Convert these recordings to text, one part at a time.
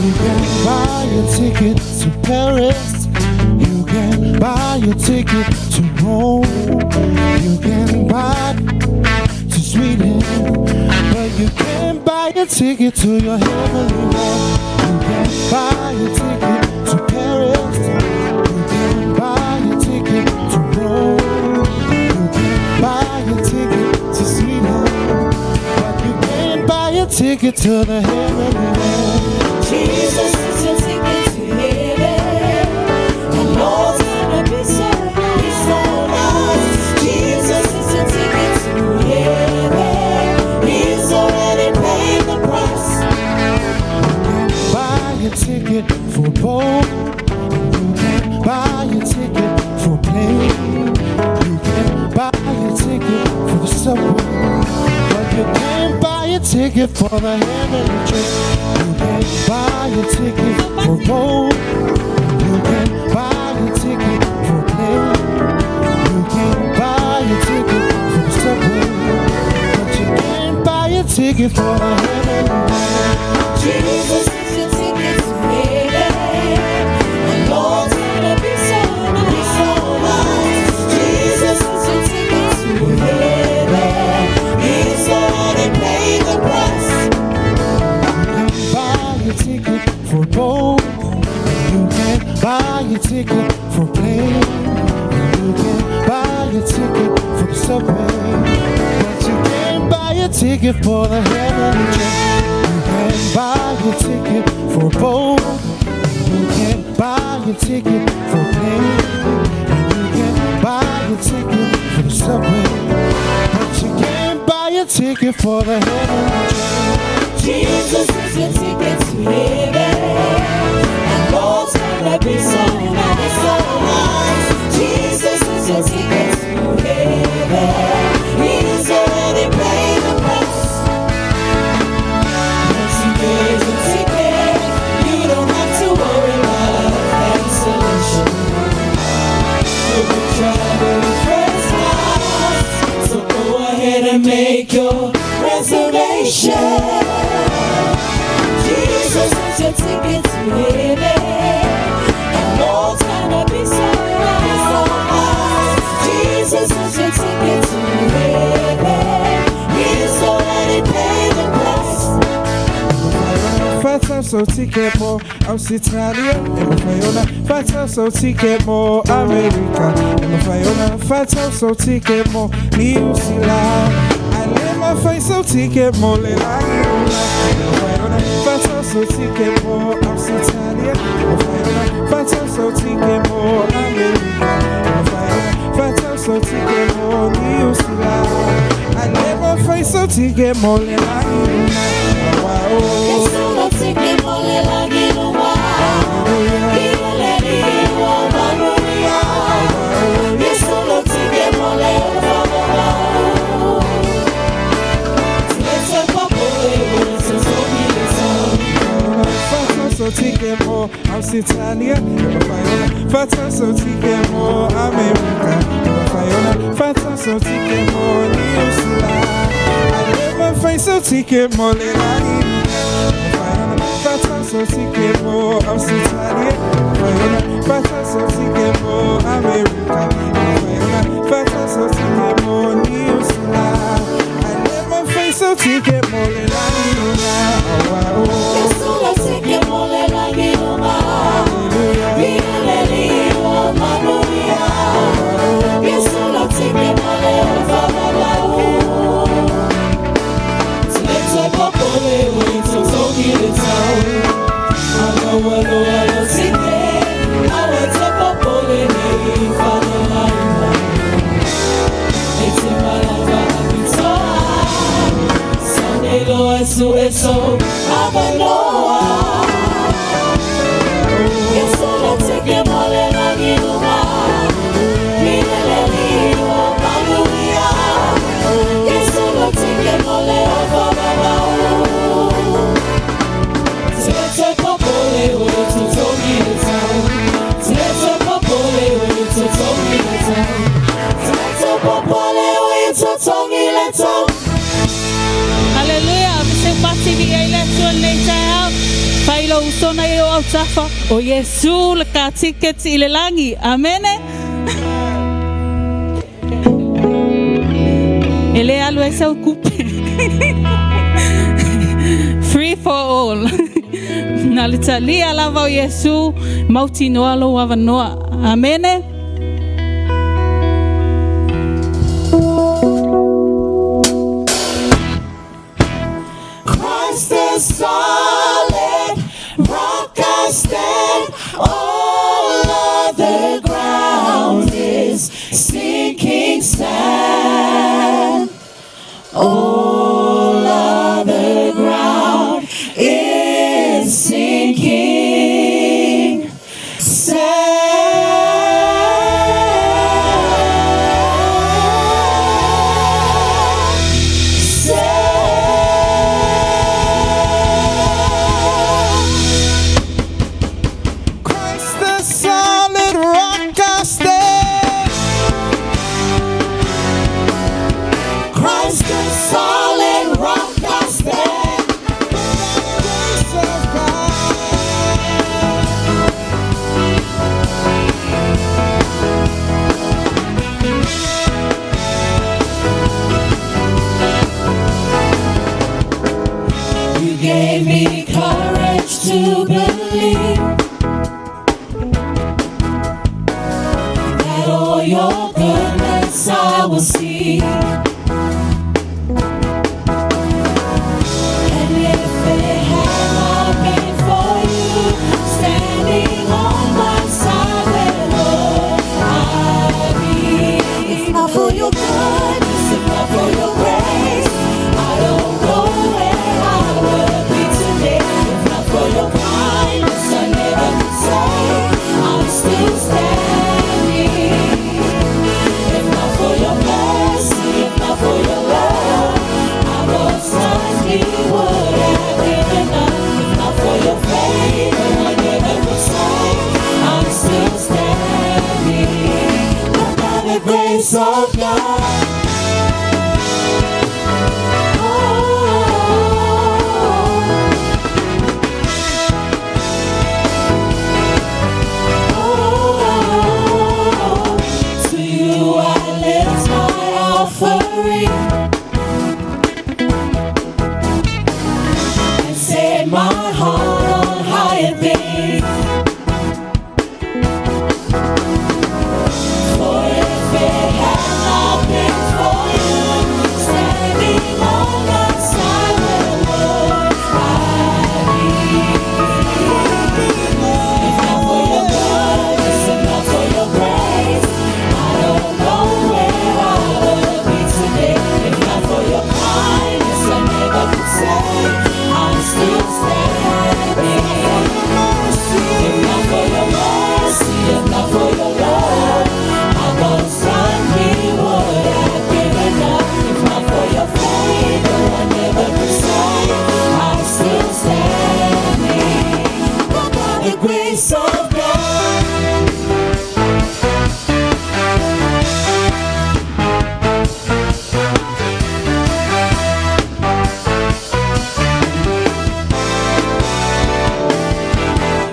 You can buy a ticket to Paris. You can buy a ticket to Rome. You can buy to Sweden. But you can't buy a ticket to your heavenly home. You can buy a ticket to Paris. You can buy a ticket to Rome. You can buy a ticket to Sweden. But you can't buy a ticket to the heavenly home. Jesus is your ticket to heaven. And Lord's gonna be so nice, so nice. Jesus is your ticket to heaven. He's already paid the price. Buy a ticket for boat. You can buy a ticket for plane. You can buy a ticket for the subway. But you can't buy a ticket for the heavenly trip. You can buy a ticket for boat. You can buy a ticket for plane. You can buy a ticket for the subway. But you can't buy a ticket for the heavenly trip. Jesus is your ticket to heaven. And Lord's gonna be so nice, so nice. Jesus is your ticket to heaven. He's already paid the price. You can buy a ticket for boat. You can buy a ticket for plane. You can buy a ticket for the subway. But you can't buy a ticket for the heavenly trip. You can buy a ticket for boat. You can buy a ticket for plane. And you can buy a ticket for the subway. But you can't buy a ticket for the heavenly trip. Jesus is your ticket to heaven. And Lord's gonna be so nice, so nice. Jesus is your ticket to heaven. He's already paid the price. Once you get your ticket, you don't have to worry about cancellation. You'll be traveling first class. So go ahead and make your reservation. Jesus is your ticket to heaven. And Lord's gonna be so nice, so nice. Jesus is your ticket to heaven. He's already paid the price. Fata ticket mo Australia, e mafai ona ticket mo America, e mafai ona faatausa ticket mo Niu Sila, ae le mafai sau ticket mo le lagi ula. E mafai ona faatausa ticket mo Australia, e mafai ona faatausa ticket mo America, e mafai ona faatausa ticket mo Niu Sila, ae le mafai sau ticket mo le lagi ula. Wow. Yesu lo ticket mo le lagi lua. Ileleli wa manuia. Yesu lo ticket mo le ufamamau. Tilete popole o totogileta. Faatausa ticket mo Australia, e mafai ona faatausa ticket mo America, e mafai ona faatausa ticket mo Niu Sila, ae le mafai sau ticket mo le lagi. E mafai ona faatausa ticket mo Australia, e mafai ona faatausa ticket mo America, e mafai ona faatausa ticket mo Niu Sila, ae le mafai sau ticket mo le lagi ula. Oh, oh. Yesu lo ticket mo le lagi lua. Ileleli wa manuia. Yesu lo ticket mo le ufamamau. Tilete popole o totogileta. Alo alo ticket. Awe te popole nei whanalaina. E te malava apitoa. Sunday lo esu eso avanoa. Yesu lo ticket mo le lagi lua. Ileleli wa manuia. Yesu lo ticket mo le ufamamau. Tilete popole o totogileta. Tilete popole o totogileta. Tilete popole o totogileta. Hallelujah. Se pasi vi ai le tua nei tai hau. Whai i lou uso na i ou autafa, ʻO Iesū le ka tiketi i le lagi. Amene. E le alu ai sau kupe. Free for all. Na le talia lava o Iesū, mautinoa lou avanoa. Amene. Christ the solid rock I stand. All other ground is sinking sand. All other ground is sinking sand. Sand. Christ the solid rock I stand. Christ the solid rock I stand. Grace of God. You gave me courage to believe that all your goodness I will see. And if it had not been for you standing on my side, where would I be? If not for your goodness, if not for your grace, I don't know where I would be today. If not for your kindness, I never could say I'm still standing. If not for your mercy, if not for your love, I most likely would have given up. If not for your favor, I never could say I'm still standing. But by the grace of God. Oh. Oh, to you I lift my offering and set my heart on higher things. For if it had not been for you standing on my side, where would I be? If not for your goodness, if not for your grace, I don't know where I would be today. If not for your kindness, I never could say I'm still standing. If not for your mercy, if not for your love, I most likely would have given up. If not for your favor, I never could say I'm still standing. But by the grace of God.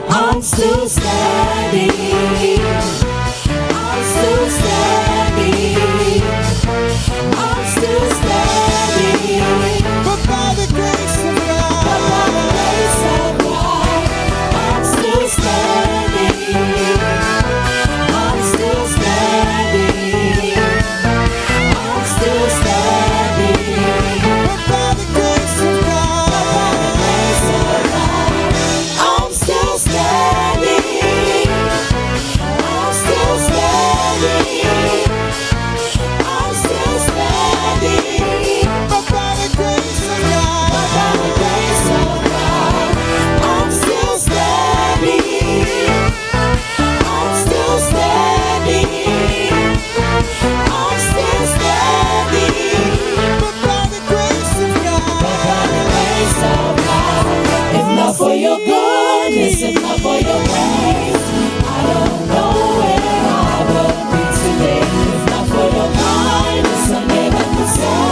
I'm still standing. I'm still standing. I'm still standing. But by the grace of But God. by the grace of God, I'm still standing. I'm still standing. I'm still standing. But by the grace of But by the God. grace of God, I'm still standing. I'm still standing. I'm still standing. But by the grace of God. But by the grace of God, I'm still standing. I'm still standing. I'm still standing. But by the grace of But God. by the grace of God, if not for your goodness, if not for your grace, I don't know where I would be today. If not for your kindness, I never could say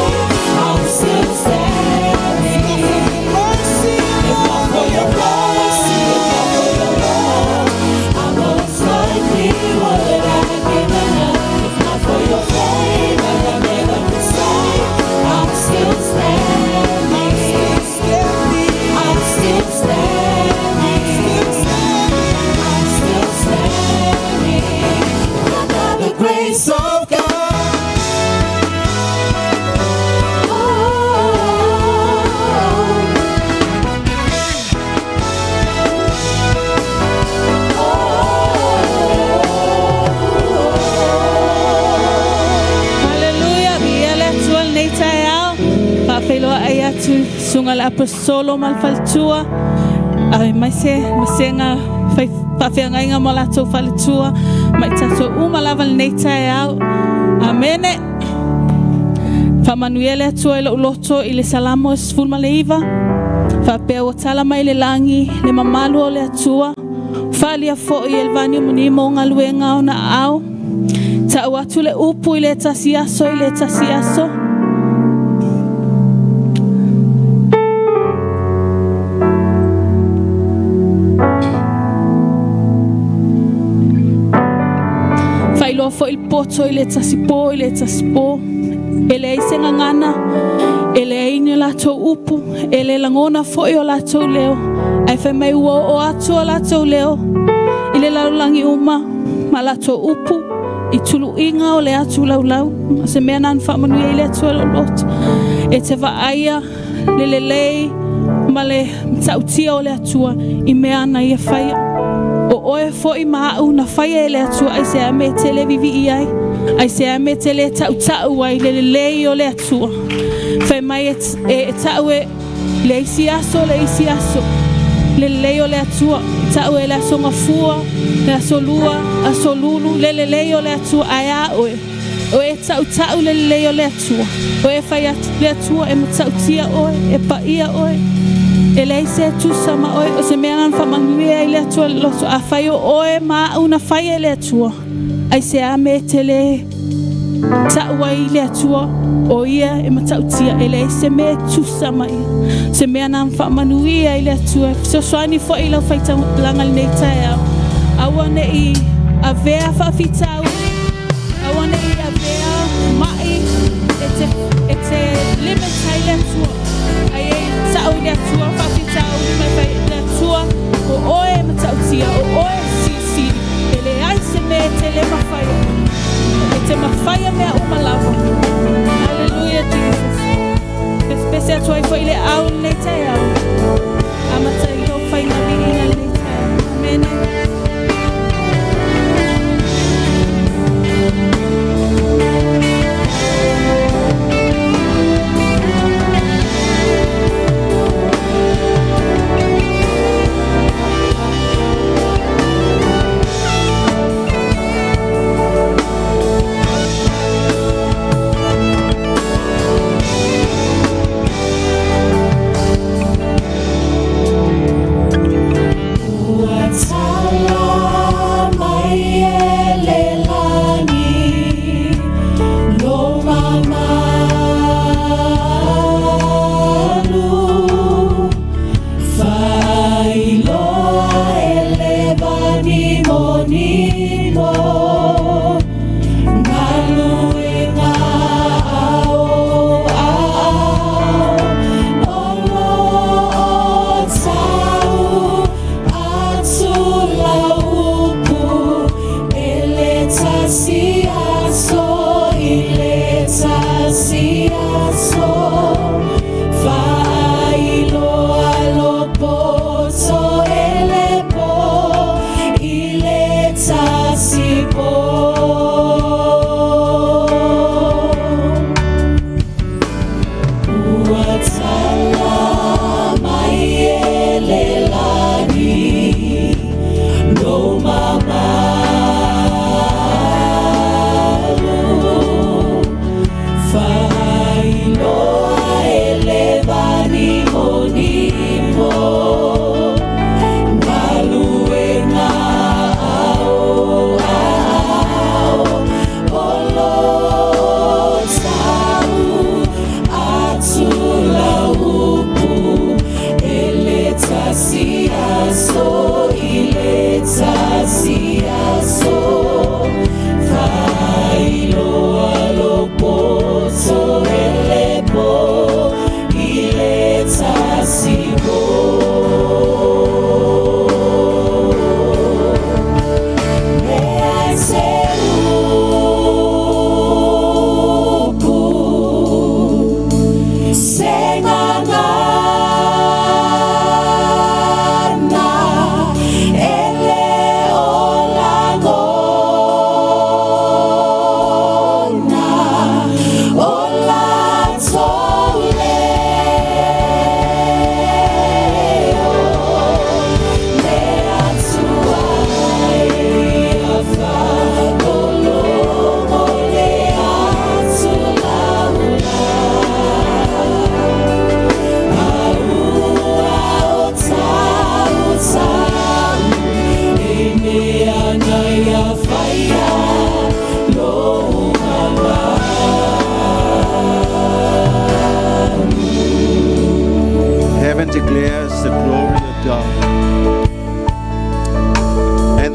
I'm still standing. Mercy If not for your mercy, Susuga le Aposetolo ma le faletua, aemaise vasega fai faafeagaiga ma latou faletua, ma i tatou uma lava lenei taeao. Amene. Faamanuia le Atua i lou loto i le Salamo 19, faapea ua tala mai le lagi le mamalu o le Atua, faaalia foi e le vanimonimo o galuega ona aao. Ta'u atu le upu i le tasi aso i le tasi aso. Faailoa foi le poto i le tasi po i le tasi po. E leai se gagana, e leai ni latou upu, e le lagona foi o latou leo, ae fai mai ua oo atu o latou leo i le lalolagi uma ma latou upu i tuluiga o le atu laulau. O se mea na faamanuia i le Atua lou loto. E te vaaia le lelei ma le matautia o le Atua i mea ana ia faia. O oe foi ma au na faia e le Atua ai se ame te le vivii ai, ai se ame te le tautau ai le lelei o le Atua. Fai mai e, e, e tau e le isi aso le isi aso le lelei o le Atua. Tau e le aso gafua, le aso lua, aso lulu, le lelei o le Atua ae a oe. O e tautau le lelei o le Atua. O e fai atu le Atua e matautia oe, e paia oe. E leai se tusa ma oe, o se mea na faamanuia ai le Atua le loto. A fai o oe ma au na fai e le Atua, ai se a me te le ta'u ai le Atua o ia e matautia e leai se mea e tusa ma ia. Se mea na faamanuia ai le Atua. Fesoasoani foi i lau faitauga lenei taeao. Aua ne i avea faafitauli, aua ne i avea mai e te, e te limit ai le Atua. Ai e ta'u i le Atua faafitauli mai fai le Atua o oe e matautia, o oe e silisili. E leai se mea e te le mafaia. E te mafaia mea uma lava. Hallelujah, Jesus. Pesepese atu ai foi le au lenei taeao. Amata i lou faiga viiga lenei taeao. Amene.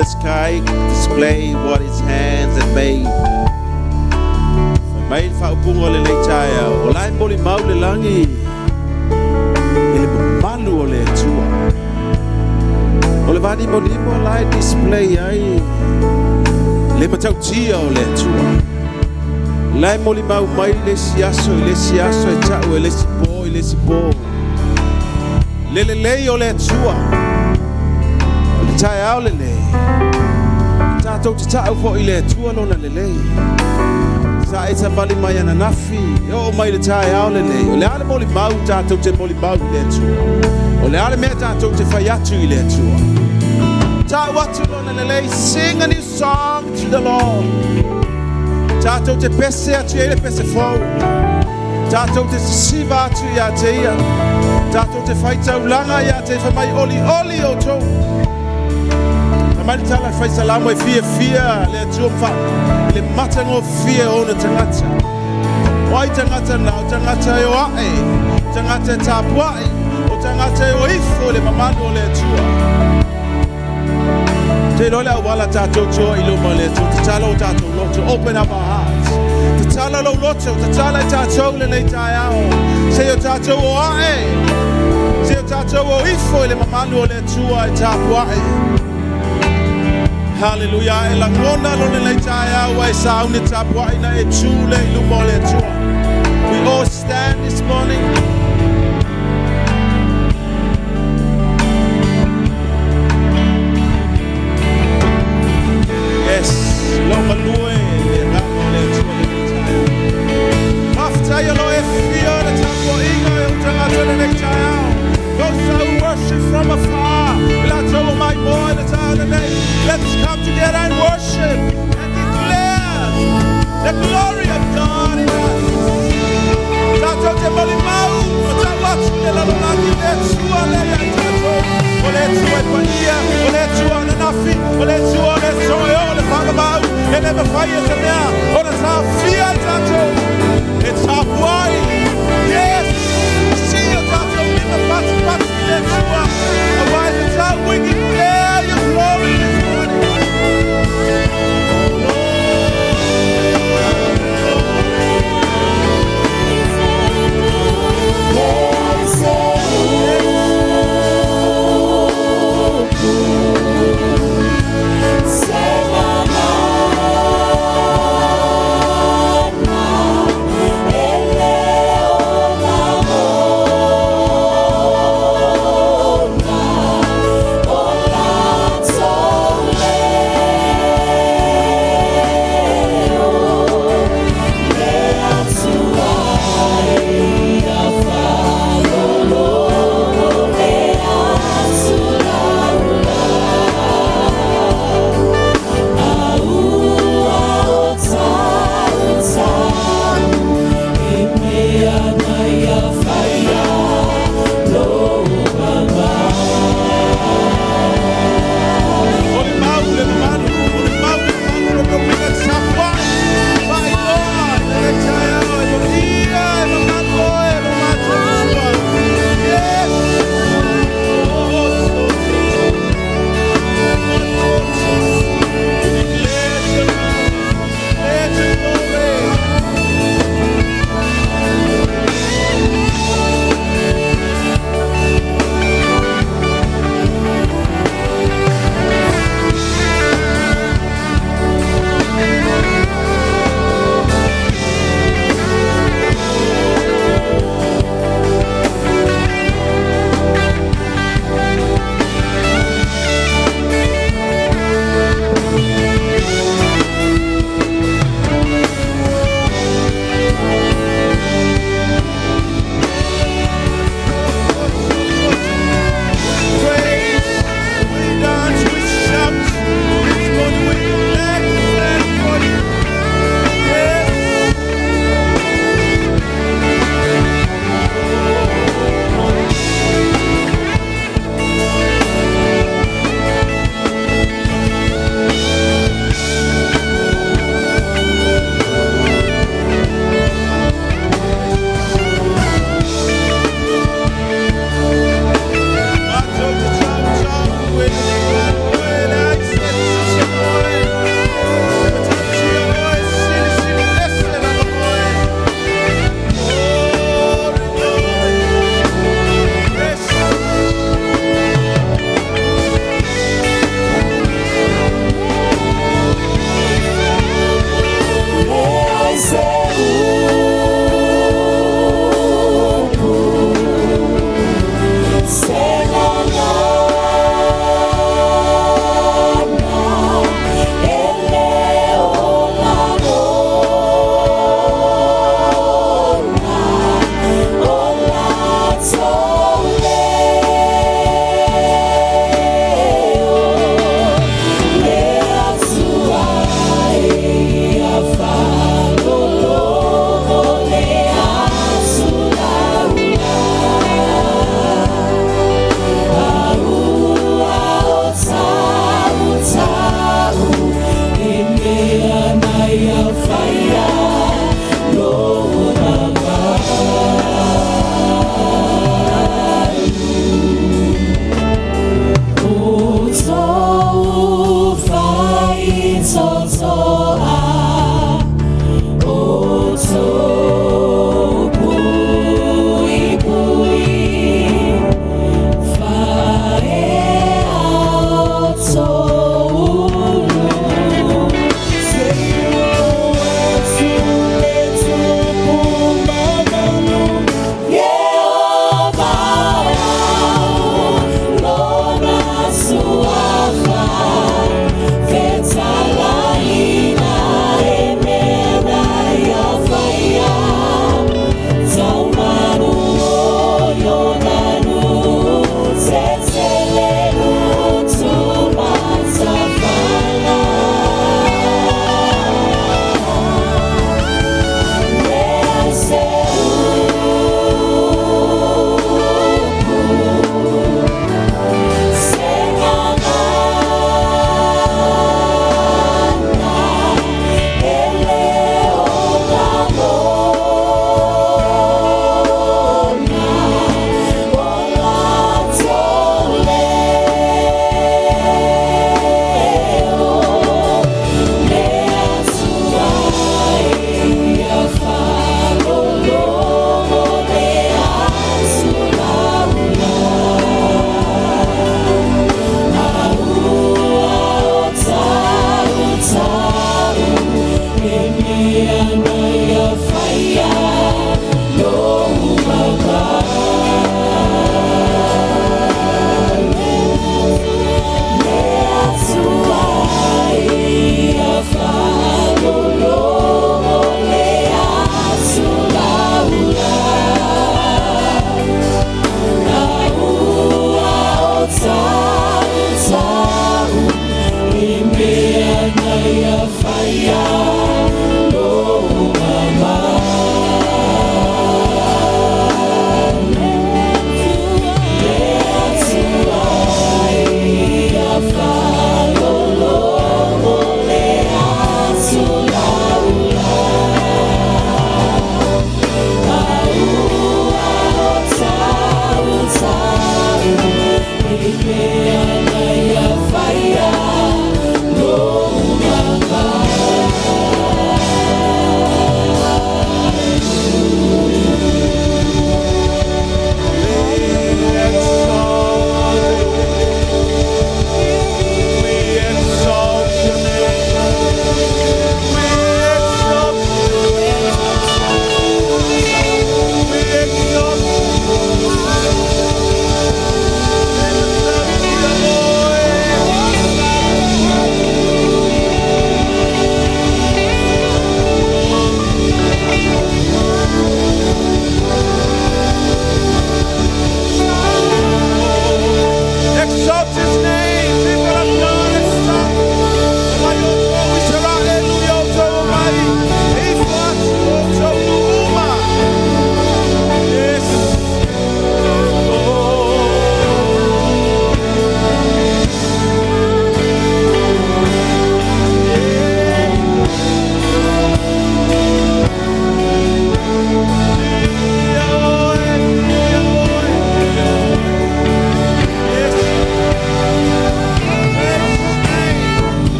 the sky display what his hands had made. Fai mai le faaupuga o lenei taeao, o la e molimau le lagi i le mamalu o le Atua. O le vanimonimo la e display ai le matautia o le Atua. La e molimau mai le isi aso i le isi aso e ta'u e le isi po i le isi po. Le lelei o le Atua. O le taeao lenei. Tatou te ta'u fo'i i le Atua lona lelei. Sa e savali mai ananafi, e oo mai le taeao lenei. O le a le molimau tatou te molimau i le Atua. O le a le mea tatou te fai atu i le Atua. Ta'u atu lona lelei, sing a new song to the Lord. Tatou te pese atu i ai le pese fou. Tatou te sisiva atu ia te ia. Tatou te faitaulaga ia te fai mai olioli outou. Fai mai le tala fai salamo e fiafia le Atua ma fa i le matagofie o ona tagata. O ai tagata na, o tagata e o a'e, tagata e tapua'i, o tagata e o ifo i le mamalu o le Atua. Te iloa le auala tatou te o i luma o le Atua, tatala o tatou loto, open up our hearts. Tatala lou loto, tatala i tatou lenei taeao. Se o tatou o a'e, se o tatou o ifo i le mamalu o le Atua e tapua'i. Hallelujah. E lagona lo lenei taeao e sauni tapua'i na e tū le i luma o le Atua. We all stand this morning. Yes, lo malue le agaga o le Atua lenei taeao. Faafetai o lo e fia le tapua'iga e o tagata lenei taeao. Those who worship from afar, i latou o mai moa i le taeao lenei. Let's come together and worship and declare the glory of God in us. Tatou te molimau, o ta'u atu le lalolagi le Atua le ia i tatou. O le Atua e paia, o le Atua ananafi, o le Atua o le aso e o le faavavau, e le mafai e se mea, o le taofia i tatou. E tapuai. Yes! See o tatou lima patipati i le Atua. Aua e tatau, we declare your glory this morning. Se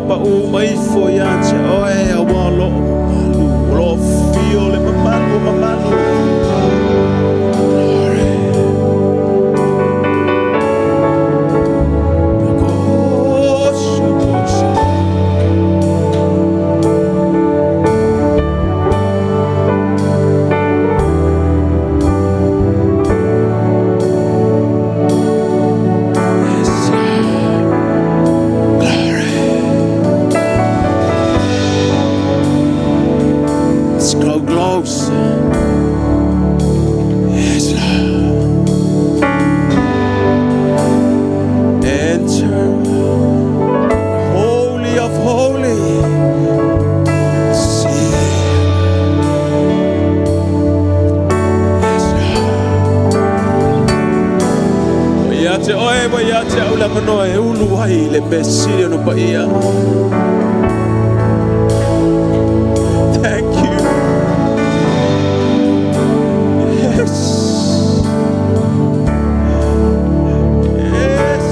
Papaʻu uma ifo iā te oe auā o loo mamalu, o loo afio le mamalu o mamalu. Glory. Yes, Lord. Glory. Let's go close. Yes, Lord. Enter Holy of Holy. See. Yes, Lord. Ua ia te oe, ua ia te au le avanoa e ulu ai le mea sili ona paia. Thank you. Yes. Yes.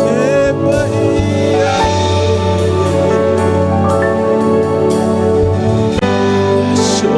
E paia. So.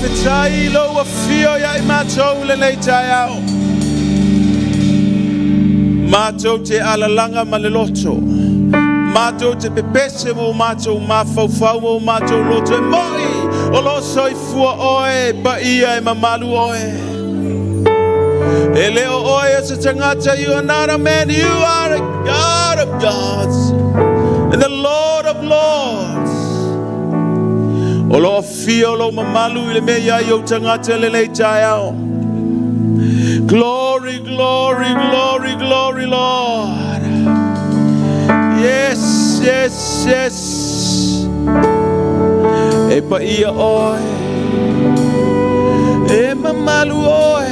Faafetai i lou afio ia i matou i lenei taeao. Matou te alalaga ma le loto. Matou te pepese ma o matou mafaufau ma o matou loto e mo'i o lo o soifua oe, e paia e mamalu oe. E le o oe o se tagata, you are not a man, you are a God of gods and the Lord of lords. O lo o afio lou mamalu i le mea i ai ou tagata i lenei taeao. Glory, glory, glory, glory, Lord. Yes, yes, yes. E paia oe. E mamalu oe.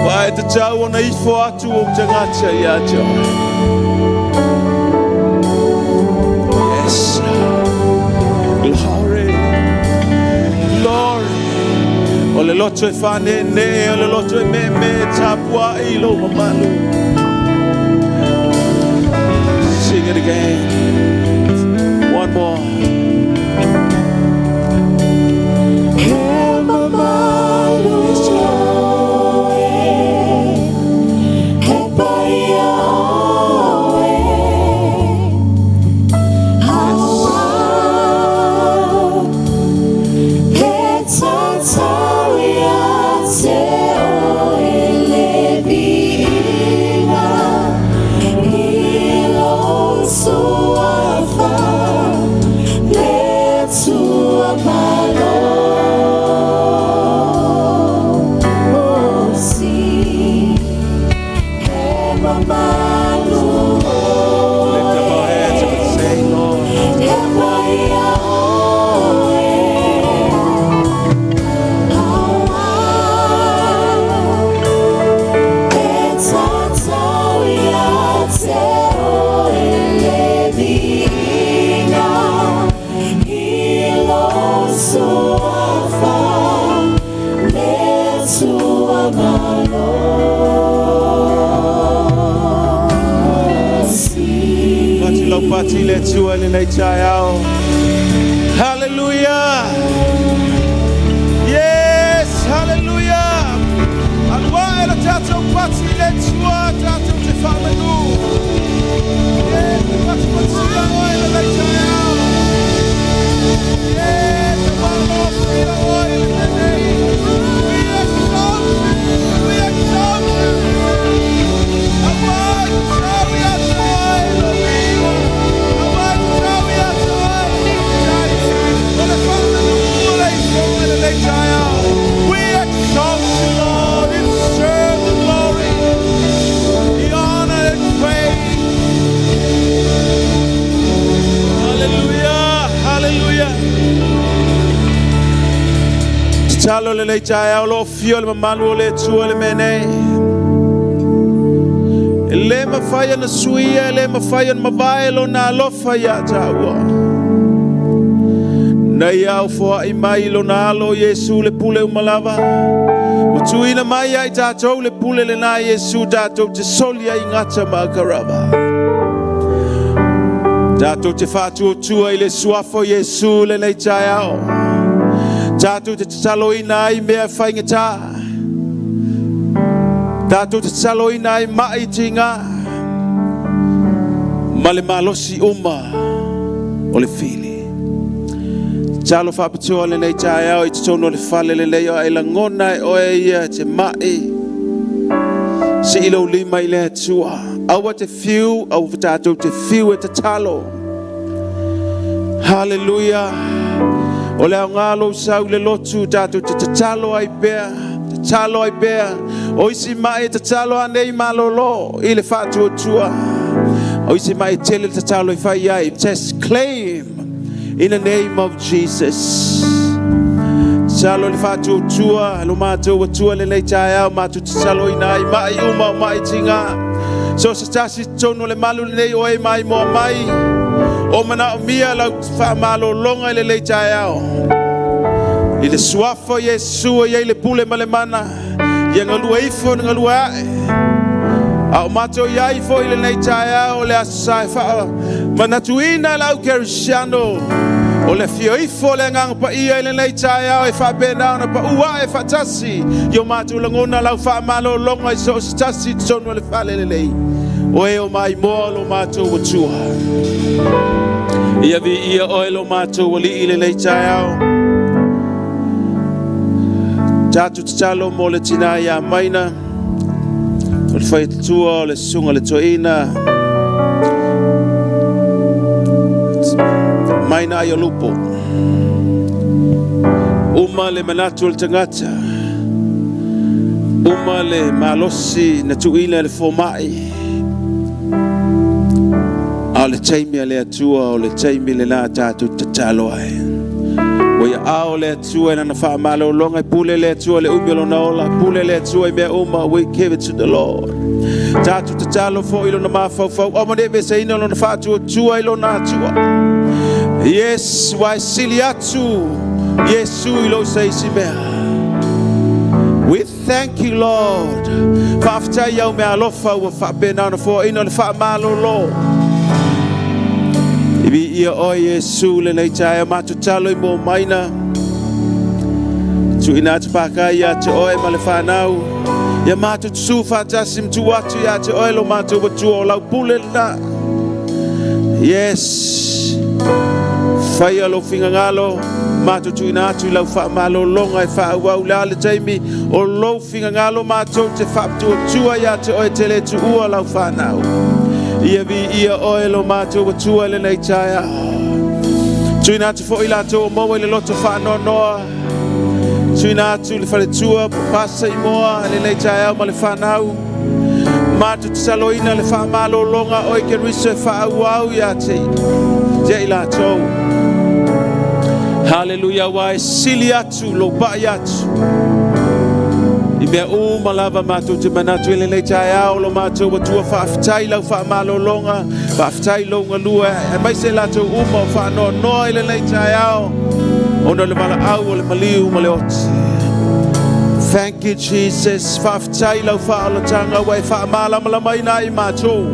Aua e tatau ona ifo atu ou tagata ia te oe. Yes. Glory. Glory. O le loto e faaneenee, o le loto e meemee, tapuai i lou mamalu. Sing it again. One more. E mamalu oe, e paia oe, Aua, e tatau ia te oe le viiga i lou Suafa le Atua malosi e mamalu Lift up our hands and say, Lord. E paia oe Aua e tatau ia te oe le viiga i lou Suafa le Atua malosi. Pati lau pati le Atua i lenei taeao. Hallelujah. Yes, hallelujah. Aua e le tatou pati le Atua, tatou te faamanu. Yes, pati patia oe lenei taeao. Yes, malofia oe i lenei. We exalt you, we exalt you. Aua e tatau ia te oe le viiga. Aua e tatau ia te oe le faafetai. O le faamanu o le ifo i lenei taeao. We exalt you, Lord. You deserve the glory, the honor and praise. Hallelujah, hallelujah. Tatalo lenei taeao lo fio le mamalu o le Atua le mea nei. E le mafai ona suia, e le mafai ona mavae lona alofa ia taua. Na ia ofoai mai lona alo Iesu le pule uma lava. Ua tuuina mai ai tatou le pule lena Iesu tatou te soli ai gata ma akarava. Tatou te faatuatua i le suafa o Iesu lenei taeao. Tatou te tataloina ai mea faigata. Tatou te tataloina ai mai tiga. Ma le malosi uma o le fili. Tatalo faapitoa lenei taeao i totonu o le fale lenei o ai lagona e oe ia te mai. Sii lou lima i le Atua. Aua te fiu, aua tatou te fiu e tatalo. Hallelujah. O le aoga lou sau i le lotu, tatou te tatalo ai pea, tatalo ai pea. O isi mai e tatalo anei malolo i le faatuatua. O isi mai e tele le tatalo i fai ai. Just claim in the name of Jesus. Tatalo le faatuatua, lo matou atua lenei taeao, matou tatalo ina ai mai uma o mai tiga. So se tasi totonu o le malu lenei o e mai moa mai. O manaomia lau faamalologa i lenei taeao. I le suafa o Iesu e i ai le pule ma le mana. Ia galue ifo na galue ae. A o matou i ai foi i lenei taeao o le aso sa e faamanatuina lau kerisiano. O le afio ifo o le Agaga Paia i lenei taeao e faapena ona pau ae faatasi i o matou lagona lau faamalologa i so o se tasi i totonu o le fale lenei. O e o maimoa o lo matou Atua. Ia viia oe lo matou Alii i lenei taeao. Tatou tatalo mo le tina ia Maina, o le faitatua o le susuga le toeaina Maina ai o Lupo. Uma le manatu o le tagata, uma le malosi na tuuina i le fomai, a o le taimi a le Atua o le taimi lena tatou tatalo ai. Ua ia ao le Atua i lana faamalologa, e pule le Atua i le umi o lona ola, pule le Atua i mea uma, we give it to the Lord. Tatou tatalo foi i lona mafaufau, aua ne i aveseina lona faatuatua i lona Atua. Yes, ua e sili atu Iesu i lou se isi mea. We thank you, Lord. Faafetai au mea alofa ua faapena ona foaina o le faamalolo. I viia oe Iesu lenei taeao matou talo i mua maina. Tuuina atu pākai ia te oe ma le whanau. Ia matou tusu faatasi ma tuu atu ia te oe lo matou Atua o lau pule lena. Yes. Faia lou finagalo, matou tuuina atu i lau faamalologa e faaauau le a le taimi o lou finagalo matou te faatuatua ia te oe te le tuua lau whanau. Ia viia oe lo matou Atua i lenei taeao. Tuuina atu foi latou o maua i le loto faanoanoa. Tuuina atu le faletua pasa i moa i lenei taeao ma le whanau. Matou tataloina le faamalologa oe Keriso e faaauau ia te ia i latou. Haleluia, ua e sili atu lou pai atu. I mea uma lava matou te manatu i lenei taeao lo matou Atua faafetai lau faamalologa, faafetai lou galue, aemaise latou uma o faanoanoa i lenei taeao, ona o le valaau o le maliu ma le oti. Thank you, Jesus. Faafetai lau faaolataga ua e faamalamalamaina ai matou.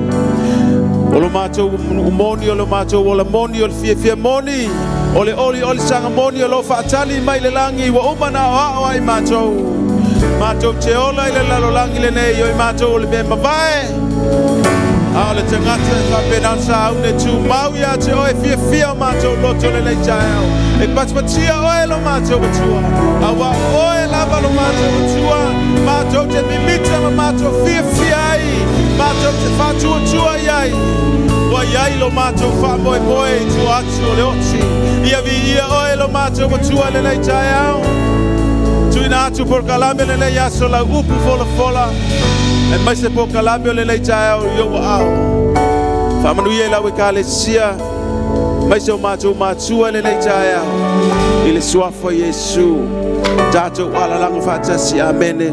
O lo matou moni, o lo matou ola moni, o le fiafia moni, o le olioli saga moni o lo faatali mai le lagi ua uma na aoao ai matou. Matou te ola i le lalolagi lenei o i matou o le mea mavae. A o le tagata e faapena ona sauni e tumau ia te oe fiafia o matou loto lenei taeao. E patipatia oe lo matou Atua. Aua o oe lava lo matou Atua. Matou te mimita ma matou fiafia ai. Matou te faatuatua i ai. Ua i ai lo matou faamoemoe i tua atu o le oti. Ia viia oe lo matou Atua lenei taeao. Tuuina atu polokalame lenei aso lau upu folafola. Aemaise polokalame o lenei taeao i ou aao. Faamanuia i lau ekalesia, aemaise o matou matua i lenei taeao. I le suafa o Iesu, tatou alalaga faatasi. Amene.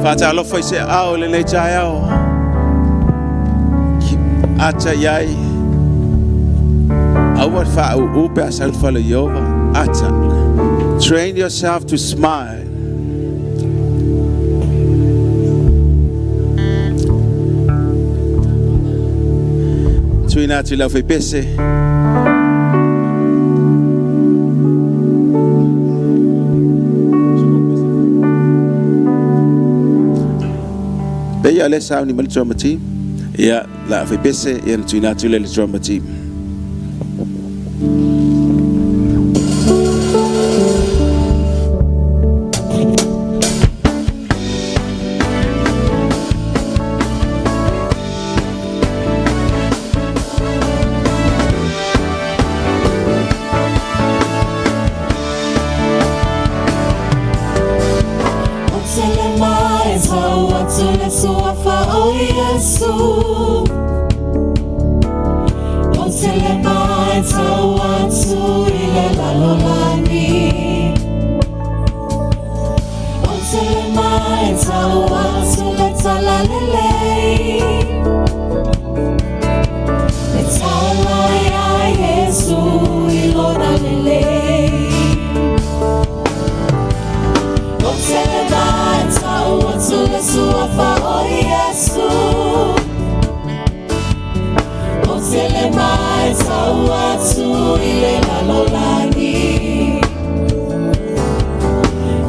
Faatalofa i se aao i lenei taeao. Ata i ai. Aua le faauu pe a sau le fale o Ieova. Ata. Train yourself to smile. Tuuina atu i lau faipese. Pei o le sauni mai le drama team. Ia, la faipese, ia na tuuina atu le le drama team. Le tau atu le suafa o Iesu. O te le mai tau atu i le lalolagi. O te le mai tau atu le talalelei. Le tala ia Iesu i lona lelei. O te le mai tau atu le suafa o Iesu. O te le mai tau atu I le lalolagi.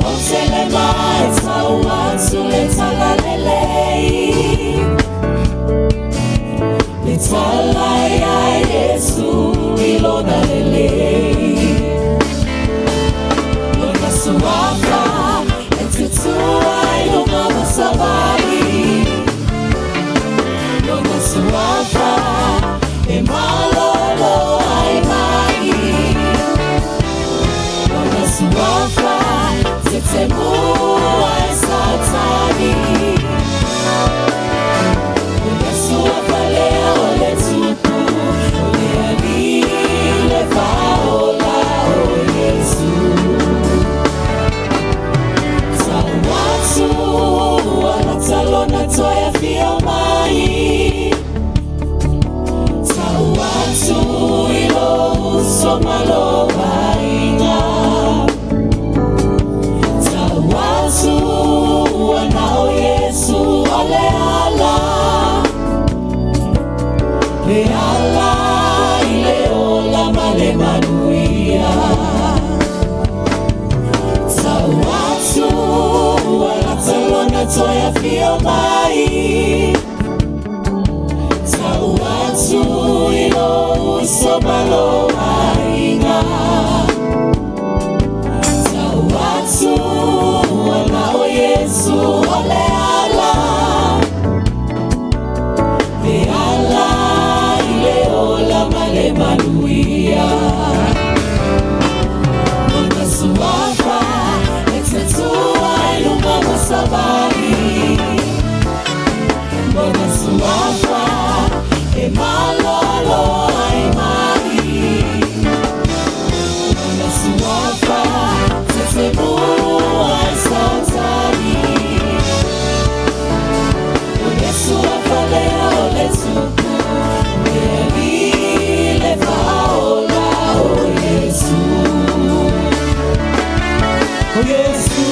O te le mai tau atu le talalelei. Le tala ia Yesu i lona lelei. Lona suafa e tutua i luga o savali. Lona suafa e malolo ai mai. Lona suafa te temu ai Satani. O Yesu afalea o le tupu, o le ali le faola o Yesu. Tau atu ala talona toe afio mai. Tau atu i lo uso ma lo aiga. Tau atu ana o Yesu o le ala. Le ala i le ola ma le manuia. Tau atu ala talona toe afio mai. Tau atu i lo uso ma lo aiga. Tau atu ana o Yesu o le ala. Le ala i le ola ma le manuia. Lona suafa e tetua i luga o savali. Lona suafa e malolo ai mai. Lona suafa te temu ai Satani. O Yesu afalea o le tupu, le ali le faola o Yesu. O Yesu,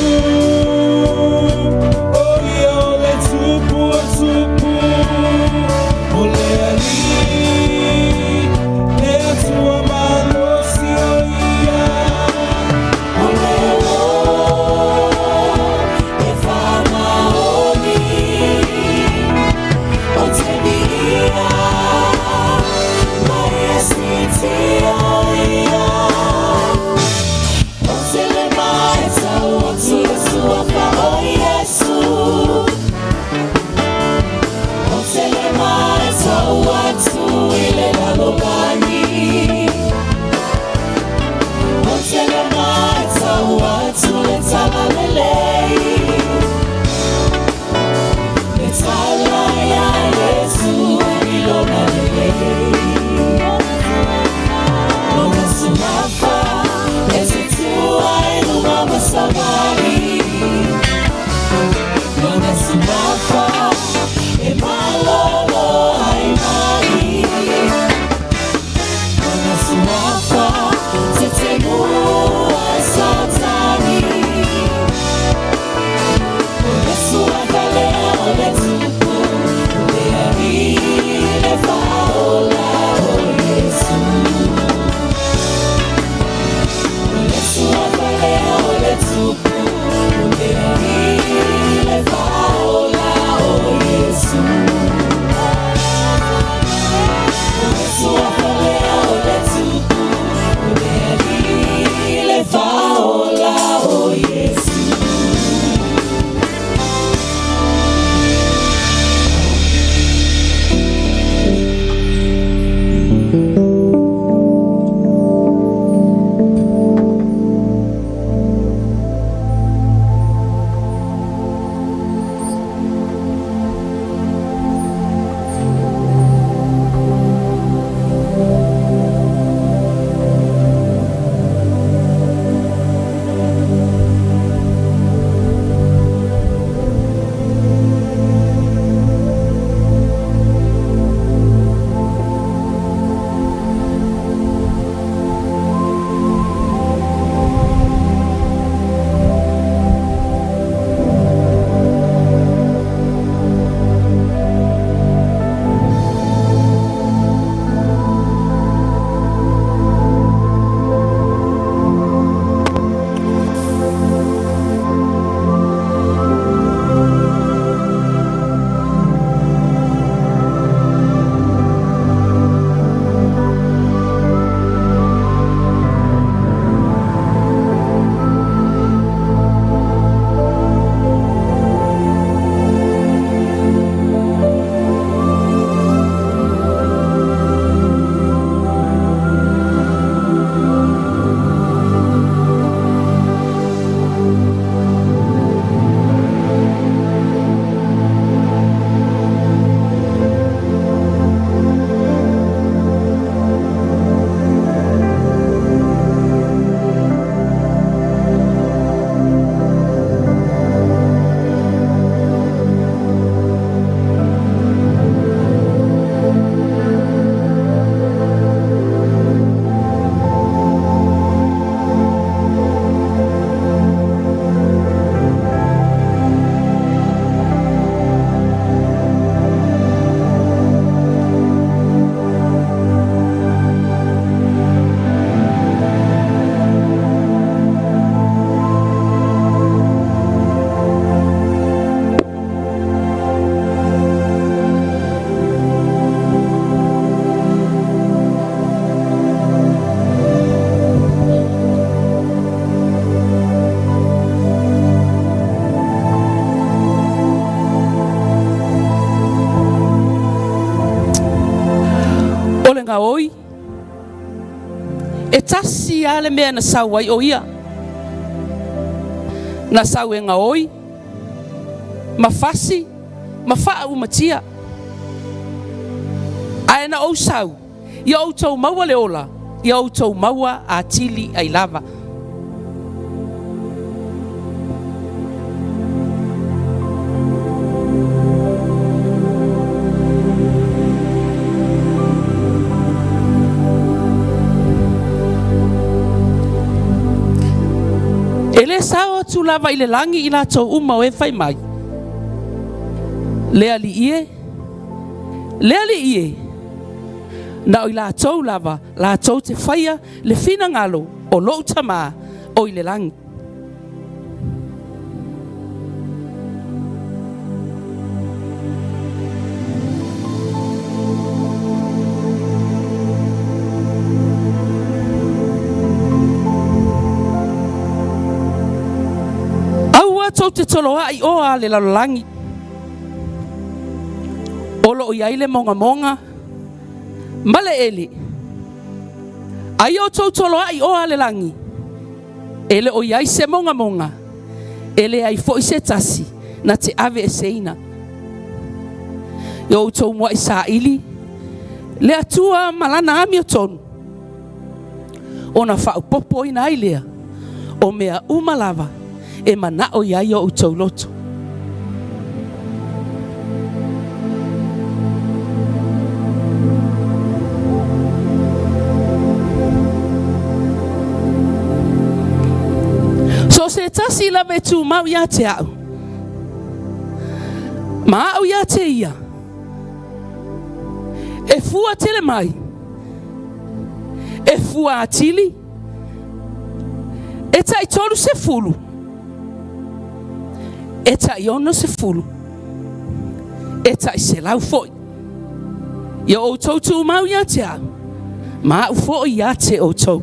o ia o le tupu o tupu, o le ali, le atua malosi o ia. O le o e whamaoni, o te mia, mai e siti o ia. O te le mai tau atu le suafa o Yesu. O te le mai tau atu i le lalolagi. O te le mai tau atu le talalelei. Le tala ia Yesu i lona lelei. Lona suafa e te tua i luga o savali. Lona suafa e malolo ai mai. Lona suafa te temu ai Satani. O Yesu afalea o le tupu, o le ali le faola o Yesu. O Yesu afalea o le tupu, o le ali le faola o tasi lava le mea na sau ai o ia. Na sau e gaoi, ma fasi, ma faaumatia. Ae na ou sau, ia outou maua le ola, ia outou maua atili ai lava. E le sao atu lava i le lagi i latou uma o e fai mai, Le Alii e, le Alii e, na o i latou lava latou te faia le finagalo o lou Tama o i le lagi. Aua tou te toloai oa le lalolagi. O lo o i ai le mogamoga ma le eli. A ia outou toloai oa le lagi, e le o i ai se mogamoga, e leai foi se tasi na te aveeseina. Ia outou muai saili le Atua ma lana amiotonu, ona faaopoopoina ai lea o mea uma lava e manao i ai o outou loto. So o se tasi lava e tumau ia te au, ma au ia te ia, e fua tele mai, e fua atili, e tai 30, e tai 60, e tai 100 foi. Ia outou tumau ia te au, ma au foi ia te outou.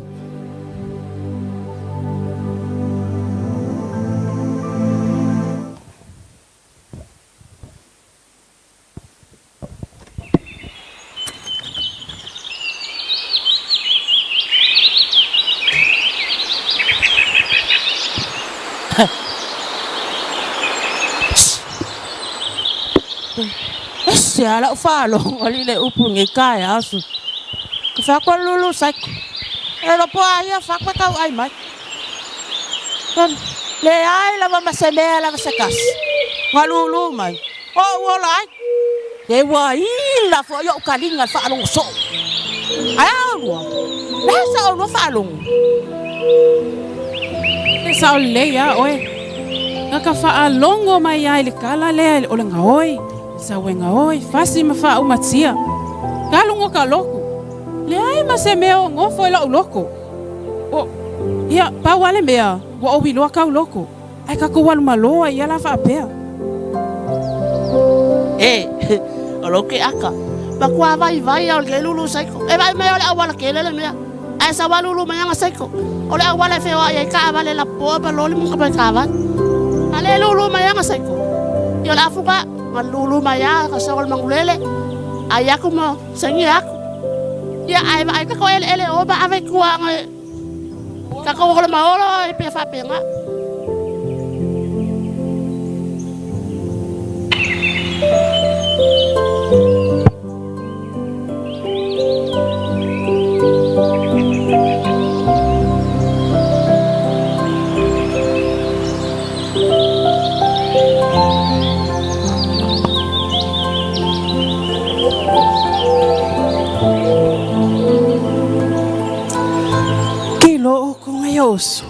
Ese a lau faalogo ali le upu nei taeao su. Ka fai atu a lulu saiko. E lo po a ia fa koe tau ai mai. Leai lava ma se mea lava se tasi. Na lulu mai. Oʻu ola ai. E ua ila foi oʻu taliga i le faalogo soo. Ae a olua? Le a sa olua faalogo? E sao lelei a oe. Na ka faalogo mai a i le tala lea o le gaoi, le sau e gaoi, fasi ma faaumatia. Ka luga o ka loku. Leai ma se mea o nofo i loʻu loko. O, ia, pau a le mea, ua ou iloa kau loko. Ae tatou alu malo ai ia la faapea. E, o lou ke aka. Matua vaivai a o lenei lulu saiko. E vaai mai o le auala tele le mea. Ae sau a lulu mai ana saiko. O le auala e feoai ai taavale lapopoa ma loli ma tamai taavale. A le lulu mai ana saiko. Ia o le afu ka, na lulu mai a ka sau o le manulele. Ai aku ma saini aku. Ia ae vaai tatou eleele o ma ave i tua ana Tatou ola ma ola e pea faapena. Ke lo o ko ngai oso.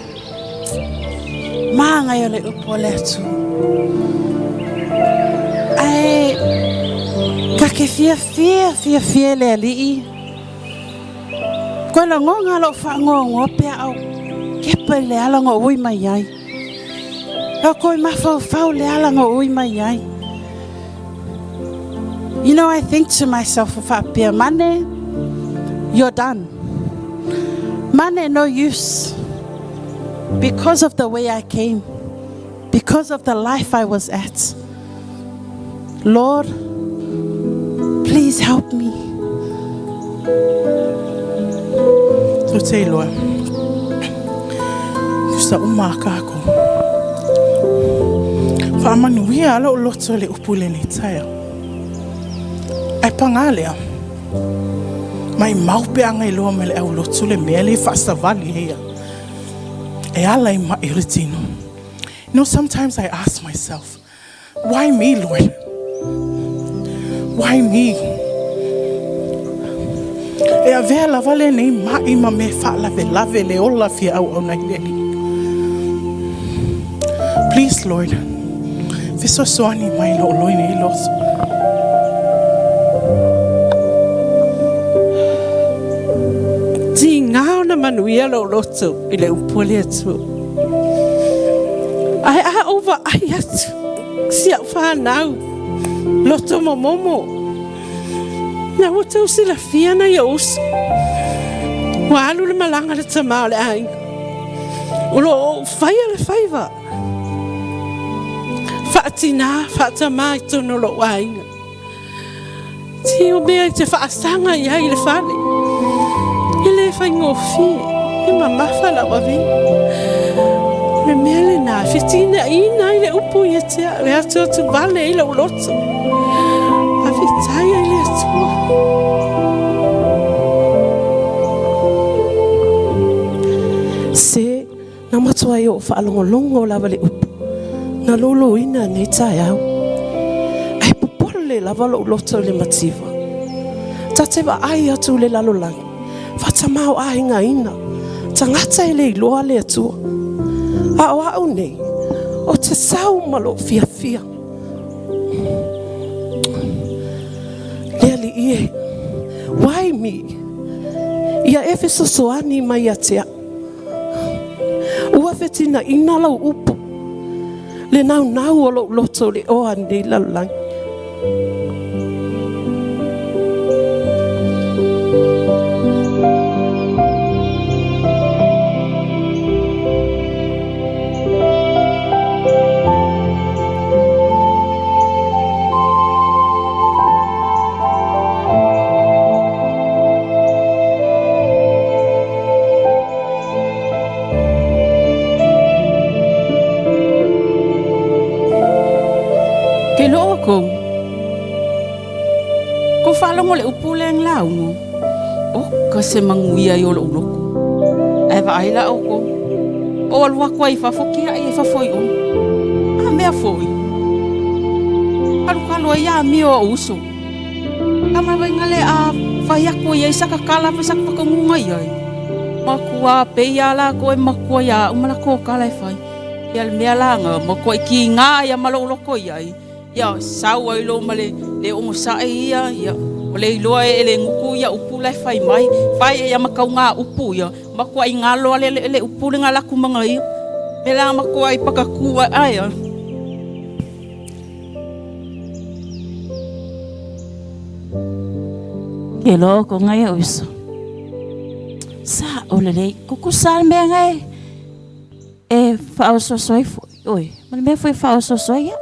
Māngai o le upu o le Atua. Ae, ka ke fia fia fia fia le alii. Koe lagonga lou faangoangoa pe a ou kepa i le ala na ui mai ai. E koe mafaufau le ala na ui mai ai. You know, I think to myself, faapea, Mane, you're done. Mane, no use. Because of the way I came, because of the life I was at. Lord, please help me. Tou te iloa, tusa uma a kākou. Faamanuia lou loto i le upu i lenei taeao. Ae pagā lea, maimau pe a gailoa mai le aulotu le mea lea e faasavali ai au e ala i ma'i o le tino. You know, sometimes I ask myself, why me, Lord? Why me? E avea lava lenei ma'i ma mea faalavelave le ola fia auauna i le Alii. Please, Lord, fesoasoani mai lou loi nei loso. Tiga ona manuia lou loto i le upu a le Atua. Ae a ou vaai atu si au fanau loto momomo, na ua tau silafia nai ou uso. Ua alu le malaga a le tama o le aiga. O lo o ou faia le faiva. Faatinā, faatamā i totonu o lou aiga. Tī o mea i te faasaga i ai i le fale. E le faigofie, e mamafa lau avega. O le mea lenā, e fetinaina ai le upu ia te au, e atuatu vale ai lou loto. Faafetai ai le Atua. Se, Na matuai ou faalogologo lava le upu na loulouina nei taeao. Ae popole lava lou loto i le mativa. Ta te vaai atu i le lalolagi, faatamaoaigaina, tagata e le iloa le Atua. A o au nei, ou te sau ma lou fiafia. Le Alii e, why me? Ia e fesoasoani mai ia te au. Ua fetinaina lau upu, le naunau o lou loto i le oa nei lalolagi. Ke loo kou. Ko whalongo le upu le ang laungo. O ka se manguia i o lou loko. Ae vaai la oukou. O alu aku ai i fafo kia ai e fafo i o. A mea foi. Alu kalo ai a mio o uso. Ka mai wai le a fai aku i ai saka kala fa saka whakangunga i ai. Makua pe ia la ko e makua ia umala ko kala e fai. Ia le mea la nga makua i ki ngā ia malo loko i ai. Ia sau ai lo ma le le ongo sae ia ia o le iloa e le nguku ia upu la e fai mai. Fai e ia makau ngā upu ia makua i ngā loa le le, le upu le ngā laku manga ia. Me la makua i pakaku ai ai. Ke loko ngai o iso. Sa o le lei kuku sa mea ngai e whaososo ai fo. Oi, ma le mea foi whaososo ai au.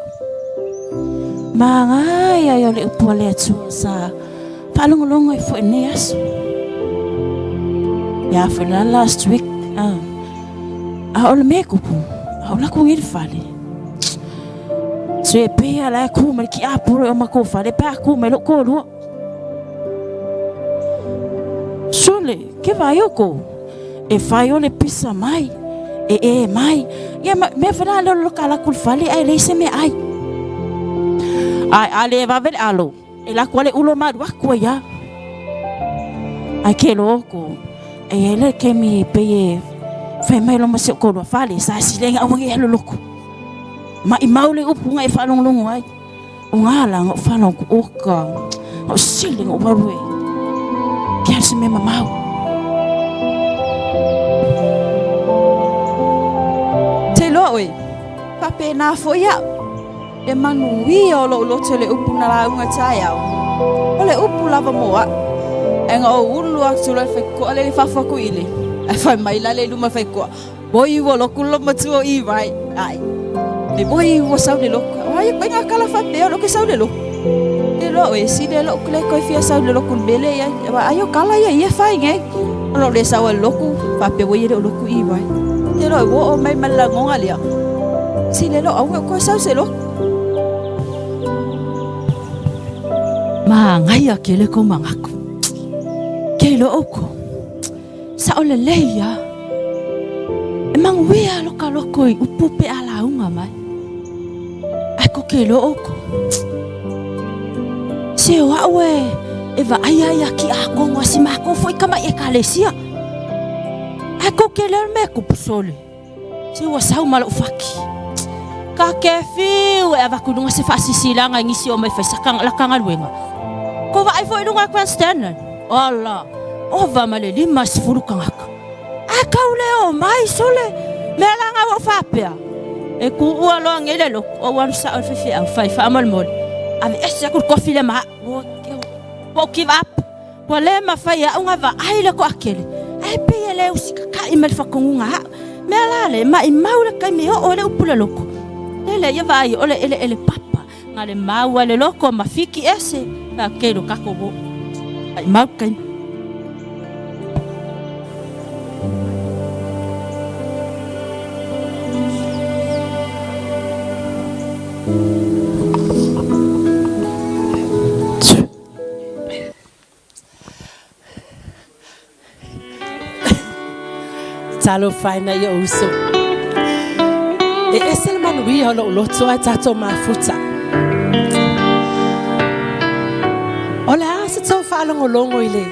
Ma ngai ai o le upu a le Atua sa whaalongolongo ai fo nei aso. Ia foi la last week. Ah. A o le mea kupu, a o laku ngi le fale. So e pea la ku mai ki a poro o mako fale pa ku mai lo ko lua. Sole, ke vai o ko. E fai o le pisa mai, e e mai. Ia mea whana lo lo ka laku fale ai le se me ai. Ai a le vave le alo. E laku ale ulo maru aku ia. Ai ke lo ko. E ai le ke mi pe e fai mai lo ma se ko lo fale sa silenga au ngi lo loko. Ma i mau le upu ngai whalonglongo ai. O ngā la ngā whalong ku oka. Ngā sile ngā waru e. Kia se me mamau. Te loa oe, whapēnā foi au. Le manuia o lou loto i le upu na lauga taeao. O le upu lava mo au. Ae ga ou ulu atu loa i le faikoa lea i fafo aku i le. Ae fai mai la le i luma le faikoa, Moi ua loku lo matua o i vai. Ai. Le moi ua sau le loku. O ai koe ngā kala whapea o lo ke sau le loku. iloa oe, e sili ai lo'u le toe fia sau i le lotu i le mea lea e i ai. Aua ai o kala ia ia e fai nei. O lou le sau ai i le lotu, faapea ua ia le o lotu i vai. Te iloa ua oo mai ma le lagoga lea, sili ai lou aua ne i ou toe sau i se lotu. Magaia kele kou manatu. Ke iloa ʻoukou. Sao lelei a. E manuia lo ka loko i upu pe a lauga mai. Ae ko ke iloa ʻoukou. Se o aʻu e e vaai ai a ki a kongo a si mākou foi ka mai ekalesia. Ae ko ke leo me kupu sole. Se ua sau ma lou faki. Ka ke fiu e avaku lunga se faasisilaga i nisi o mai fai sa la ka galuega. Ko vaai foi lunga e grandstand. Ala, ova ma le 50 tagata. Ae kau le o mai sole. Mea la nga ua faapea. E kuua loa nei le lotu, o ua alu sao i le faifeau, fai faamolemole. Ave ese aku le kofi lea ma au. Ua ou give up. Ua le mafai e a'u ga vaai le toakele, ae pei e le usikaka'i ma le fatonuga a'u. Mea la le, maimau le taimi e oo ai le upu le loko. Lele ia vaai o le eleele papa, ga le mau ai le loko ma fiki ese, fa ke lo kako wo. Maimau le taimi. Talofa e nai ou uso. E ese le manuia o lou loto ae tatou mafuta. O le a se tou faalogologo i le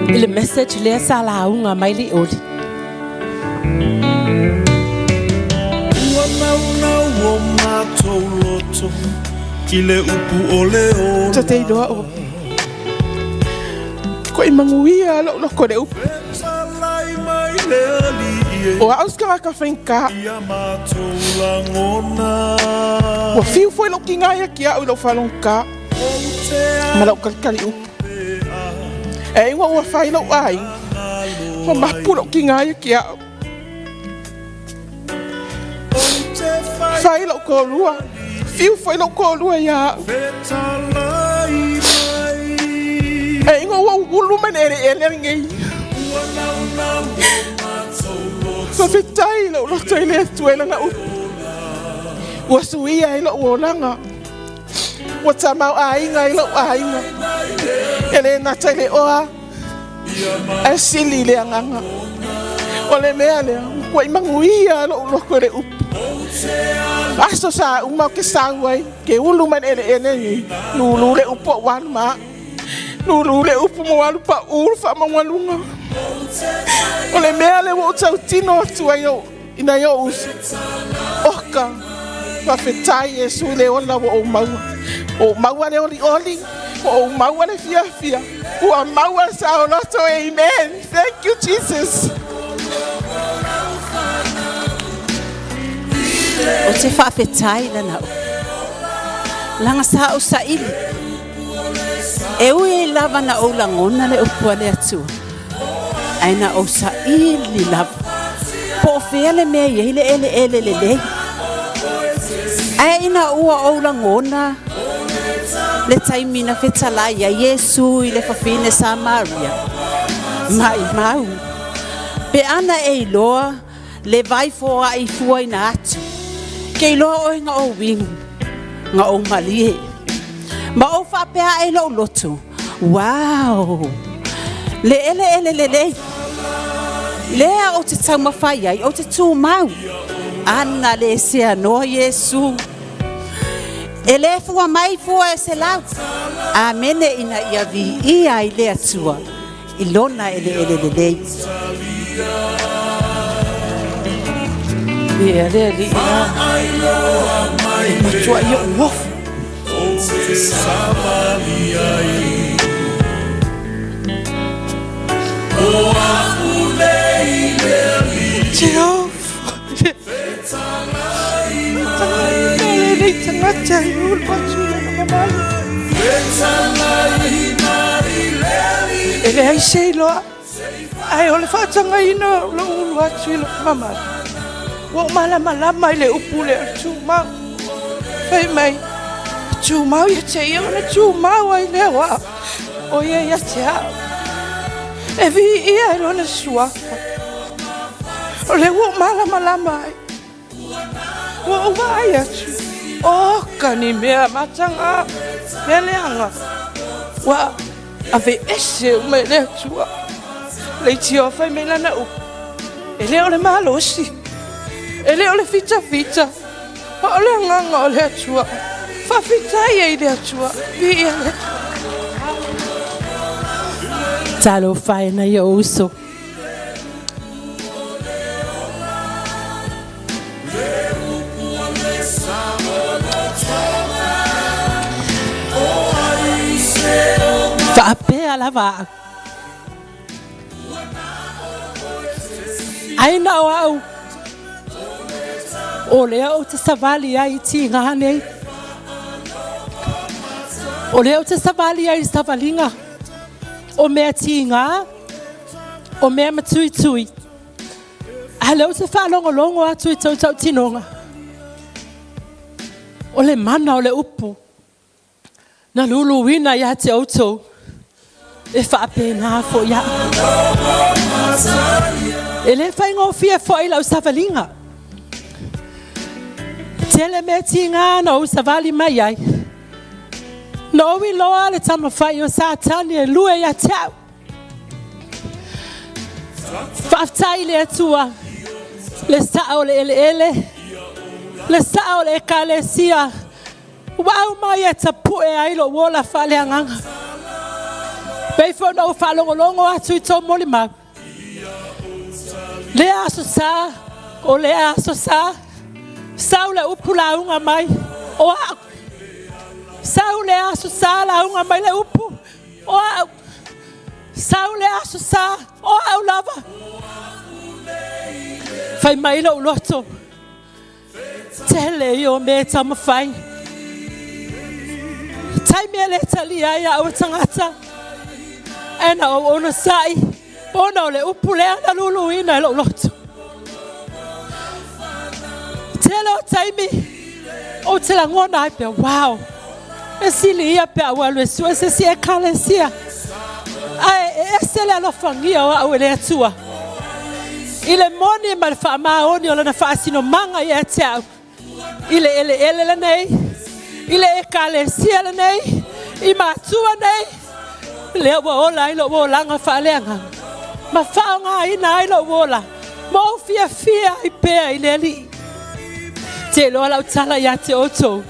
i le message lea sa lauga mai le oli. Ua naunau o matou loto i le upu o le ola. Ta te iloa o koʻi manuia lou loko le upu. O au se tagata faigata. Ua fiu foi lou tiga ia te au i lou faalogogata ma lou talitali upu. E iwa ua fai lou aiga, ua mapu lou tiga ia te au. Fai lou toalua, fiu foi lou toalua ia au. E iwa ua ulu mai le eleele lenei. Faafetai lou loto i le Atua i lana upu. Ua suia ai lou olaga. Ua tamau aiga i lou aiga. E le gata i le oa, ae sili i le agaga. O le mea lea, ua i manuia lou loko i le upu. Aso sa uma o ke sau ai, ke ulu mai le eleele nei, lulu le upu o ua alu ma au. Lulu le upu mo alu pa ulu faamaualuga. O le mea lea ua ou tautino atu ai o I nai ou uso, oka, faafetai Iesu i le ola ua ou maua. Ua ou maua le olioli, ua ou maua le fiafia, ua maua le saoloto. Amen. Thank you, Jesus. Ou te faafetai lana upu. Laga sa ou saili. E ui ai lava na ou lagona le upu a le Atua. Ae na ou saili lava. Po o fea le mea i ai le eleele lelei. Ae ina ua ou lagona le taimi na fetalai ai Iesu i le fafine Samaria, maimau, pe ana e iloa le vai foai fuaina atu, ke iloa oe nga ou inu, nga ou malie. Ma ou faapea ae i lou loto, Wow! Le eleele lelei. Lea ou te taumafai ai, ou te tumau. Ana le seanoa Iesu. E le fua mai fua e se lau. Amene ina ia viia ai le Atua i lona eleele lelei. Ia le alii e matua i ou ofu. Jehovah. Lenei tagata i ulu atu i lona mamalu. E leai se iloa, ae o le faatagaina o lou ulu atu i lona mamalu. Ua ou malamalama i le upu lea o le tumau. Fai mai, tumau ia te ia ona tumau ai lea o a'u o ia ia te a'u. E viia e lona suafa. O le ua ou malamalama ai. Ua ou vaai atu. Oka ni mea matagā, mea leaga. Ua aveese uma e le Atua. Leitioa fai mai lana upu, e le o le malosi, e le o le fitafita, a o le agaga o le Atua. Faafetai ai i le Atua, viia le Atua. Talofa e nai ou uso. Faapea lava au. Ai na o au o lea ou te savali ai i tigā nei. O lea ou te savali ai i savaliga o mea tigā, o mea matuitui. A lea ou te faalogologo atu i tou tautinoga, o le mana o le upu na luluina ia te outou, e faapena foi au. E le faigofie foi lau savaliga. Tele mea tiga na ou savali mai ai. Na ou iloa le tamafai o Satani e lue ia te au. Faafetai i le Atua, le Sa'a o le eleele, le Sa'a o le Ekalesia, ua aumai e tapu'e ai lou ola faaleagaga. Pei foi ona ou faalogologo atu i tou molimau, lea Aso Sa, o lea Aso Sa, sau le upu lauga mai, o a'u. Sau lea Aso Sa lauga mai le upu, o a'u. Sau le Aso Sa, o a'u lava. Fai mai lou loto, tele ia o mea e taumafai. Taimi e le talia ai a'u e tagata, ae na ou onosai, ona o le upu lea na luluina e lou loto. Tele o taimi, ou te lagona ai pea, wow, e sili ia pe a ou alu e sue se isi ekalesia. Ae e ese le alofagia o a'u e le Atua. I le moni ma le faamaoni o lana faasinomaga ia te a'u, i le eleele lenei, i le ekalesia lenei, i matua nei, lea ua ola ai lou olaga faaleagaga, ma faaaogaina ai lou ola, ma ou fiafia ai pea i le Alii. Te iloa lau tala ia te outou,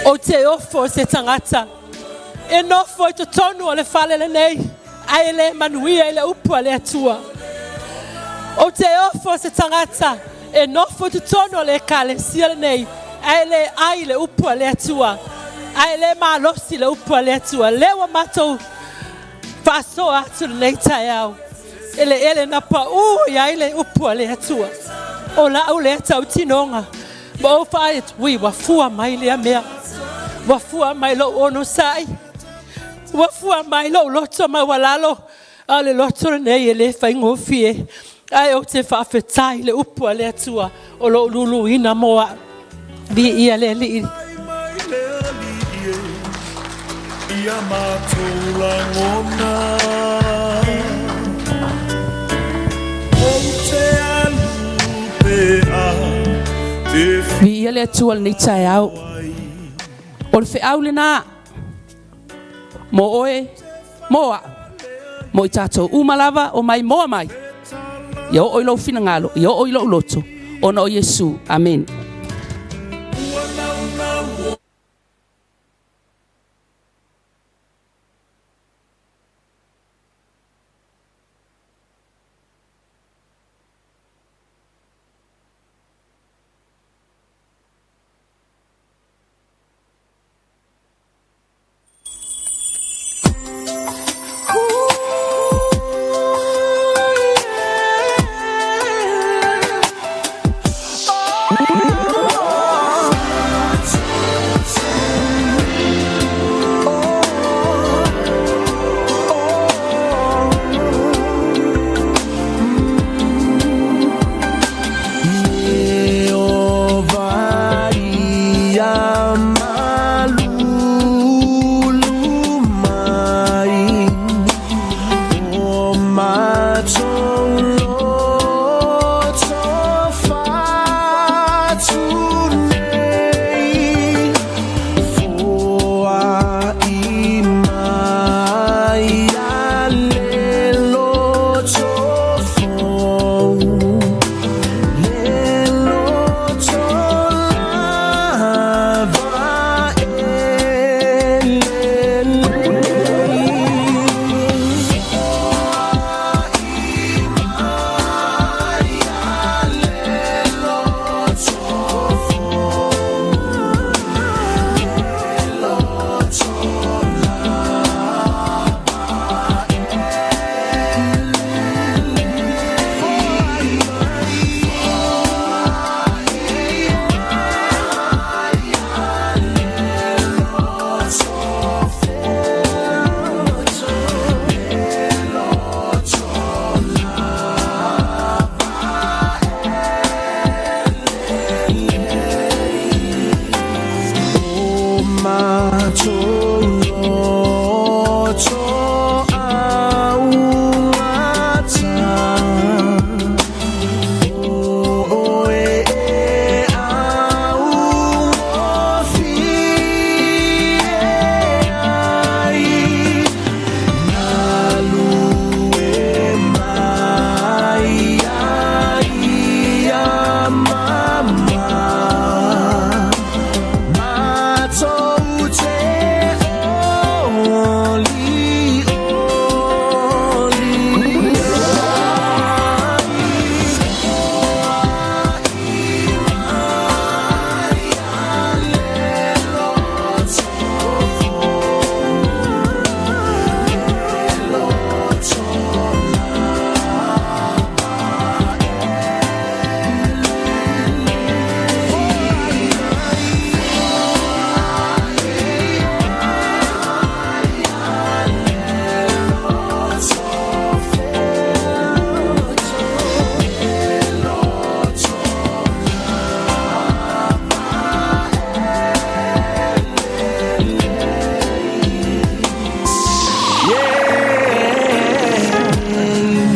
ou te ofo i se tagata e nofo i totonu o le fale lenei, ae le manuia i le upu a le Atua. Ou te ofo se tagata e nofo i totonu o le ekalesia lenei, ae le ai i le upu a le Atua, ae le malosi le upu a le Atua. Lea ua matou faasoa atu lenei taeao, eleele na pau i ai le upu a le Atua. O la'u lea tautinoga, ma ou fai atu, ui, ua fua mai lea mea, ua fua mai lou onosai, ua fua mai lou loto maualalo, a o le loto lenei e le faigofie, ae ou te faafetai i le upu a le Atua o lo o luluina mo a'u. Viia le Alii. Ia matou lagona Ou te alu pea te Viia le Atua i lenei taeao. O le feau lena mo oe, mo a'u, mo i tatou uma lava o mai moa mai. Ia oo i lou finagalo, ia oo i lou loto, ona o Iesu. Amene. Matou loto augata O oe e augofie ai Galue mai ai ia mama Matou te olioli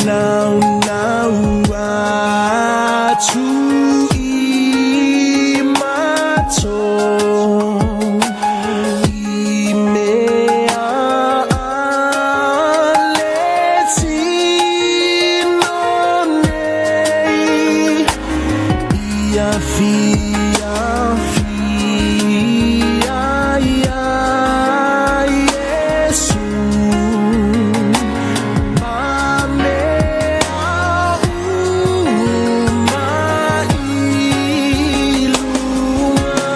Nau nau atu i matou I mea a le tino nei Ia fiafia iā Iesu Ma mea uma i luga.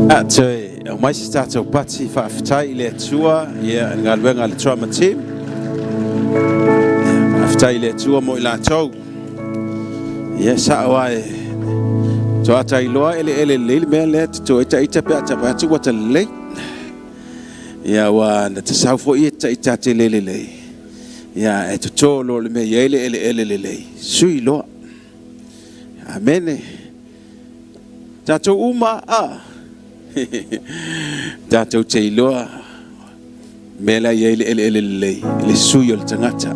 A toe aumai se tatou pati faafetai i le Atua, ia, i le galuega a le Drama Team. Faafetai i le Atua mo i latou. Ia, sao lava e toata iloa eleele lelei le mea lea, toto ai taita pe a tapa atu ua talelei. Ia, ua na tasau foi e taita tele lelei. Ia, e toto loa le mea e i ai le eleele lelei, sui loa. Amene. Tatou uma a. Tatou te iloa mea la e i ai le eleele lelei, le sui o le tagata.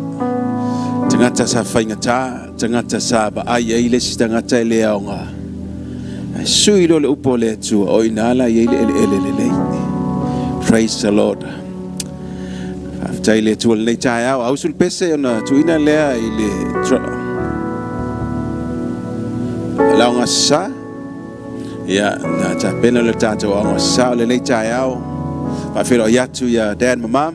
Tagata sa faigata, tagata sa vaai i ai le isi tagata e le aoga. Ae sui loa le upu a le Atua, o i ina la e i ai le eleele lelei. Praise the Lord. Faafetai i le Atua i lenei taeao. Ausu le pese ona tuuina lea i le laoga sa. Ia, na tapena le tatou aoga sa o lenei taeao. Faafeiloai atu ia Dad ma Mom.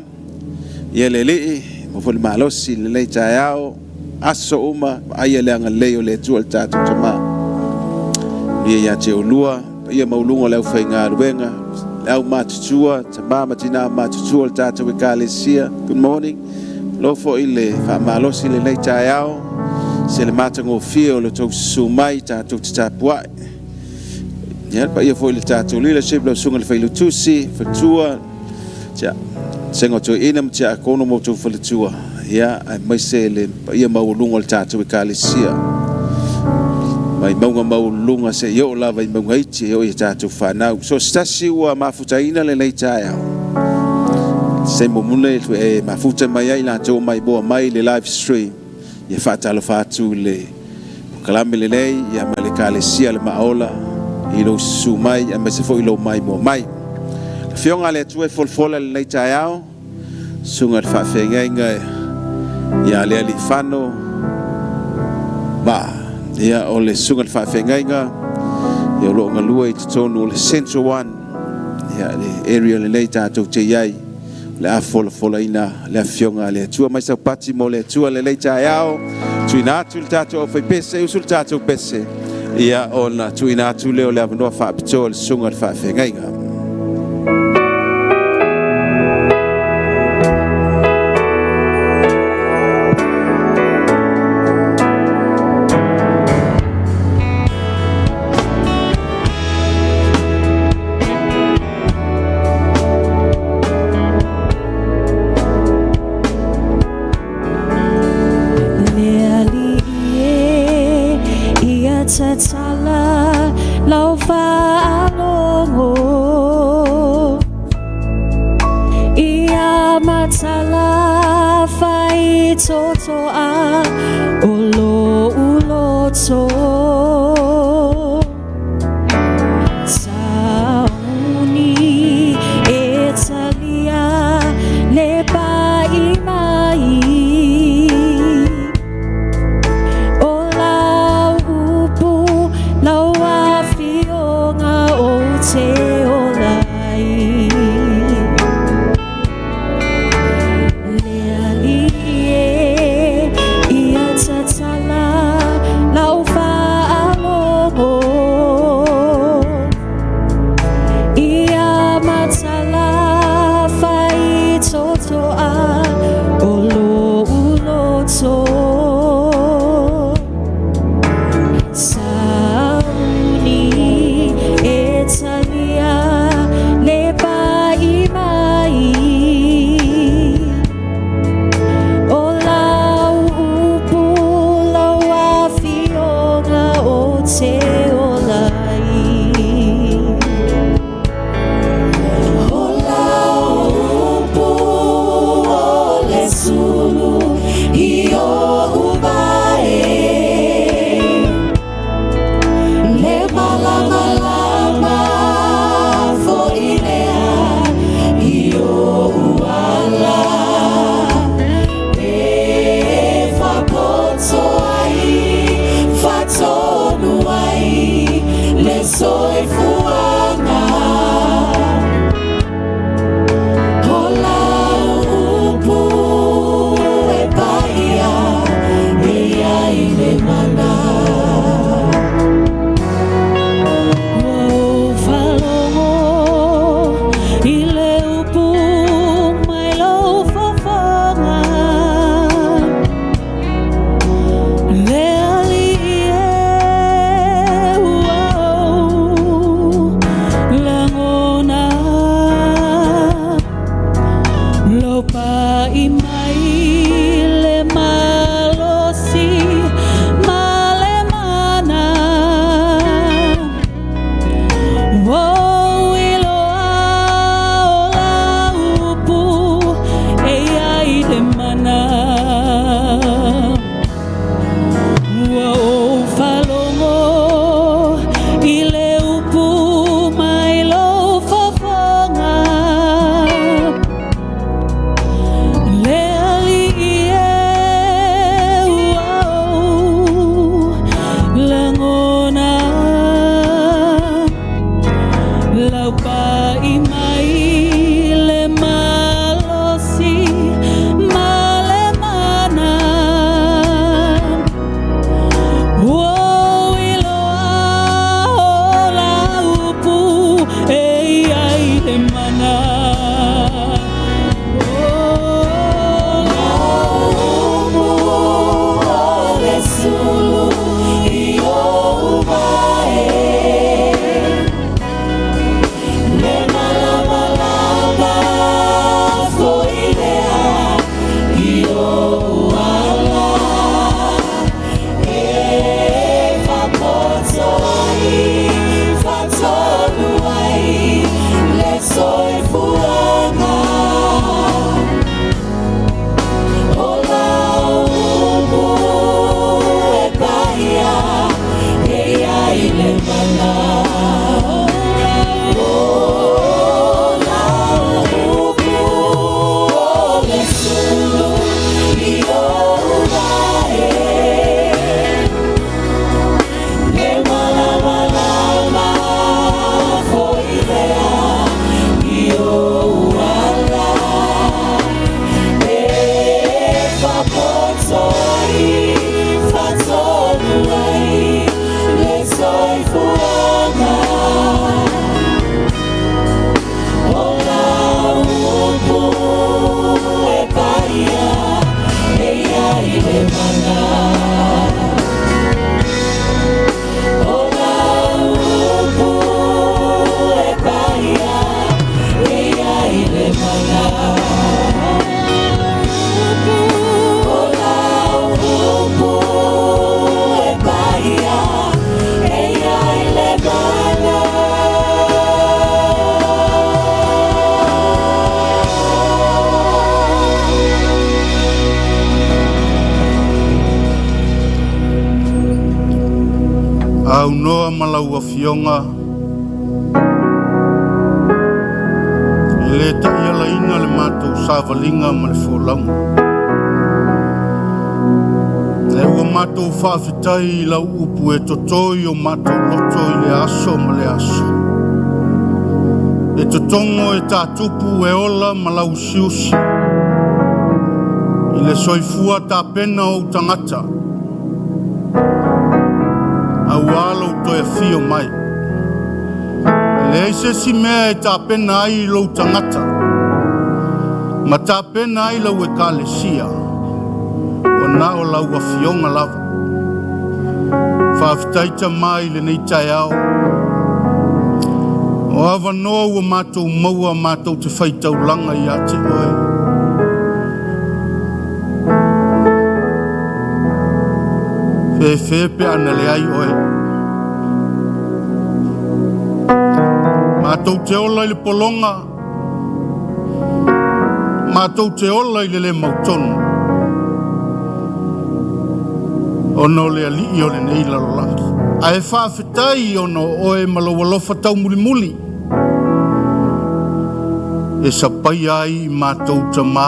Ia le alii, mo foi le malosi i lenei taeao. Aso uma, vaaia le agalelei o le Atua i le tatou tama. Manuia ia te oulua, paia maualuga o le aufaigaluega, le au matutua, tamā ma tinā matutua o le tatou Ekalesia. Good morning. Malo foi le faamalosi i lenei taeao, se le matagofie o le tou susu mai tatou te tapuai. Ia, le paia foi i le tatou leadership, lau susuga i le Failautusi, faletua, tia, Vasega o Toeaina ma Tiakono ma outou faletua, ia, aemaise le paia maualuga o le tatou Ekalesia. Mai mauga maualuluga seia oo lava i mauga iti e oo i a tatou fanau. So se tasi ua mafutaina lenei taeao, se momune e mafuta mai ai latou mai moa mai le live stream, ia faatalofa atu i le polokalame lenei ia ma le Ekalesia le Maaola i lou susu mai aemaise foi lou maimoa mai. Le Afioga a le Atua e folafola i lenei taeao, Susuga i le Faafeagaiga ia Lealiifano Vaa. Ia, o le Susuga i le Faafeagaiga ia o lo o galue i totonu o le Central One, ia, le area lenei tatou te i ai, o le a folafolaina le Afioga a le Atua. Mai sau pati mo le Atua lenei taeao, tuuina atu le tatou aufaipese, usu le tatou pese, ia ona tuuina atu lea o le avanoa faapitoa i le Susuga i le Faafeagaiga. Le Alii e, ia tatala lau faalogo Ia matala faitotoa o lou loto Sauni e talia le pai mai O lau upu, lau afioga ou te ola ai Le Alii e, ia tatala lau faalogo Ia matala faitotoa o lou loto Sauni e talia. Afioga, e le ta'ialaina le matou savaliga ma le folauga. Ae ua matou faafetai i lau upu e toto i o matou loto i lea aso ma lea aso. E totogo e tātupu e ola ma lauusiusi i le soifua tapena o ou tagata, auā lou toe afio mai. E leai se isi mea e tapena ai lou tagata ma tapena ai lau ekalesia, ua na o lau afioga lava. Faafetai Tamā i lenei taeao. O avanoa ua matou maua matou te faitaulaga ia te oe. Fefe pe ana leai oe. Matou te ola i le pologa, matou te ola i le le mautonu, ona o le alii o lenei lalolagi. Ae faafetai ona o oe ma lou alofa taumulimuli e sapaia ai i matou tamā,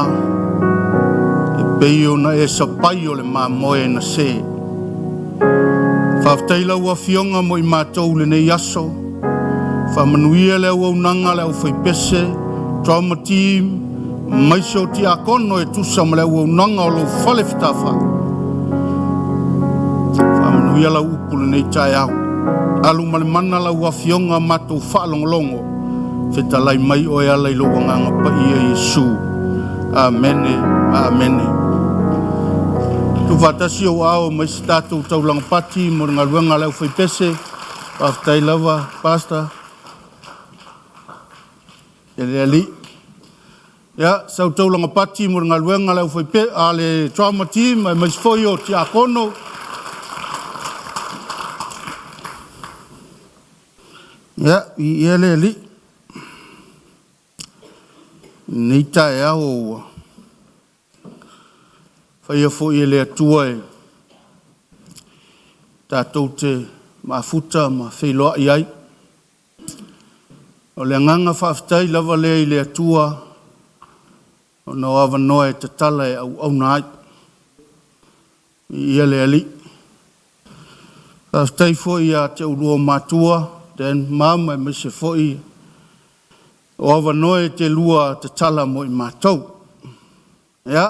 e pei ona e sapai o le mamoe na se. Faafetai lau Afioga mo i matou lenei aso. Faamanuia le auaunaga a le aufaipese, drama team, maise o tiakono e tusa ma le auaunaga o lou fale fetafai. Faamanuia lau upu lenei taeao. Alu ma le mana lau Afioga matou faalogologo. Fetalai mai oe ala i lou agaga paia Iesu. Amene, amene. Tuufaatasi ou aao mai se tatou taulaga pati mo le galuega a le aufaipese. Faafetai lava, Pastor. E le alii. Ia, sau taulaga pati mo le galuega a le aufaipe a le drama team aemaise foi o tiakono. Ia, viia le Alii. Lenei taeao ua faia foi e le Atua e tatou te mafuta ma feiloai ai. O le agaga faafetai lava lea i le Atua ona o avanoa e tatala e auauna ai. Viia le Alii. Faafetai foi ia te oulua o matua, Dan ma Mama, aemaise foi o avanoa e te lua tatala mo i matou. Ia,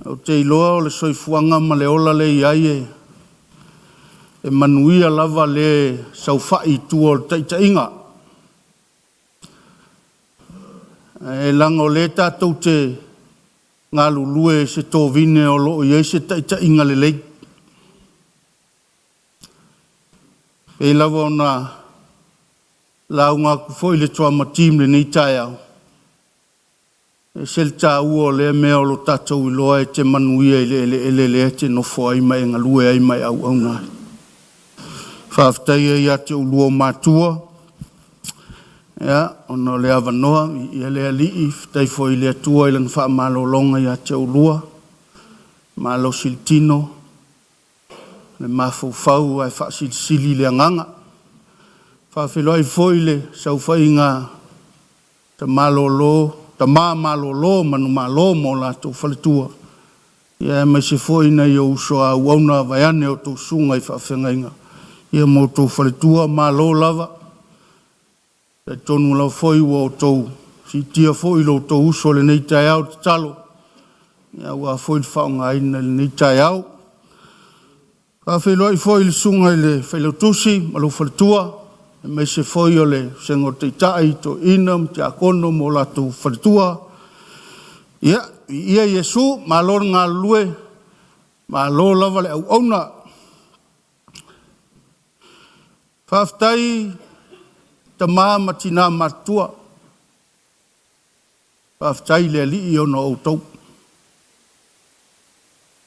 ou te iloa o le soifuaga ma le ola lea e i ai e, e manuia lava le saofai i tua o le taitaiga. Ae leaga o lea tatou te galulue i se tovine o lo o i ai se taitaiga lelei. Pei lava ona lauga atu foi le Drama Team i lenei taeao, e ese le taua o lea mea o lo tatou iloa e te manuia i le eleele lea e te nofo ai ma e galue ai ma e auauna ai. Faafetai ai ia te oulua o matua, ia, ona o le avanoa, ia le Alii, faafetai foi i le Atua i Lana faamalologa ia te oulua, malosi i le tino, le mafaufau ae faasilisili le agaga. Faafeiloai foi i le saofaiga a Tama Lolo, Tama Malolo Manumalo ma o latou faletua, ia aemaise foi nai ou uso a auauna vaeane o outou susuga i faafeagaiga, ia ma outou faletua, malo lava. Talitonu lava foi ua outou siitia foi lo outou uso i lenei taeao tatalo, aua foi le faaaogaina i lenei taeao. Faafeiloai foi i le susuga i le Failautusi ma lou faletua, aemaise foi o le Vasega o Taitai, Toeaina ma Tiakono ma o latou faletua. Ia, viia Iesu, malo le galulue, malo lava le auauna. Faafetai tama ma tina matutua, faafetai i le Alii ona o outou.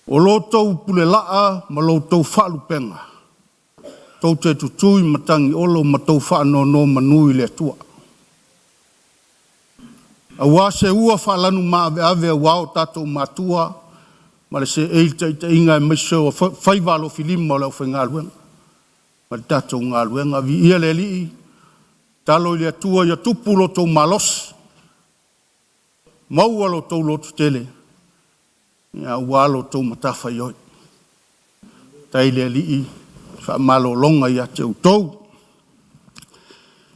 O lo outou pulelaa ma lo outou faalupega, tou te tutū i matagiolo ma tou faanonomanu i le Atua. Aua se ua faalanumaaveve aua o tatou matua ma le seei i le taitaiga aemaise o faiva alofilima o le aufaigaluega. ma le tatou galuega. Viia le Alii, talo i le Atua ia tupu lo outou malosi, maua lo outou lototele aua lo outou matafaioi. Faafetai i le Alii i faamalologa ia te outou.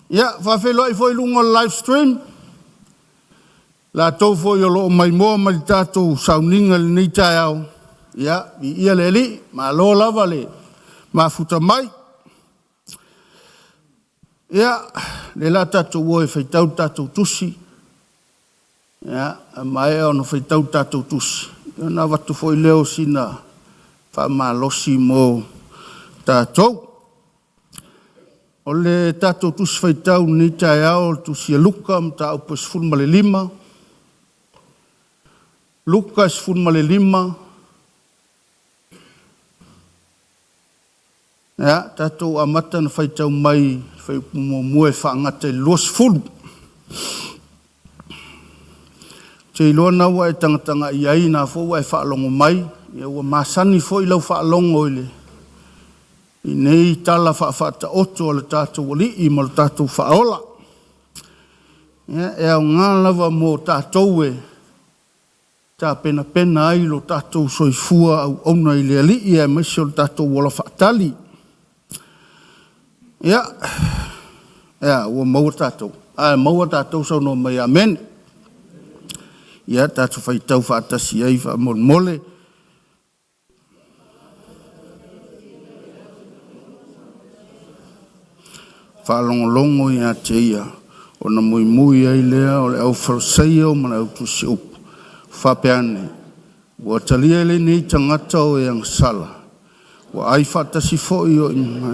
Ia, e faafeiloai foi i luga o le live stream latou foi o lo o maimoa mai i le tatou sauniga i lenei taeao. Ia viia le Alii, malo lava le mafuta mai. Ia, o lea o le a tatou o e faitau le tatou tusi. Ia, a maea ona faitau le tatou tusi, ona avatu foi lea o sina faamalosi mo tatou. O le tatou tusi faitau i lenei taeao o le tusi a Luka mataupu 15, Luka 15. Ia, tatou amata ona faitau mai i le fuaiupu 1 e faagata i le 20. Ou te iloa o lena ua e tagatagai i ai, o lena foi ua e faalogo mai, ia ua masani foi lau faalogo i nei tala faa-Faataoto a le tatou Alii ma lo tatou Faaola. Ia, e aoga lava mo tatou e tapenapena ai lo tatou soifua auauna i le Alii aemaise o le tatou ola faatali. Ia, e a, ua maua tatou? A maua tatou, saunoa mai. Amene. Ia tatou faitau faatasi ai faamolemole. Faalogologo ia te ia, ona muimui ai lea o le aufalesaio ma le autusiupu, faapea ane, “Ua talia e lenei tagata o e agasala, ua ai faatasi foi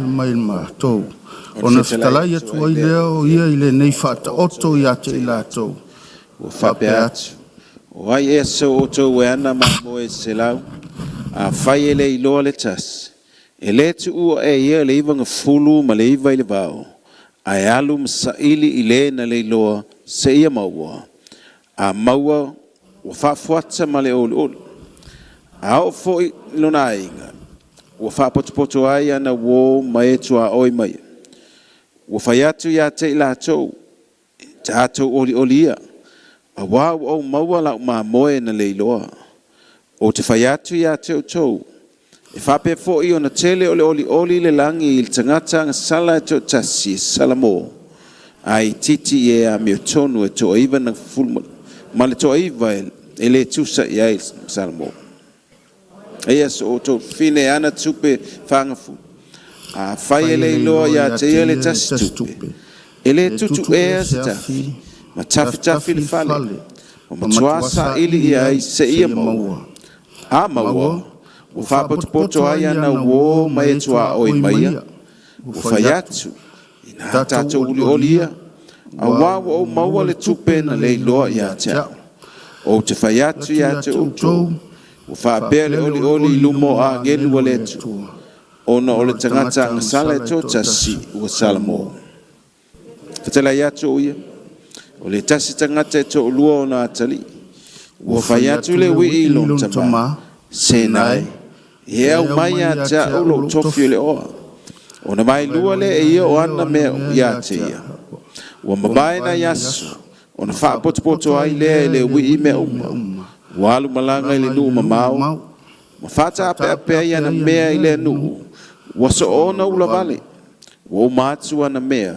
ma i latou.” Ona Ona fetalai fetalai atu atu ai ai lea lea o o ia ia i i lenei lenei faataoto faataoto ia ia te te i i latou, latou, ua faapea faapea atu. atu, “O ai ea se o outou e ana mamoe se 100, afai e le iloa le tasi, e le tuua ea e ia le 99 i le vao, ae alu ma saili i le na leiloa seia maua? A maua, ua faafuata ma le olioli. A oo foi i lona aiga, ua faapotopoto ai ana uō ma e tuaoi ma ia. Ua fai atu ia te i latou, ‘Tatou olioli ia, auā ua ou maua lau mamoe na leiloa.’ Ou te fai atu ia te outou, e faapea foi ona tele o le olioli i le lagi i le tagata agasala e toatasi e salamo, ae itiiti i e amiotonu e toaiva na fulu ma le toaiva e le tusa i ai ma salamo. Eia so outou fafine e ana tupe faagafulu. Afai e Fai le le iloa iloa ia ia te te ia le ia le tasi tasi tupe, tupe, e le e tutu tutu ea ea se se tafi, afi, ma tafitafi tafitafi le le fale, fale, ma ma matuā matua saili saili i ai ai seia seia maua. maua. A maua, Maua, ua ua faapotopoto faapotopoto ai ai ana ana uō uō ma ma e e tuaoi tuaoi ma ma ia. ia. Ua Ua fai fai atu, atu, inā tatou tatou olioli olioli ia, ia, auā auā ua ua ou ou maua maua le le tupe tupe na na le leiloa iloa ia ia te te au. au. Ou te fai atu Atu ia ia te te outou, outou, ua faapea le faapea le olioli i olioli i luma luma o o agelu agelu a o le le Atua, Atua, ona ona o o le le tagata tagata agasala e agasala e toatasi toatasi ua ua salamo. salamo. Fetalai atu o ia, o le tasi tagata e toalua ona atalii. Ua Ua fai fai atu atu le le uii i uii i lona lona tamā, tamā, “Sena Sena e, e, e e aumai aumai ia ia te te au au lou lou tofi o tofi. le oa.” Ona Ona vaelua vaeluaina lea e ia lea o e ia o ana ana mea mea ia ia te te ia. ia. Ua Ua mavae mavae nai nai aso, aso, ona ona faapotopoto faapotopoto ai ai lea e lea le e le uii mea uii mea uma. uma. Ua alu malaga i le Malaga i nuu le nuu mamao, mamao, ma faataapeape ai faataapeape ana ai ana mea i mea lea i le nuu, nuu, ua ua soona soona ulavale. ulavale. Ua uma atu ana mea,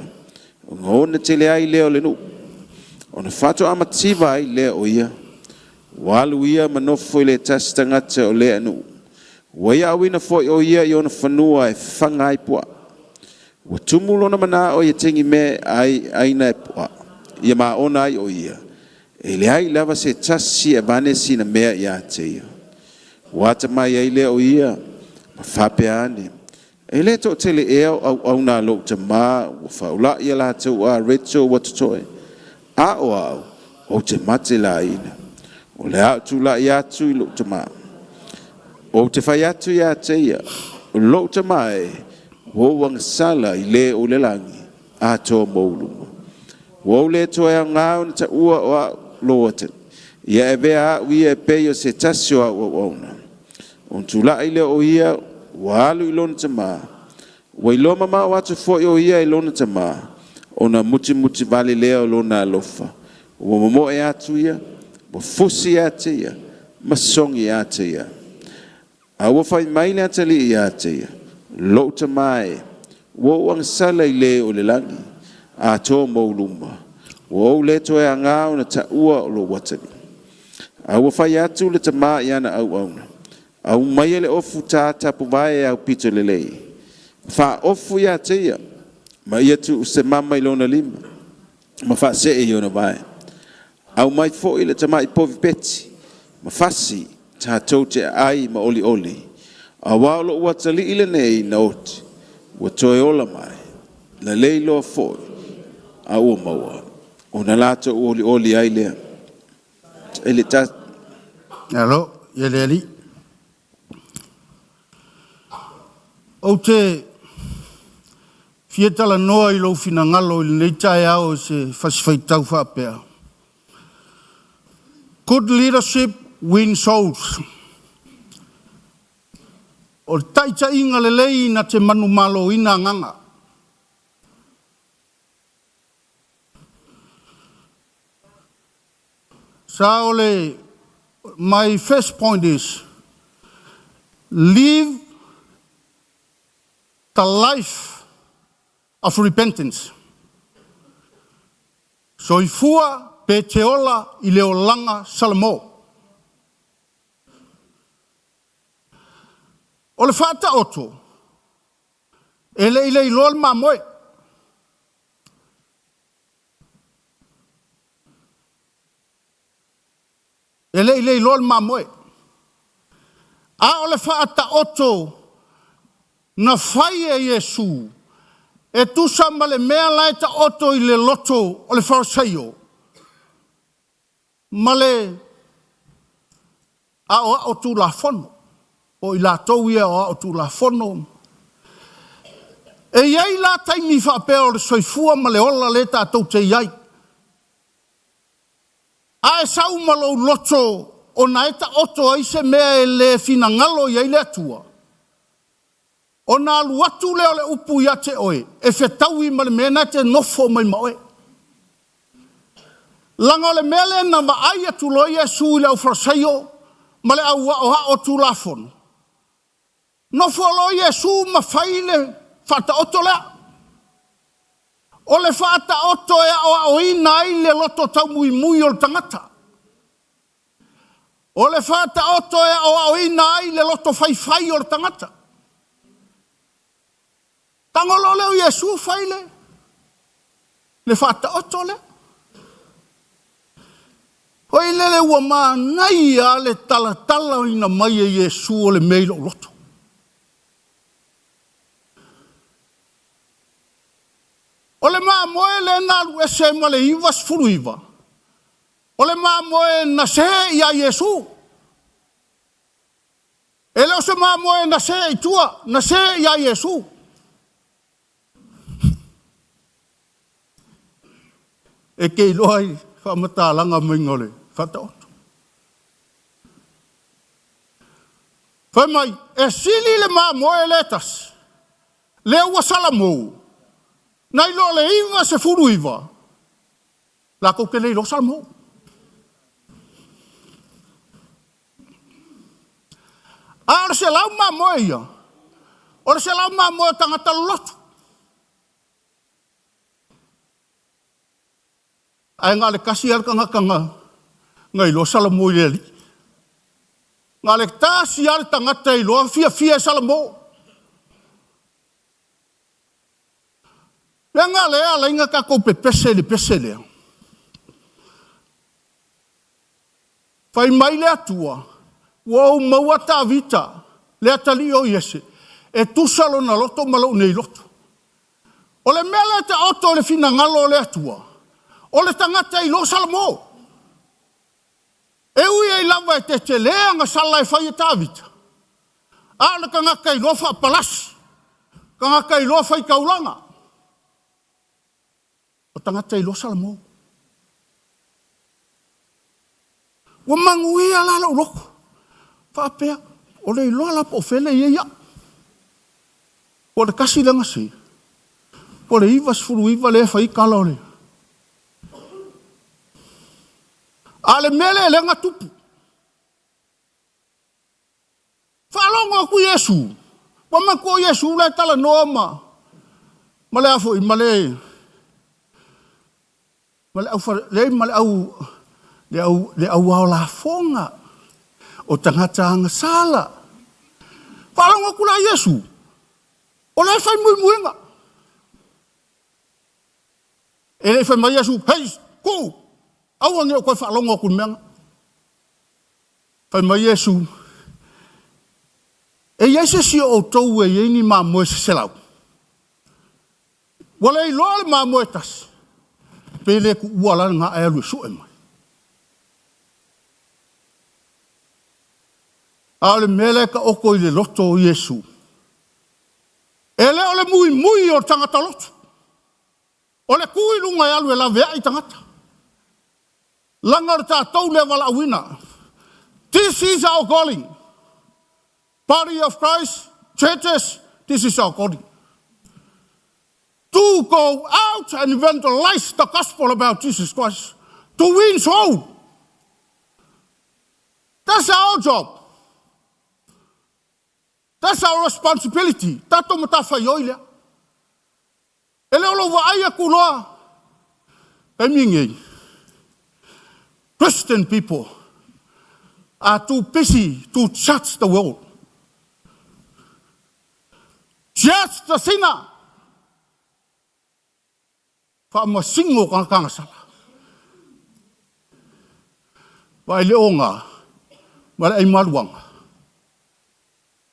ona one tele ai lea o le nuu. Ona faatoa mativa ai lea o ia. Ua alu ia ma nofo i le tasi tagata o lea nuu. Ua ia auina foi o ia i ona fanua e fafaga ai puaa. Ua tumu lona manao ia tegi mea ai aina e puaa, ia maona ai o ia. E leai lava se tasi e avane sina mea ia te ia. Ua atamai ai lea o ia, ma faapea ane, E le toatele ea o auauna a lou tamā ua faaula'i a latou areto ua totoe, a o au, ou te mate laina. O le a ou tula'i atu i lou tamā. Ou te fai atu ia te ia, lou tamā e, ua ou agasala i le o i le lagi, atoa ma ou luma. Ua ou le toe aogā ona taua o au lou atalii. Ia e avea au ia e pei o se tasi o au auauna. Ona tula'i lea o ia, ua alu i lona tamā. Ua iloa mamao atu foi o ia i lona tamā, ona mutimutivale lea o lona alofa. Ua momoe atu ia, ua fusi ia te ia, ma sogi ia te ia. A ua fai mai le atalii ia te ia, Lou tamā e, ua ou agasala i le o i le lagi, atoa ma ou luma. Ua ou le toe agā ona taua o lou atalii. A ua fai atu le tamā i ana auauna, Aumaia le ofu tā tapuvae e aupito lelei, faaofu ia te ia, ma ia tuu se mama i lona lima, ma faasee i ona vae. Aumai foi le tamai povi peti, ma fasi, tatou te aai ma olioli, auā o lou atalii lenei na oti, ua toe ola mai, na le iloa foi, a ua maua, ona latou olioli ai lea. E le ta. Alo, ia le alii. Ou te fia talanoa i lou finagalo i lenei taeao i se fasi faitau faapea, Good leadership wins souls. O le taitaiga lelei na te manumaloina agaga. Sa o le my first point is live the life of repentance. Soifua pe te ola i le olaga Salamo. O le faataoto, e le i leiloa le mamoe. E le i leiloa le mamoe. A o le faataoto na fai e Iesu e tusa ma le mea la e taoto i le loto o le Farisaio ma le Aoao Tulafono, o i latou ia o Aoao Tulafono. E i ai la taimi faapea o le soifua ma le ola lea tatou te i ai, a e sau ma lou loto ona e taoto ai se mea e le finagalo i ai le Atua, ona alu atu lea o le upu ia te oe e fetaui ma le mea lena e te nofo mai ma oe. Leaga o le mea lea na vaai atu loa Iesu i le aufalesaio ma le au aoao Tulafono, nofo loa Iesu ma fai le faataoto lea. O le faataoto e aoaoina ai le loto taumuimui o le tagata. O le faataoto e aoaoina ai le loto faifai o le tagata. Tago loa lea o Iesu fai le, le faataoto lea. Oi lele ua manaia le talatalaina mai e Iesu o le mea i lou loto. O le mamoe lea na alu ese ma le 99, o le mamoe na se ia Iesu. E le o se mamoe na se i tua, na se ia Iesu. E te iloa i faamatalaga maiga o le Faataoto. Fai mai, e sili le mamoe lea e tasi, lea ua salamou, nai lo le 99, latou te le iloa salamou. A o le 100 mamoe ia, o le 100 mamoe o tagata loloto. Ae na o le tasi lava le tagata na, na iloa salamo i le Alii. Na o le tasi lava le tagata e iloa fiafia e salamo. Leaga lea e ala ai ona tatou pepese i le pese lea. Fai mai le Atua, ua ou maua Tavita, le atalii o Iese, e tusa lona loto ma lou nei loto. O le mea lea e taoto i le finagalo o le Atua, o le tagata e iloa Salamo. E ui ai lava e tetele ana sala e fai e Tavita, a o le tagata e iloa faapalasi, tagata e iloa faitaulaga. O tagata iloa Salamo. Ua manuia la lou loto. Faapea, o le iloa la po o fea lea e i ai au. Po o le 1 lea na se, po o le 99 lea e fai ai tala o le. A o le mea lea lea na tupu. Faalogo atu Iesu, ua manatua o Iesu la e talanoa ma, ma le a foi, ma le, ma le au, leai, ma le au, le au, le au ao lafoga o tagata agasala. Faalogo atu la Iesu, o la e fai muimuiga. E le i fai mai Iesu, hei, kuu, aua ne i ou toe faalogo atu i le mea lena. Fai mai Iesu, E i ai se isi o outou e i ai ni mamoe se 100, ua le iloa le mamoe e tasi, pe le tuua la lena ae alu e sue mai. A o le mea lea e taoto i le loto o Iesu, e le o le muimui o le tagata lotu, o le tu i luga e alu e laveai tagata. Laga o le tatou lea valaauina. This is our calling. Body of Christ, churches, this is our calling. To go out and evangelize the gospel about Jesus Christ. To win soul. That's our job. That's our responsibility. Tatou matafaioi lea. E le o lou vaai atu loa taimi nei. Christian people are too busy to judge the world. Judge the sinner. Faamasino tagata agasala. Vaai le oga ma le aimaluaga.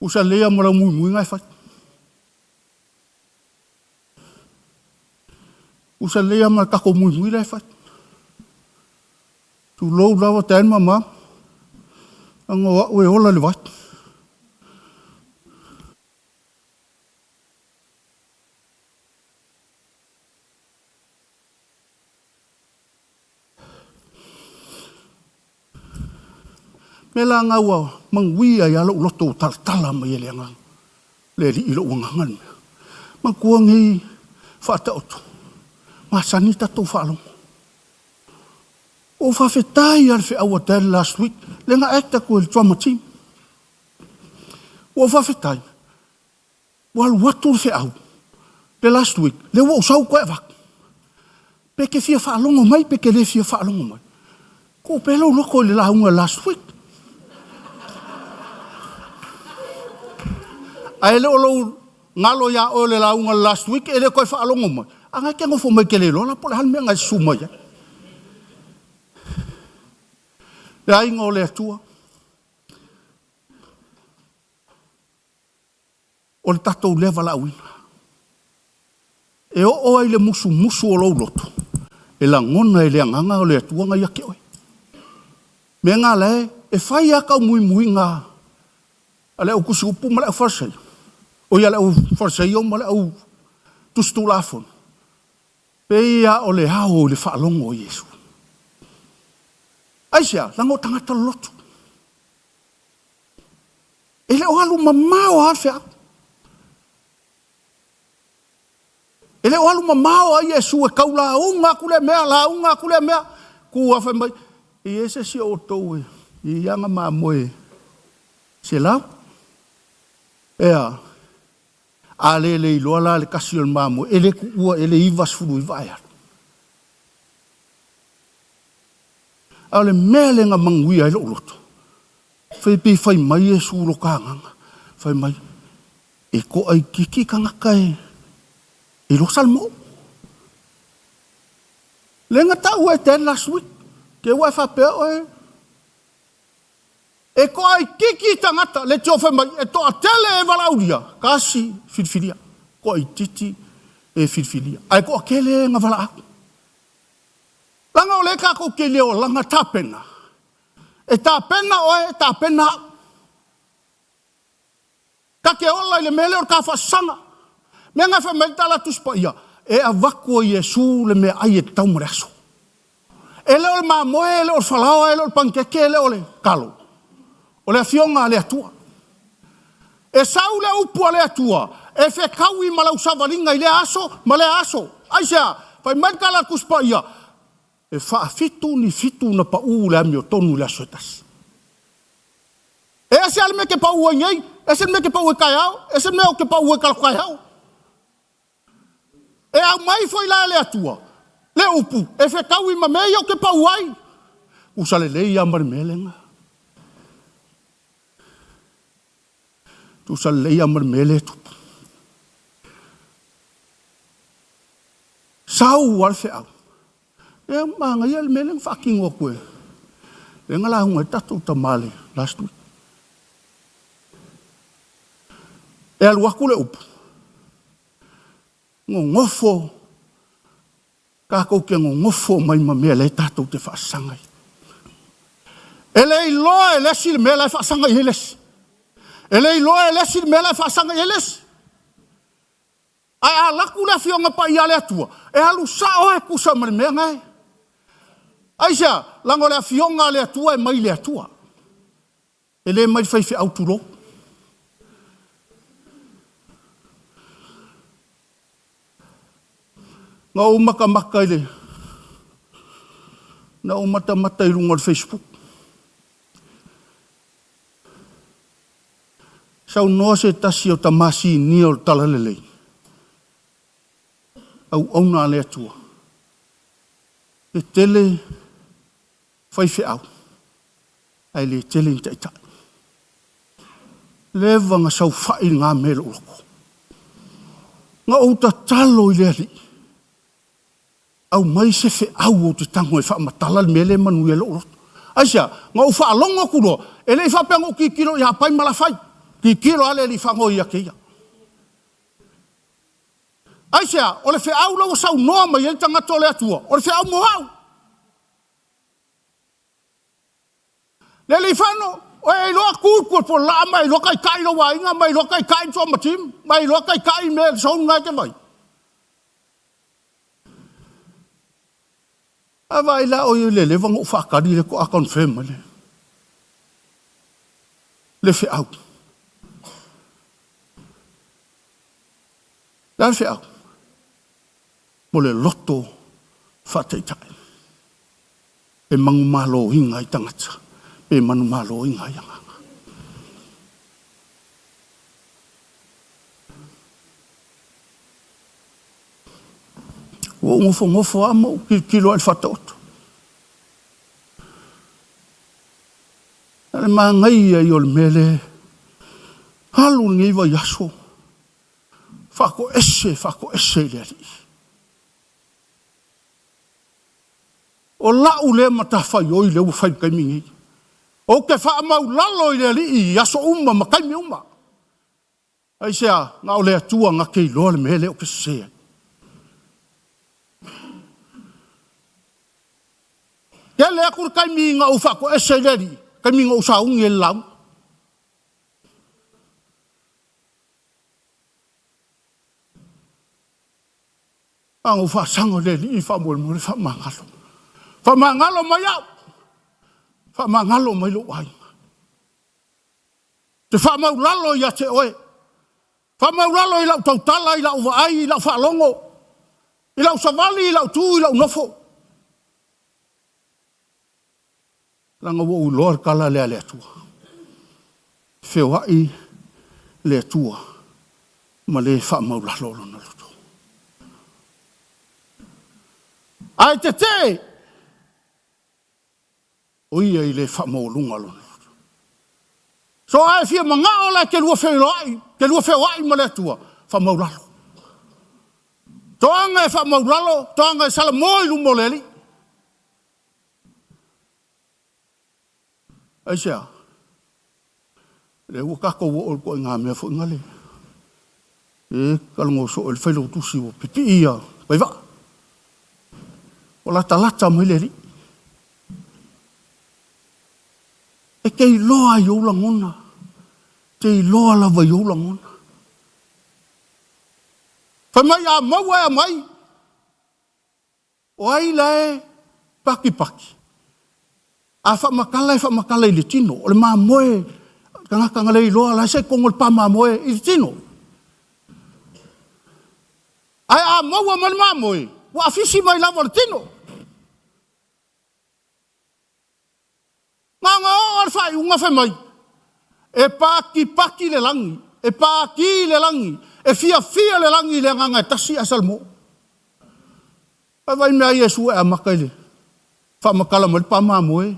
Usa lea ma lau muimuiga e fai. Usa lea ma le tatou muimui la e fai. Tulou lava Dan ma Mom. Leaga o au e ola i le vai. Mea la nga ua manuia ai lava lou loto ua talatala mai e le Agaga, le Alii i lou agaga le mea. Manatua nei faataoto, masani tatou faalogo. Ua ou faafetai lava i le feau a Dad last week, lea na act atu e le drama team. Ua ou faafetai, ua alu atu le feau le last week, lea ua ou sau toe avatu. Pe te fia faalogo mai pe te le fia faalogo mai. Tuu pea lou loto i le lauga last week. Ae le o lou galo ia oe le lauga last week e le toe faalogo mai. A na e te nofo mai te le iloa la po o le a le mea na e susu mai ai. Le aiga o le Atua. O le tatou lea valaauina. E oo ai le musumusu o lou loto, e lagona e le Agaga o le Atua na ia te oe. Mea na la e fai a kau muimuiga a le au tusi upu ma le au Fariseio, o ia le au Fariseio ma le au tusi Tulafono, pei a o le ao i le faalogo o Iesu. Aisea? Leaga o tagata lolotu. E le o alu mamao lava le feau. E le o alu mamao lava Iesu e tau lauga atu lea mea, lauga atu lea mea. Tu lava fai mai, e i ai se isi o outou e i ai ana mamoe 100. Ea, a le le iloa la le tasi o le mamoe, e le tuua e le 99 ae alu. A o le mea lea na manuia ai lou loto, fai pei fai mai Iesu lo ka agaga, fai mai, e toaitiiti tagata e iloa salamo. Lea na taua e Dan last week, te ua e faapea oe, e toaitiiti tagata, le tio fai mai, e toatele e valaaulia, kasi filifilia, toaitiiti e filifilia, ae toatele e na valaau. Leaga o lea tatou te le olaga tapena. E tapena oe, e tapena au. Ta te ola i le mea lea o le ta faasasaga. Mea na fai mai le tala Tusi Paia, e avatu e Iesu le meaai e tatau mo le aso. E le o le mamoe, e le o le falaoa, e le o le panikeke, e le o le talo. O le Afioga a le Atua. E sau le upu a le Atua, E fekaui ma lau savaliga i lea aso ma lea aso. Aisea? Fai mai le tala a le Tusi Paia, E faafitu ni fitu na pau i le amiotonu i le aso e tasi. E ese lava le mea e te pau ai nei, ese le mea e te pau ai taeao, ese le mea ou te pau ai talaatu taeao. E aumai foi la e le Atua le upu e fetaui ma mea ia ou te pau ai. Tusa lelei lava ma le mea lena. Tusa lelei lava ma le mea lea e tupu. Sau lava le feau. Ia manaia le mea lea na faatino atu e lea na lauga ai le tatou tama le last week. E alu atu le upu, nonofo, tatou te nonofo mai ma mea lea tatou te faasaga ai. E le iloa e le isi le mea la e faasaga i ai le isi. E le iloa e le isi le mea la e faasaga i ai le isi. Ae a alu atu le Afioga Paia a le Atua, e alu sao lava e tusa ma le mea na e. Aisea? Leaga o le Afioga a le Atua e mai le Atua. E le mai le faifeau tulou. Na ou matamata i le Na ou matamata i luga o le Facebook. Saunoa se tasi o tama sinia o le Talalelei, auauna a le Atua, e tele faifeau ae le tele ni taitai. Leva na saofai lena mea i lou loto. Na ou tatalo i le Alii, Aumai se feau ou te tago e faamatala le mea lea e manuia ai lou loto. Aisea? Na ou faalogo atu loa, e le i faapea na ou tilotilo ia Pai ma Lafai. Tilotilo lava le Alii Faanoi ia te ia. Aisea? O le feau la ua saunoa mai ai le tagata o le Atua, o le feau mo au. Lealiifano, o e iloa tu i tua i laa ma e iloa taitai lou aiga ma e iloa taitai le Toa ma e iloa taitai mea le zone na e te vaai. A vaai la oi le leva na ou faatali le toa confirm mai le le feau. Le a le feau? Mo le loto faataitai. E manumaloina ai tagata pe manumaloina ai agaga. Ua ou nofonofo lava ma ou tilotilo lava i le Faataoto. Na o le manaia ia o le mea lea alu lenei vaiaso, faatoese, faatoese i le Alii. O lau lea matafaioi lea ua fai i le taimi nei. Ou te faamaulalo i le Alii i aso uma ma taimi uma. Aisea? Na o le Atua na te iloa le mea lea ou te sese ai. Tele atu le taimi na ou faatoese ai le Alii, taimi na ou sauni ai i le lauga. A na ou faasaga i le Alii faamolemole faamagalo. Faamagalo mai au, faamagalo mai lou aiga. Te faamaulalo ia te oe. Faamaulalo i lau tautala, i lau vaai, i lau faalogo, i lau savali, i lau tu, i lau nofo. Leaga ua ou iloa le tala lea a le Atua. Feoai le Atua ma le faamaulalo lona loto. Ae tetee o ia i le faamaualuga lona loto. So a e fia manao la e te lua feiloai, te lua feoai ma le Atua, faamaulalo. Toaga e faamaulalo, toaga e salamo i luma o le Alii. Aisea? Lea ua tatou oo i le ituaiga mea foi na le e talanoa soo ai le Failautusi ua pipii ia Vaivaa. Ua latalata mai le Alii. E te iloa i ou lagona, te iloa lava i ou lagona. Fai mai a maua e aumai. O ai la e pakipaki? A faamatala e faamatala i le tino. O le mamoe, tagata na le iloa la e sa i totonu o le pa mamoe i le tino. Ae a maua mai le mamoe, ua afisi mai lava o le tino. Na ona oo lava le faaiuga fai mai, e patipati le lagi, e pati le lagi, e fiafia le lagi i le agaga e tasi ae Salamo. Ae vaai mea a Iesu e amata i le faamatala mai le pa mamoe,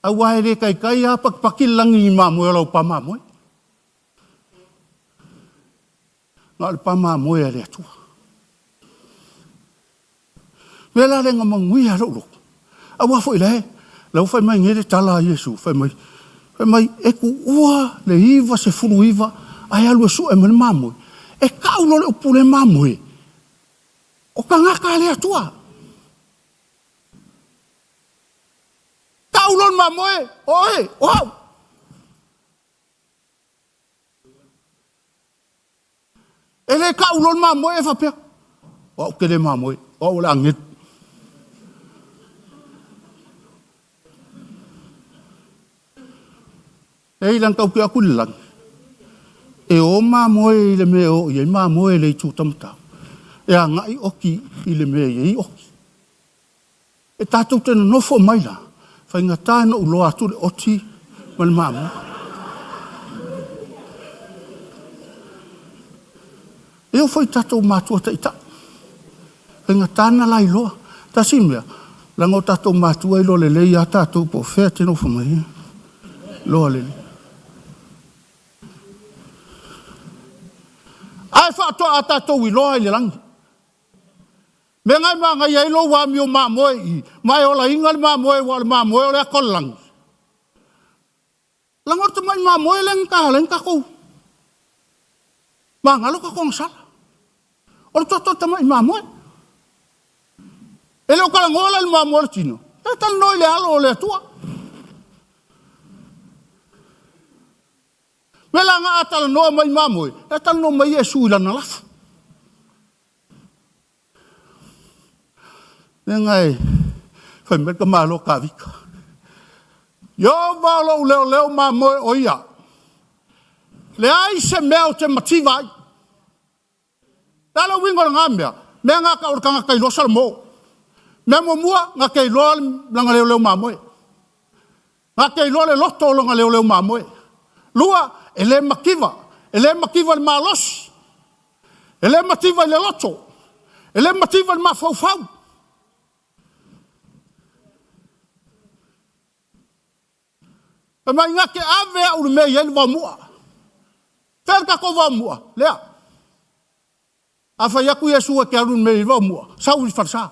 aua e le taitai lava patipati le lagi i ni mamoe o lau pa mamoe. Na o le pa mamoe a le Atua. O le mea la lea na manuia ai lou loto, aua foi la e, la ua fai mai nei le tala a Iesu, fai mai, fai mai, e tuua le 99 ae alu e sue mai le mamoe. E tau loa le upu lea mamoe, o tagata a le Atua. Tau loa le mamoe, o oe, o au. E le tau loa le mamoe e faapea, o au ou te le mamoe, o au o le agelu. Ei, leaga tatou te o atu i le lagi, e o mamoe i le mea e o i ai mamoe i le itu taumatau, e agai oti i le mea e i ai oti. E tatou te nonofo mai la, faigata ona ou iloa atu le oti ma le mamoe. E oo foi i tatou matua taitai, faigata ona lailoa. Tasi mea, leaga o tatou matua e iloa lelei lava tatou po o fea e te nofo mai ai. Iloa lelei. Ae faatoa tatou iloa i le lagi. Mea na e manaia ai lou amio mamoe i i, ma e olaina le mamoe aua o le mamoe o le ata o le lagi. Leaga o le tamai mamoe lea na ala ai ona tatou magalo tatou agasala. O le toto o le tamai mamoe. E le o talanoa la i le mamoe o le tino, e talanoa i le alo o le Atua. Mea la na a talanoa mai i mamoe, e talanoa mai Iesu i lana lafo. Mea na e fai mai le tamaloa Tavita, Ieova o lou leoleo mamoe o ia, leai se mea ou te mativa ai. O le a le uiga o lena mea? Mea na tau o le tagata iloa Salamo. Mea muamua, na te iloa lana leoleo mamoe. Na te iloa le loto o lona leoleo mamoe. Lua, e le mativa, e le mativa i le malosi, e le mativa i le loto, e le mativa i le mafaufau. Fai mai na te ave au i le mea e i ai le vaomua. Fea le tatou vaomua? Lea. A fai atu Iesu e te alu i le mea e i ai le vaomua, sau i le falesa.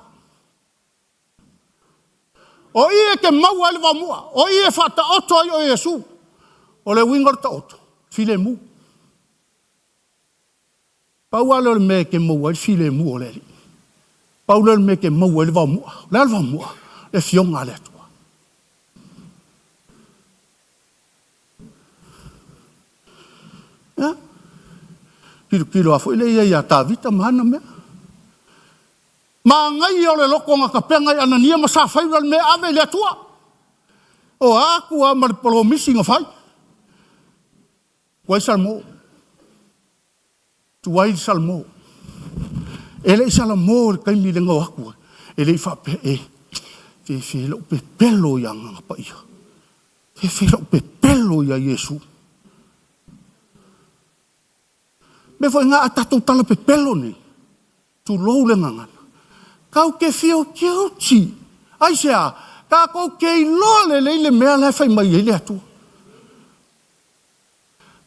O i e te maua ai le vaomua, o i e faataoto ai oe e Iesu. O le uiga o le taoto, filemu. Pau lava lea o le mea e te maua ai le filemu o le Alii. Pau lea o le mea e te maua ai le vaomua. O le a le vaomua? Le Afioga a le Atua. Ia. Tilotilo lava foi lea i ai ia Tavita ma ana mea. Manaia o le loto na tapena i Anania ma Safaira le mea e ave i le Atua. O atu lava ma le polomisi na fai. Tuai Salamo. Tuai le Salamo. E le i Salamo i le taimi lea na o atu ai. E le i faapea, e, fefe lou pepelo i Agaga Paia. Fefe lou pepelo ia Iesu. Mea foi na a tatou tala pepelo nei, tulou le gagana, tatou te feel guilty. Aisea? Tatou te iloa lelei le mea la e fai mai ai le Atua.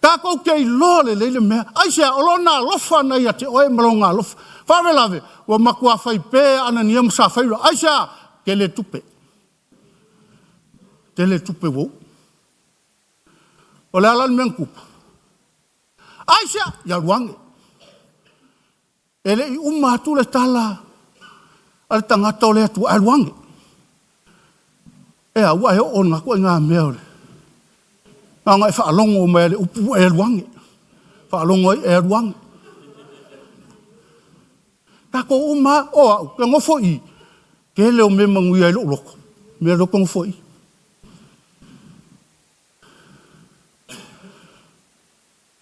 Tatou te iloa lelei le mea. Aisea? O Lona alofa na ia te oe ma Lona alofa. Faalavelave, ua matua fai pē Anania ma Safaira. Aisea? Tele tupe. Tele tupe ua uu. O le a la le mea na tupu? Aisea? Ia alu ane. E le i uma atu le tala a le tagata o le Atua, alu ane. E a, ua e oo i lena ituaiga mea o le na ona e faalogo mai lava i le upu ua e alu ane. Faalogo ai e alu ane. Tatou uma lava, o au, ou te nofo i i, tele o mea e manuia ai lou loto, mea lea ou te nofo ai i i.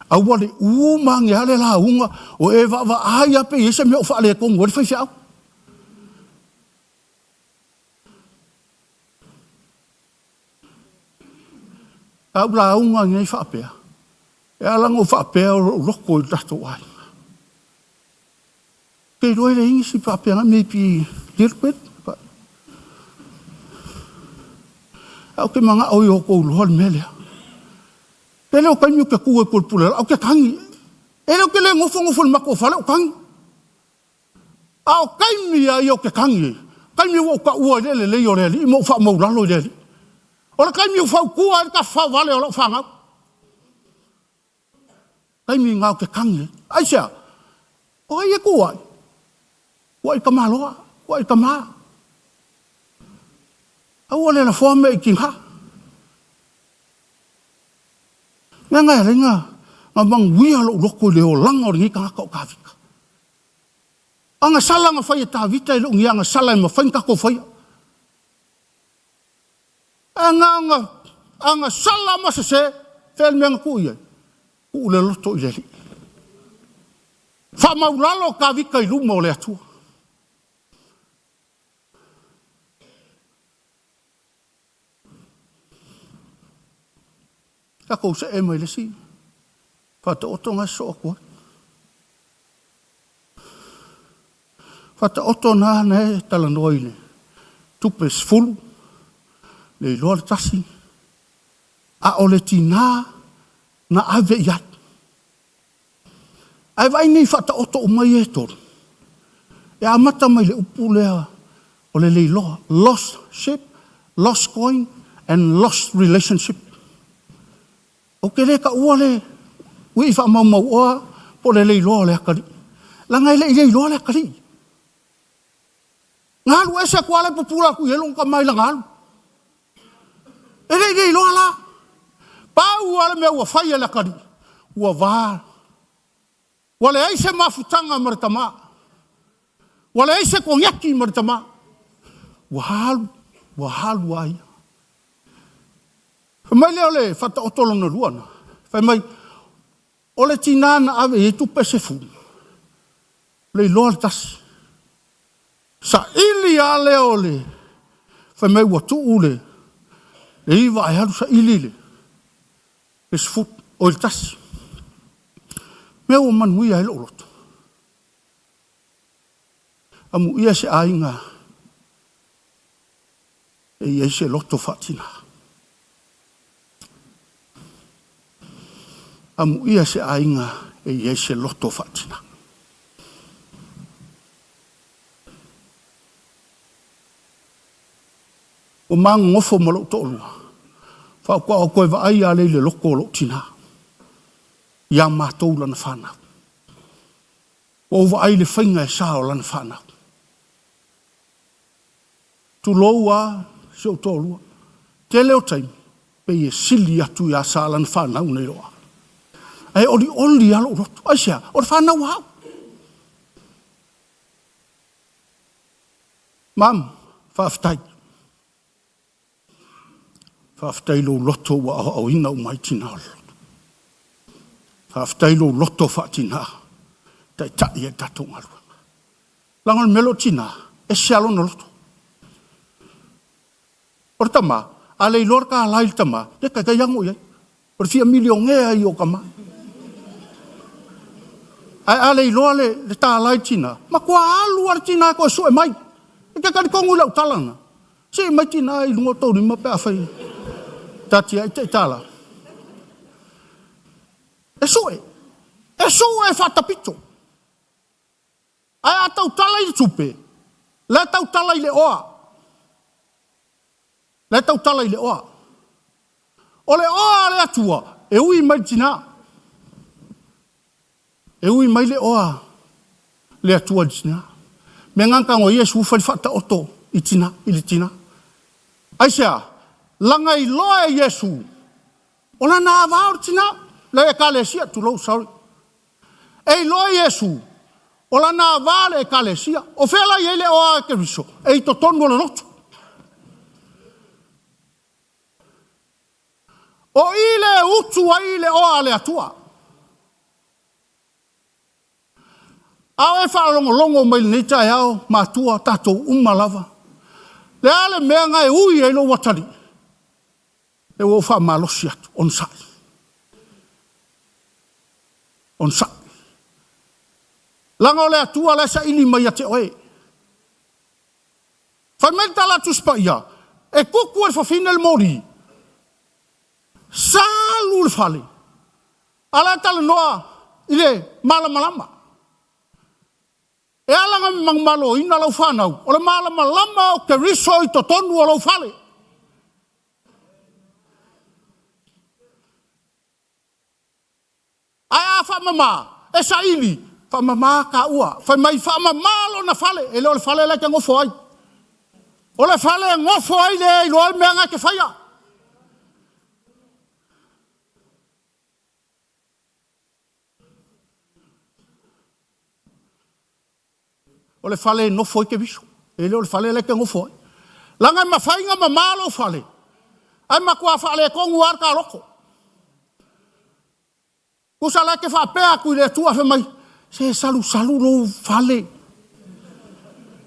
Aua le ū ma age a le lauga o e vaavaai lava pe i ai se mea o faaletonu ai le faifeau. A ou lauga nei faapea, e ala ona ou faapea o lou loto i lo tatou aiga. Ou te iloa e leai nisi faapena, maybe little bit, but ae ou te manao ia outou iloa le mea lea. Tele o taimi ou te tu ai i le pule ou te tagi. E le ou te le nofonofo i le matou fale o tagi. A o taimi lava ia ou te tagi ai, taimi ua ou taua ai le lelei o le Alii ma ou faamaulalo i le Alii. O le taimi ua fautua ai le tafafao vale o lau fanau. Taimi lena ou te tagi ai. Aisea? O ai e tu ai? Tuuai i le tamaloa, tuuai i le tama. Aua le lafoa mea i tina. Leaga e ala ai ona manuia lou loto i le olaga o lenei tagata o Tavita. O agasala na fai e Tavita e le o ni agasala e mafai ona tatou faia. Ae na ona agasala ma sese, fea le mea na tuu i ai? Tuu le loto i le Alii. Faamaulalo Tavita i luma o le Atua. Tatou see mai le isi faataotoga e sosoo atu ai. Faataoto na na e talanoa i le tupe 10, le iloa le tasi, a o le tinā na ave i ai. Ae vaai nei faataoto uma ia e tolu, e amata mai le upu lea o le leiloa, lost sheep, lost coin and lost relationship. Ou te le taua le uii faamaumauoa po o le leiloa o le atalii, leaga e le i leiloa le atalii. Na alu ese atu lava la e pupula atu i ai lona tama i lana alu. E le i leiloa la. Pau lava le mea ua fai e le atalii, ua va. Ua leai se mafutaga ma le tama. Ua leai se koniati ma le tama. Ua alu, ua alu lava ia. Fai mai lea o le faataoto lona lua na. Fai mai, o le tinā na ave i ai tupe 10, leiloa le tasi. Saili lava lea o le, fai mai ua tuu le 9 ae alu saili le 10, oi le tasi. Mea ua manuia ai lou loto. Amuia se aiga e i ai se loto faatina. Amuia se aiga e i ai se loto faatina. Ua ma nonofo ma lou toalua, faatoa ou toe vaai lava lea i le loto o lou tina, ia matou lana fanau. Ua ou vaai i le faiga e sa o lana fanau. Tulou a si ou toalua, tele o taimi, pei e sili atu ia Sa lana fanau nei lou au. Ae olioli lava lou loto. Aisea? O le fanau a au. Mum, faafetai. Faafetai i lou loto ua aoaoina uma ai tina o le loto. Faafetai i lou loto faatina, taitai ai le tatou galuega. Leaga o le mea lea o tina, ese lava lona loto. O le tama, a le iloa le tala i le tama, le taitai ano i ai. O le fia milionea ia o tama. Ae a le iloa le tala i le tina, matua alu lava le tina e toe sue mai. E te talitonu i lau tala na? Sii mai tina i luga o tou lima pe afai ta tiai te i tala. E sue. E sue faatapito. Ae a tautala i le tupe, la e tautala i le oa. La e tautala i le oa. O le oa a le Atua, e ui mai le tina. E ui mai le oa le Atua i le tina. Mea na tago Iesu fai le faataoto i tina, i le tina. Aisea? Laga iloa e Iesu, o lana ava o le tina. Le ekalesia, tulou, sorry. E iloa Iesu, o lana ava le ekalesia. O fea la i ai le oa a Keriso? E i totonu o le lotu. O i le utu ai le oa a le Atua. A o e faalogologo mai lenei taeao, matua, tatou uma lava. Le a le mea na e ui ai lou atalii, e ua ou faamalosi atu, onosai. Onosai. Leaga o le Atua la e saili mai ia te oe. Fai mai le tala a le Tusi Paia, e tutu e le fafine le moli, salu le fale, a la e talanoa i le malamalama. E ala ona manumaloina lau fanau, o le malamalama o Keriso i totonu o lou fale. Ae a faamama, e saili, faamama taua. Fai mai faamama lona fale, e le o le fale la e te nofo ai. O le fale e nofo ai le e iloa le mea na e te faia. O le fale e nofo ai Keriso, e le o le fale la e te nofo ai. Leaga e mafai ona mama lou fale, ae matua faaletonu lava le ta loto. Tusa la e te faapea atu i le Atua fai mai, se salusalu lou fale.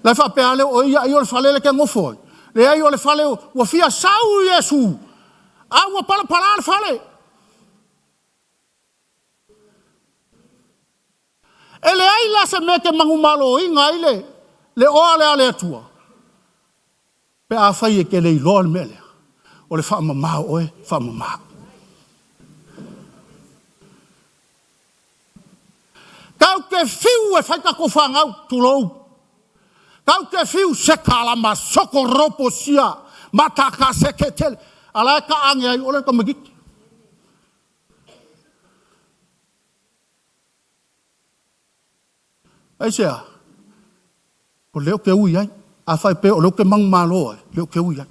La e faapea lea o oe ia ai o le fale la e te nofo ai. Leai o le fale ua fia sau Iesu, a ua palapala le fale. E leai la se mea e te manumaloina ai le, le oa lea a le Atua, pe afai e te le iloa le mea lea, o le faamama o oe, faamama. Tatou te fiu e fai tatou fanau, tulou. Tatou te fiu se kalama soko ropo sia mataka se ke tele. A la e taage ai o le tamaitiiti. Aisea? O lea ou te ui ai. Afai pea o lea ou te manumalo ai, lea ou te ui ai.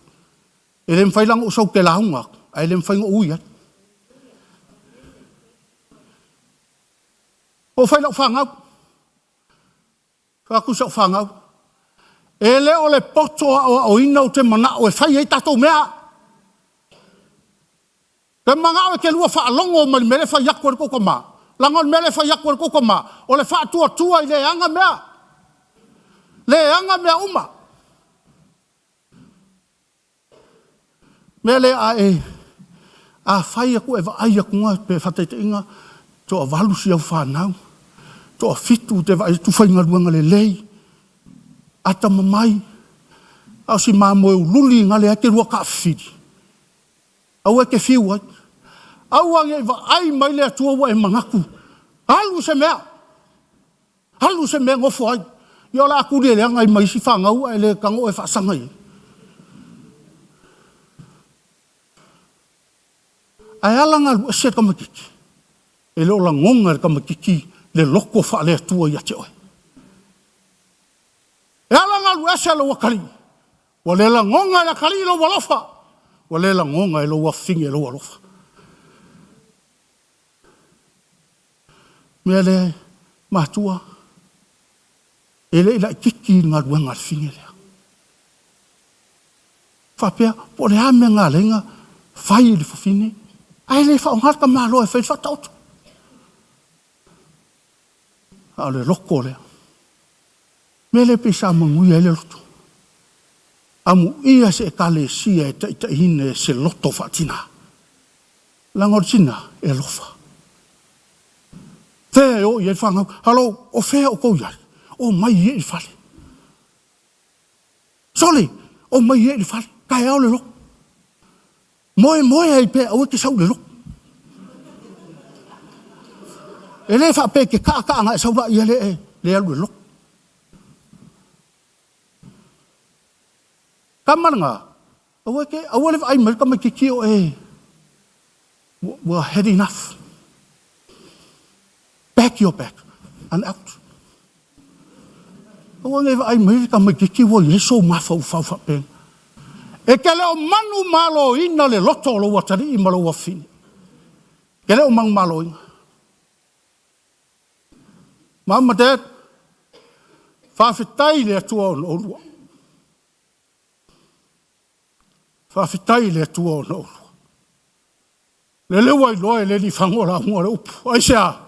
E le mafai la ona ou sau ou te lauga atu, ae le mafai ona ou ui ai. Ua ou fai i lau fanau, fai atu i si au fanau, e le o le poto aoaoina ou te manao e fai ai tatou mea. Te manao e te lua faalogo mai le mea lea e fai atu e le tou tama. Leaga o le mea lea e fai atu e le tou tama, o le faatuatua i le aga mea. Le aga mea uma. Mea lea a e afai atu e vaai atu na pe faataitaiga toavalu si au fanau, toafitu te vaai atu faigaluega lelei, atamamai, a o si mamoe ululi na lea e te lua taafifili. Aua e te fiu ai. Aua ne i vaai mai le Atua ua e manatu, alu se mea, alu se mea nofo ai. Ia o le a tuli e leaga ai ma isi fanau ae le tago oe e faasaga i ai. Ae ala ona alu ese le tamaitiiti, e le o lagona e le tamaitiiti le loto faale-Atua ia te oe. E ala ona alu ese lou atalii, ua le lagona e le atalii lou alofa, ua le lagona e lou afafine lou alofa. Mea lea, matua, e le i laitiiti le galuega a le fine lea. Faapea, po o le a mea na ala ai ona fai i le fafine, ae le faaaoga le tamaloa e fai le faataoto. A o le loto lea. Mea lea pei sa manuia ai le loto. Amuia se Ekalesia e taitaiina e se loto faatina. Leaga o le tina e alofa. Fea e oo i ai le fanau? Halo, o fea outou i ai? Omai ia i le fale. Sole, omai ia i le fale. Taeao le loto. Moemoe ai pea, aua e te sau i le lotu. E le faapea e te kaa kaa na e sau laia lea e le alu i le lotu. Tama lena, aua e te, aua le vaai mai le tamaitiiti o e, ua had enough. Pack your bag and out. Aua ne i vaai mai le tamaitiiti ua i ai sou mafaufau faapena. E te le o manumaloina le loto o lou atalii ma lou afafine. E te le o manumaloina. Mom ma Dad, faafetai i le Atua ona oulua. Faafetai i le Atua ona oulua. Lele ua iloa e le alii fagu o lauga o le upu. Aisea?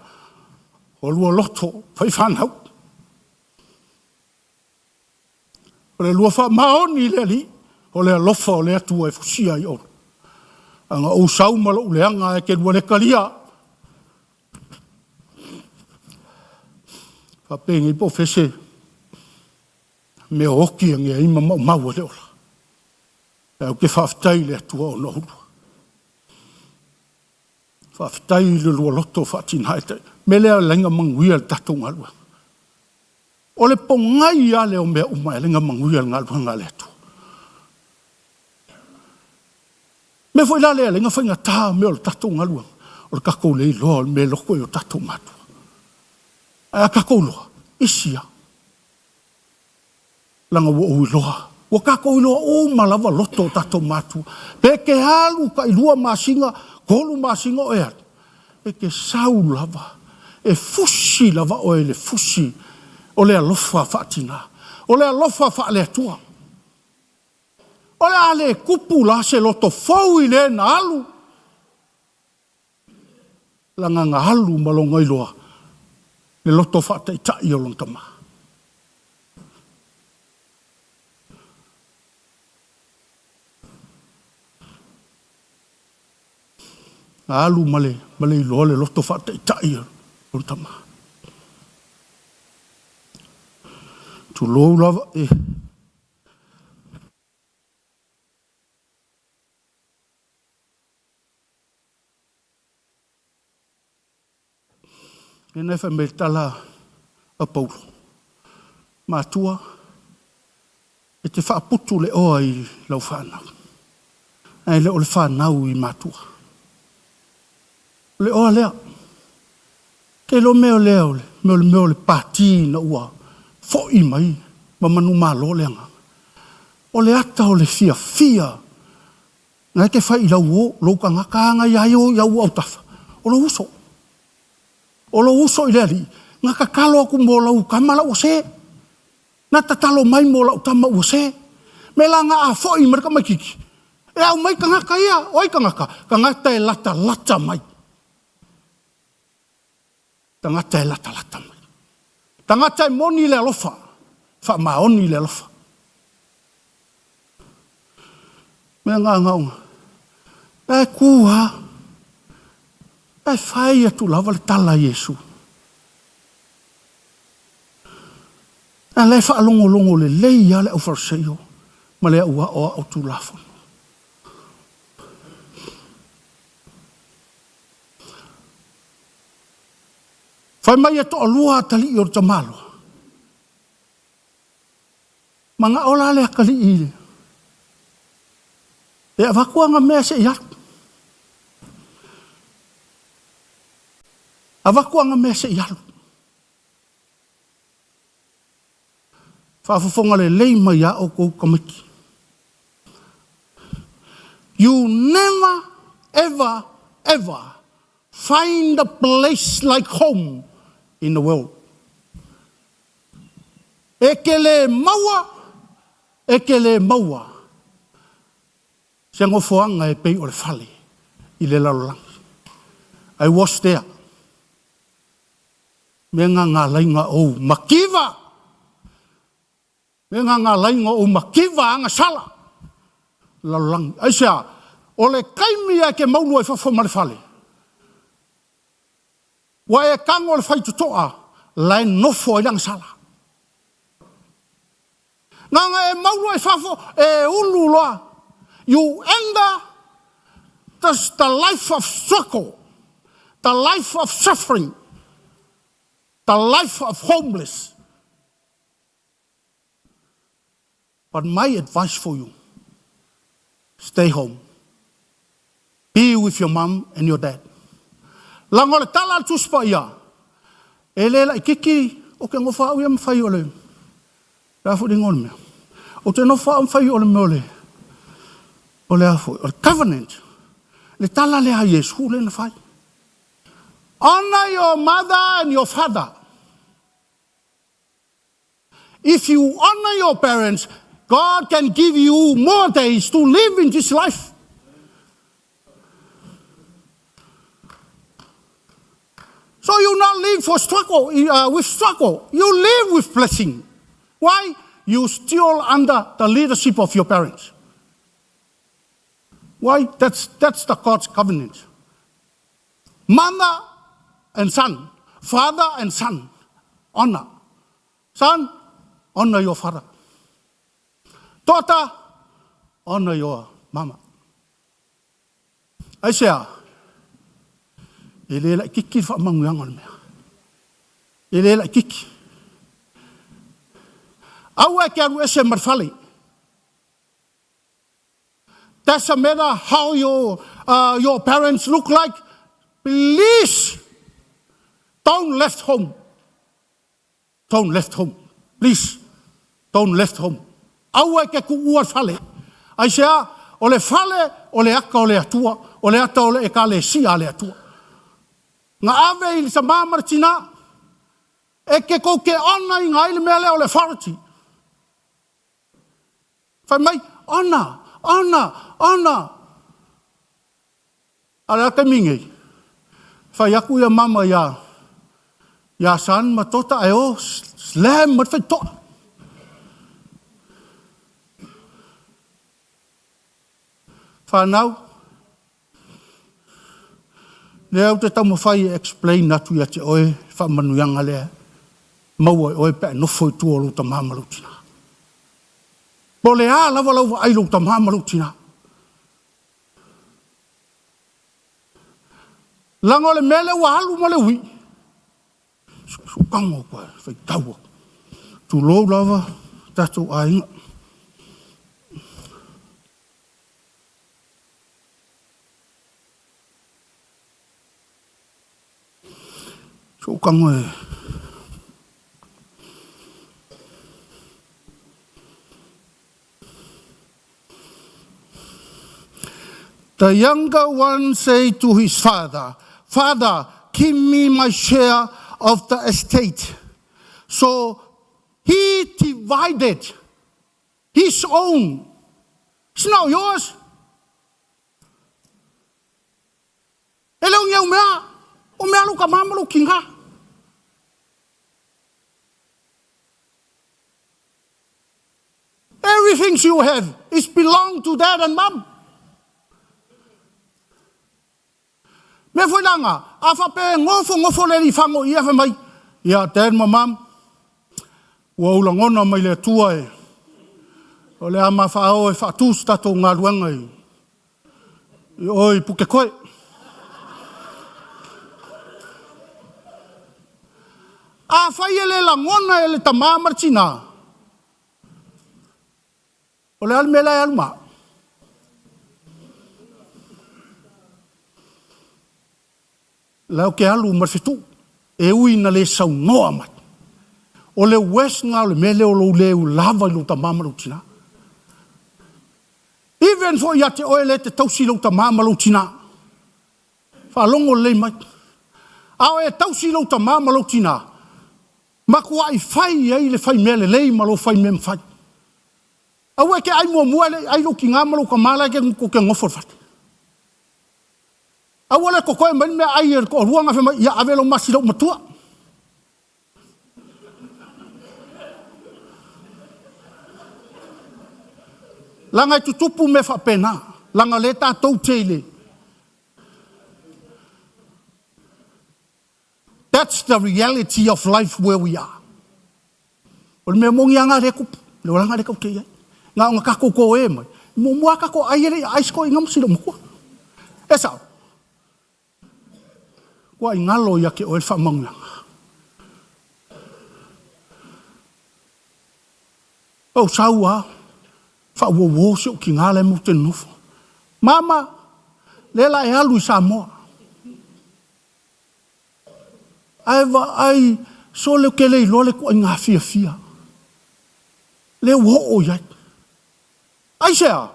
O lua loto fai fanau. O le lua faamaoni i le Alii, o le alofa o le Atua e fusia ai oulua. Aga ou sau ma lou leaga ae ke lua le talia. Faapenei po o fea se mea oti e ai ma maumau ai le ola. Ae ou te faafetai i le Atua ona o oulua. Faafetai i le lua loto faatina e mea lea laina manuia le tatou galuega. O le pogai lava lea o mea uma e laina manuia le galuega a le Atua. Mea foi la lea laina faigata mea o le tatou galuega, o le tatou le iloa o le mea e loto i o tatou matua. Ae a tatou iloa, isi lava. Leaga ua ou iloa, ua tatou iloa uma lava loto o tatou matua. Pe te alu tailua masina, 3 masina o e alu, e te sau lava, e fusi lava oe i le fusi o le alofa faatina, o le alofa faale-Atua. O le a le tupu la se loto fou i le na alu, leaga na alu ma lona iloa le loto faataitai o lona tama. Na alu ma le, ma le iloa le loto faataitai o lona tama. Tulou lava e. Lena e fai mai le tala a Paulo, matua, e te faaputu le oa i lau fanau, ae le o le fanau i matua. O le oa lea. Ke lo mea lea o le mea o le mea o le pati na ua foi mai ma manumalo le agaga. O le ata o le fiafia na e te fai i lau o, lou tagata aga ia i o i au autafa, o lou uso. O lou uso i le Alii, na tatalo atu mo lau tama la ua se. Na tatalo mai mo lau tama ua se. Me la nga a foi ma le tamaititi, e aumai tagata ia, o ai tagata? Tagata e latalata mai. Tagata e latalata mai. Tagata e moni le alofa, faamaoni le alofa. Mea ngā ngā. E ku ha. E fai atu lava le tala a Iesu. A la e faalogologo lelei lava le au Fariseio ma le au aoao Tulafono. Fai mai e toalua atalii o le tamaloa. Manao la le atalii e avatu ana mea se i alu. Avatu ana mea se i alu. Faafofoga lelei mai a outou tamaiti. You never, ever, ever find a place like home in the world. E ke le maua, e ke le maua se nofoaga e pei o le fale i le lalolagi. I was there. Mea ngā ngā lainga ou makiva. Mea ngā ngā lainga ou makiva anga sala. Lalolagi. Aisea, o le taimi e ke maulua i fafo ma le fale. Ua e tago le faitotoa la e nofo ai le agasala. Gaga e maulua i fafo e ulu loa. You enter the life of struggle, the life of suffering, the life of homeless. But my advice for you, stay home. Be with your mom and your dad. Laga o le tala a le Tusi Paia, e le laititi o ke nofo au ia ma fai o le, le a foi le igoa o le mea. O te nofo au ma fai o le mea o le, o le a foi, o le covenant. Le tala lea a Iesu lea na fai. Honor your mother and your father. If you honor your parents, God can give you more days to live in this life. So you not live for struggle, with struggle. You live with blessing. Why? you still under the leadership of your parents. Why? That's, that's the God's covenant. Mother and son, father and son, honor. Son, honor your father. Daughter, honor your mama. Aisea? E le laititi le faamanuiaga o le mea. E le laititi. Aua e te alu ese ma le fale. Doesn't matter how your, your parents look like, please don't left home. Don't left home. Please, don't left home. Aua e te tuua le fale. Aisea? O le fale o le ata o le Atua, o le ata o le Ekalesia a le Atua. Na ave i le tamā ma le tinā, e te tou te honour ina ai le mea lea o le authority. Fai mai, honour, honour, honour. A o le a le taimi nei? Fai atu ia mama ia ia San ma Tota ae o slam ma le faitoa. Whanau, lea ou te taumafai e explain atu ia te oe faamanuiaga lea maua e oe pe a nofo i tua o lou tama ma lou tina. Po o le a lava lau vaai i lou tama ma lou tina. Leaga o le mea lea ua alu ma le ui'i, sukago koe, faitau atu. Tulou lava tatou aiga. Sukago e. The younger one say to his father, Father, give me my share of the estate. So he divided his own. It's not yours. E le o ni au mea, o mea lou tama ma lou tina. Everything you have is belong to dad and mum. Mea foi langa, a faapea e gofo gofo le alii fago i ia fai mai, ia dad ma mum, ua ou lagona mai le Atua e o le a mafaao e faatu se tatou galuega i i o i Pukekoe. Afai e le lagona e le tama ma le tina, o le a le mea la e alu ma au? La ou te alu ma le fetuu, e ui ina le saunoa mai. O le worst lena o le mea lea o lou le lava i lou tama ma lou tina. Even foi ia te oe lea e te tausi i lou tama ma lou tina. Faalogo lelei mai. A o e tausi i lou tama ma lou tina, matuai fai i ai le fai mea lelei ma lou fai mea mafai. Aua e te ai muamua e le i ai lou tina ma lou tama la e te nofo i le fale. Aua le totoe mai le mea ai e le toalua na fai mai, ia ave lou masi i lou matua. Leaga e tutupu mea faapena, leaga o lea tatou te i le That's the reality of life where we are. O le mea moni lava lena lea e tupu, le olaga lea tatou te i ai. Na ona tatou toe mai, muamua lava tatou ai e le i aai se toeaina ma si loomatua. E sao? Ua i galo ia te oe le faamanuiaga. Ou sau a, faauouo si ou tina la e matou te nonofo. Mama, lea la e alu i Samoa. Ae vaai, sole ou te le iloa le ituaiga fiafia lea ua oo i ai. Aisea?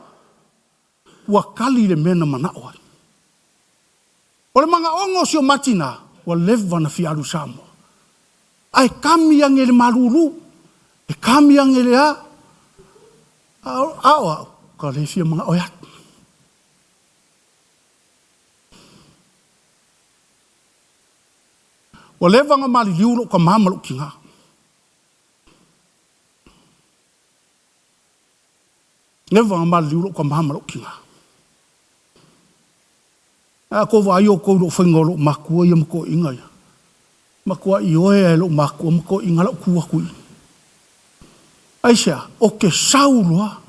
Ua kali le mea na manao ai. O le manaoga o si o ma tina, ua leva na fia alu i Samoa. Ae kami ane i le malulu, e kami ane i le a, a o au, ka le fia manao e alu. Ua leva na maliliu lou tama ma lou tina. Never na maliliu lou tama ma lou tina. Ae a tou vaai outou i lou faiga o lou matua ia ma toeaiina ia, matua ioe lava e lou matua ma toeaiina lau tu atu i i. Aisea? Ou te sau loa,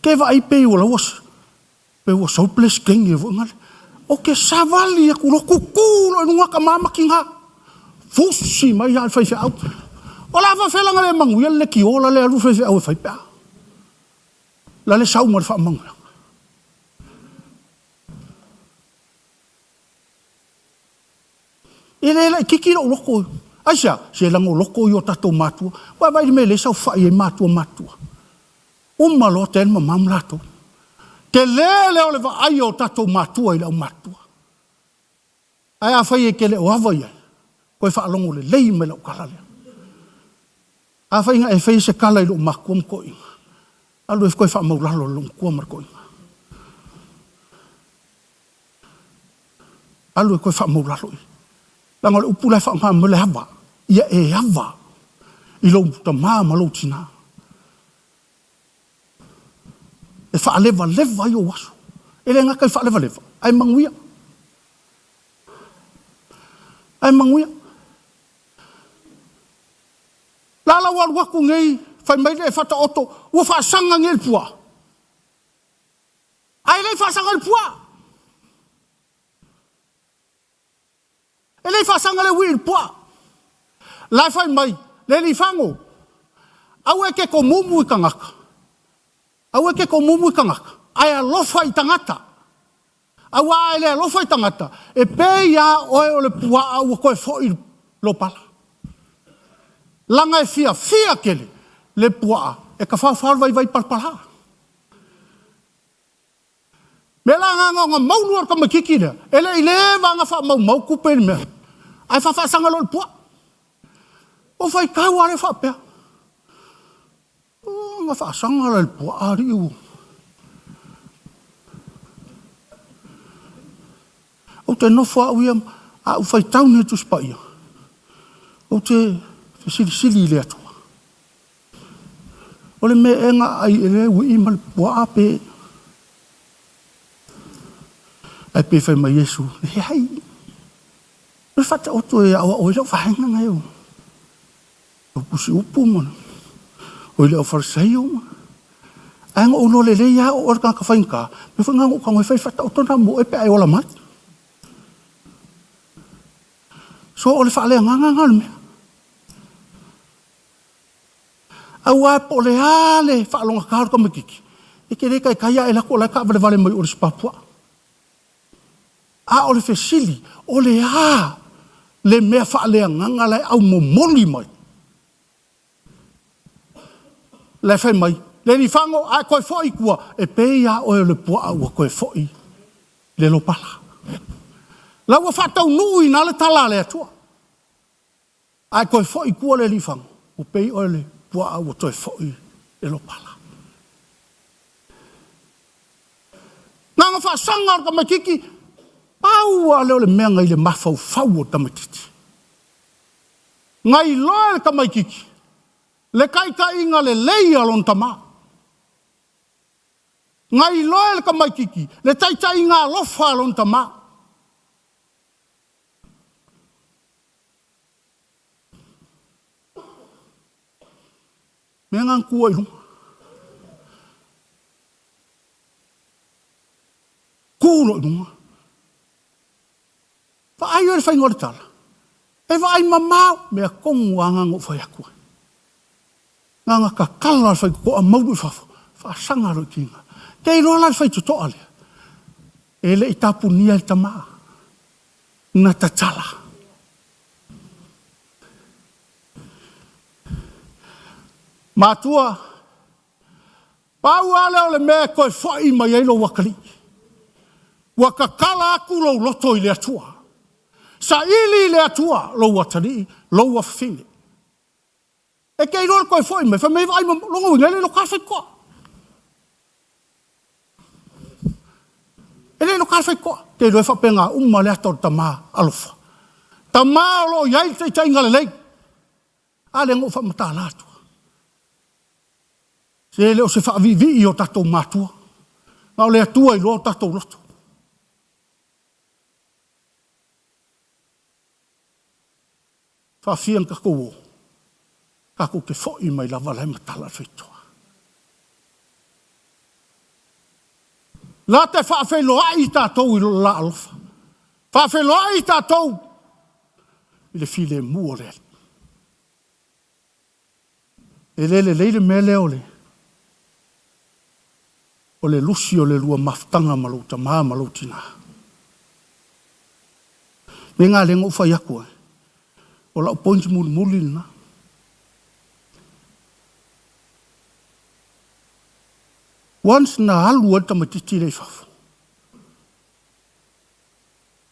te vaai pei ua laua pei ua sau le Peresetene foi lea. Ou te savali atu loa tutu loa i luga tama ma tina, fusi mai lava le faifeau. O le a faafefea la ona le manuia le leitio la le alu le faifeau e fai pe a la le sau ma le faamanuiaga. E le laititi lou loto. Aisea? Se leaga o loto ia o tatou matua. Ua e vaai i le mea lea e saofai ai matua matutua. Uma loa tea le mamao ma latou. Tele lea o le vaai a o tatou matua i le aumatutua. Ae afai e te le o ava i ai, toe faalogo lelei mai lau tala lea. Afai na e faia se tala i lou matua ma toeaiina, alu e toe faamaulalo i lou matua ma le toeaina. Alu e toe faamaulalo i. Leaga o le upu la e faaaoga mai o le ava. Ia e ava i lou tama ma lou tina. E faalevaleva ai ou aso. E le gata i faalevaleva, ae manuia. Ae manuia. La la ua alu atu nei, fai mai le Faataoto, ua faasaga nei le puaa. Ae le i faasaga i le puaa. E le i faasaga le uii i le puaa. La e fai mai le lifago, Aua e te tomumu i tagata, aua e te tomumu i tagata, ae alofa i tagata. Aua a e le alofa i tagata, e pei lava oe o le puaa ua toe foi i lou pala. Leaga e fiafia tele le puaa e tafaofao le vaivai palapala. Mea la na ona maulu o le tamaititi lea, e le i leva ona faamaumau tupe i le mea, ae faafaasaga loa i le puaa. Ua faitau lava lea faapea, O, na faasaga la i le puaa alii ua. Ou te nofo au ia, a ou faitau nei i le Tusi Paia, ou te fesilisili i le Atua. O le mea ea na aai ai le uii ma le puaa pe Ae pei fai mai Iesu, Leai, o le faataoto e aoao ai lau vaega na e o tusi upu ma o i le aufarisaio ma ae na ou iloa lelei lava o oe le tagata faigata, mea foi na na ou tago e fai le faataoto lena mo oe pe a e ola mai. So o le faaleagaga lena o le mea. Aua po o le a le faalogata o le tamaititi, e te le taitai lava e alu atu o la e taavalevale mai o le isi papuaa. A o le fesili, o le a le mea faaleagaga la e aumomoli mai? La e fai mai, le lifago a e toe foi i tua, e pei lava oe o le puaa ua toe foi le lopala. La ua faataunuu i ina le tala a le Atua. Ae toe foi i tua le aliifago, ua pei oe le puaa ua toe foi le lopala. Na ona faasaga o le tamaititi, pau lava lea o le mea na i le mafaufau o le tamaititi. Na iloa e le tamaititi le taitaiga lelei a lona tama. Na iloa e le tamaititi le taitaiga alofa a lona tama. Mea na na tu ai i luga. Tu loa i luga. Vaai oe i le faiga o le tala. E vaai mamao, mea tonu lava na na ou fai atu ai. Na ona tatala o le faitotoa maulu i fafo, faasaga loa i tiga. Te iloa la le faitotoa lea, e le i tapunia e le tama. Na tatala. Matua, pau lava lea o le mea e toe foi mai ai lou atalii. Ua tatala atu lou loto i le Atua. Saili i le Atua lou atalii, lou afafine. E te iloa le toe foi mai, fai mai vaai ma lona uiga e le iloa faitotoa. E le iloa faitotoa. Te iloa e faapena uma le ata o le tama alofa. Tama o lo o i ai le taitaiga lelei. A lea na ou faamatala atu. Se le o se faaviivii i o tatou matua, na o le Atua e iloa o tatou loto. Faafia na tatou o, tatou te foi mai lava la e matala le faitotoa. La te faafeiloai tatou i lo la alofa. Faafeiloai tatou i le filemu o le Alii. E le lelei le mea lea o le o le lusi o le lua mafutaga ma lou tama ma lou tina. Mea na lea na ou fai atu ai, o lau point mulimuli lena. Once na alu ai le tamaitiiti lea i fafo,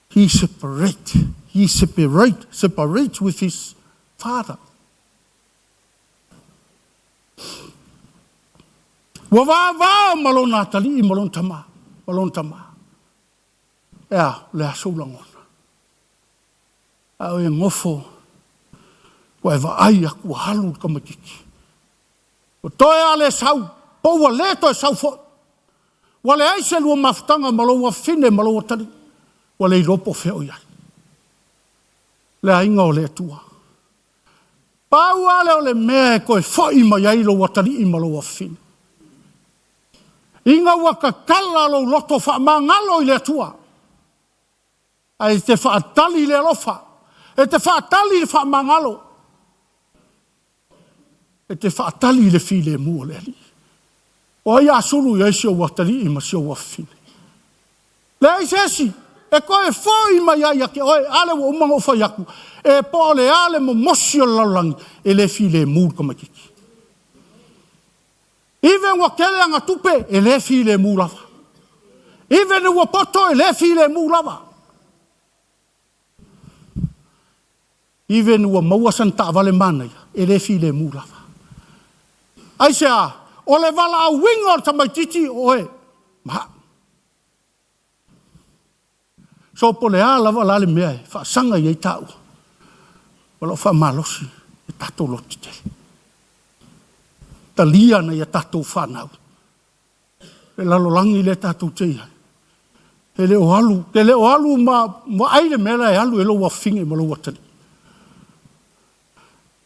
he separate, he separate, separate with his father. Ua vavao ma lona atalii ma lona tama, ma lona tama. E a, o le a sou lagona? A o e nofo, ua e vaai atu ua alu le tamaitiiti. Ua toe a le sau, po ua le toe sau foi. Ua leai se lua mafutaga ma lou afafine ma lou atalii. Ua le iloa po o fea o i ai. Le aiga o le Atua. Pau lava lea o le mea e toe foi mai ai lou atalii ma lou afafine. Ina ua tatala lou loto faamagalo i le Atua, ae e te faatali i le alofa, e te faatali i le faamagalo, e te faatali i le filemu o le Alii. O ai a sulu i ai si ou atalii ma si ou afafine? Leai se isi e toe foi mai ai ia te oe. A lea ua uma ona ou fai atu, e po o le a le momosi o le lalolagi, e le filemu le tamaitiiti. Even ua tele ana tupe, e le filemu lava. Even ua poto, e le filemu lava. Even ua maua sana taavale manaia, e le filemu lava. Aisea? O le valaauina o le tamaitiiti o oe ma au. So po o le a lava la le mea e faasaga i ai taua, o lau faamalosi e tatou lototetele. Talia nai a tatou fanau. Le lalolagi lea tatou te i ai, e le o alu, e le o alu ma vaai le mea la e alu i ai lou afafine ma lou atalii.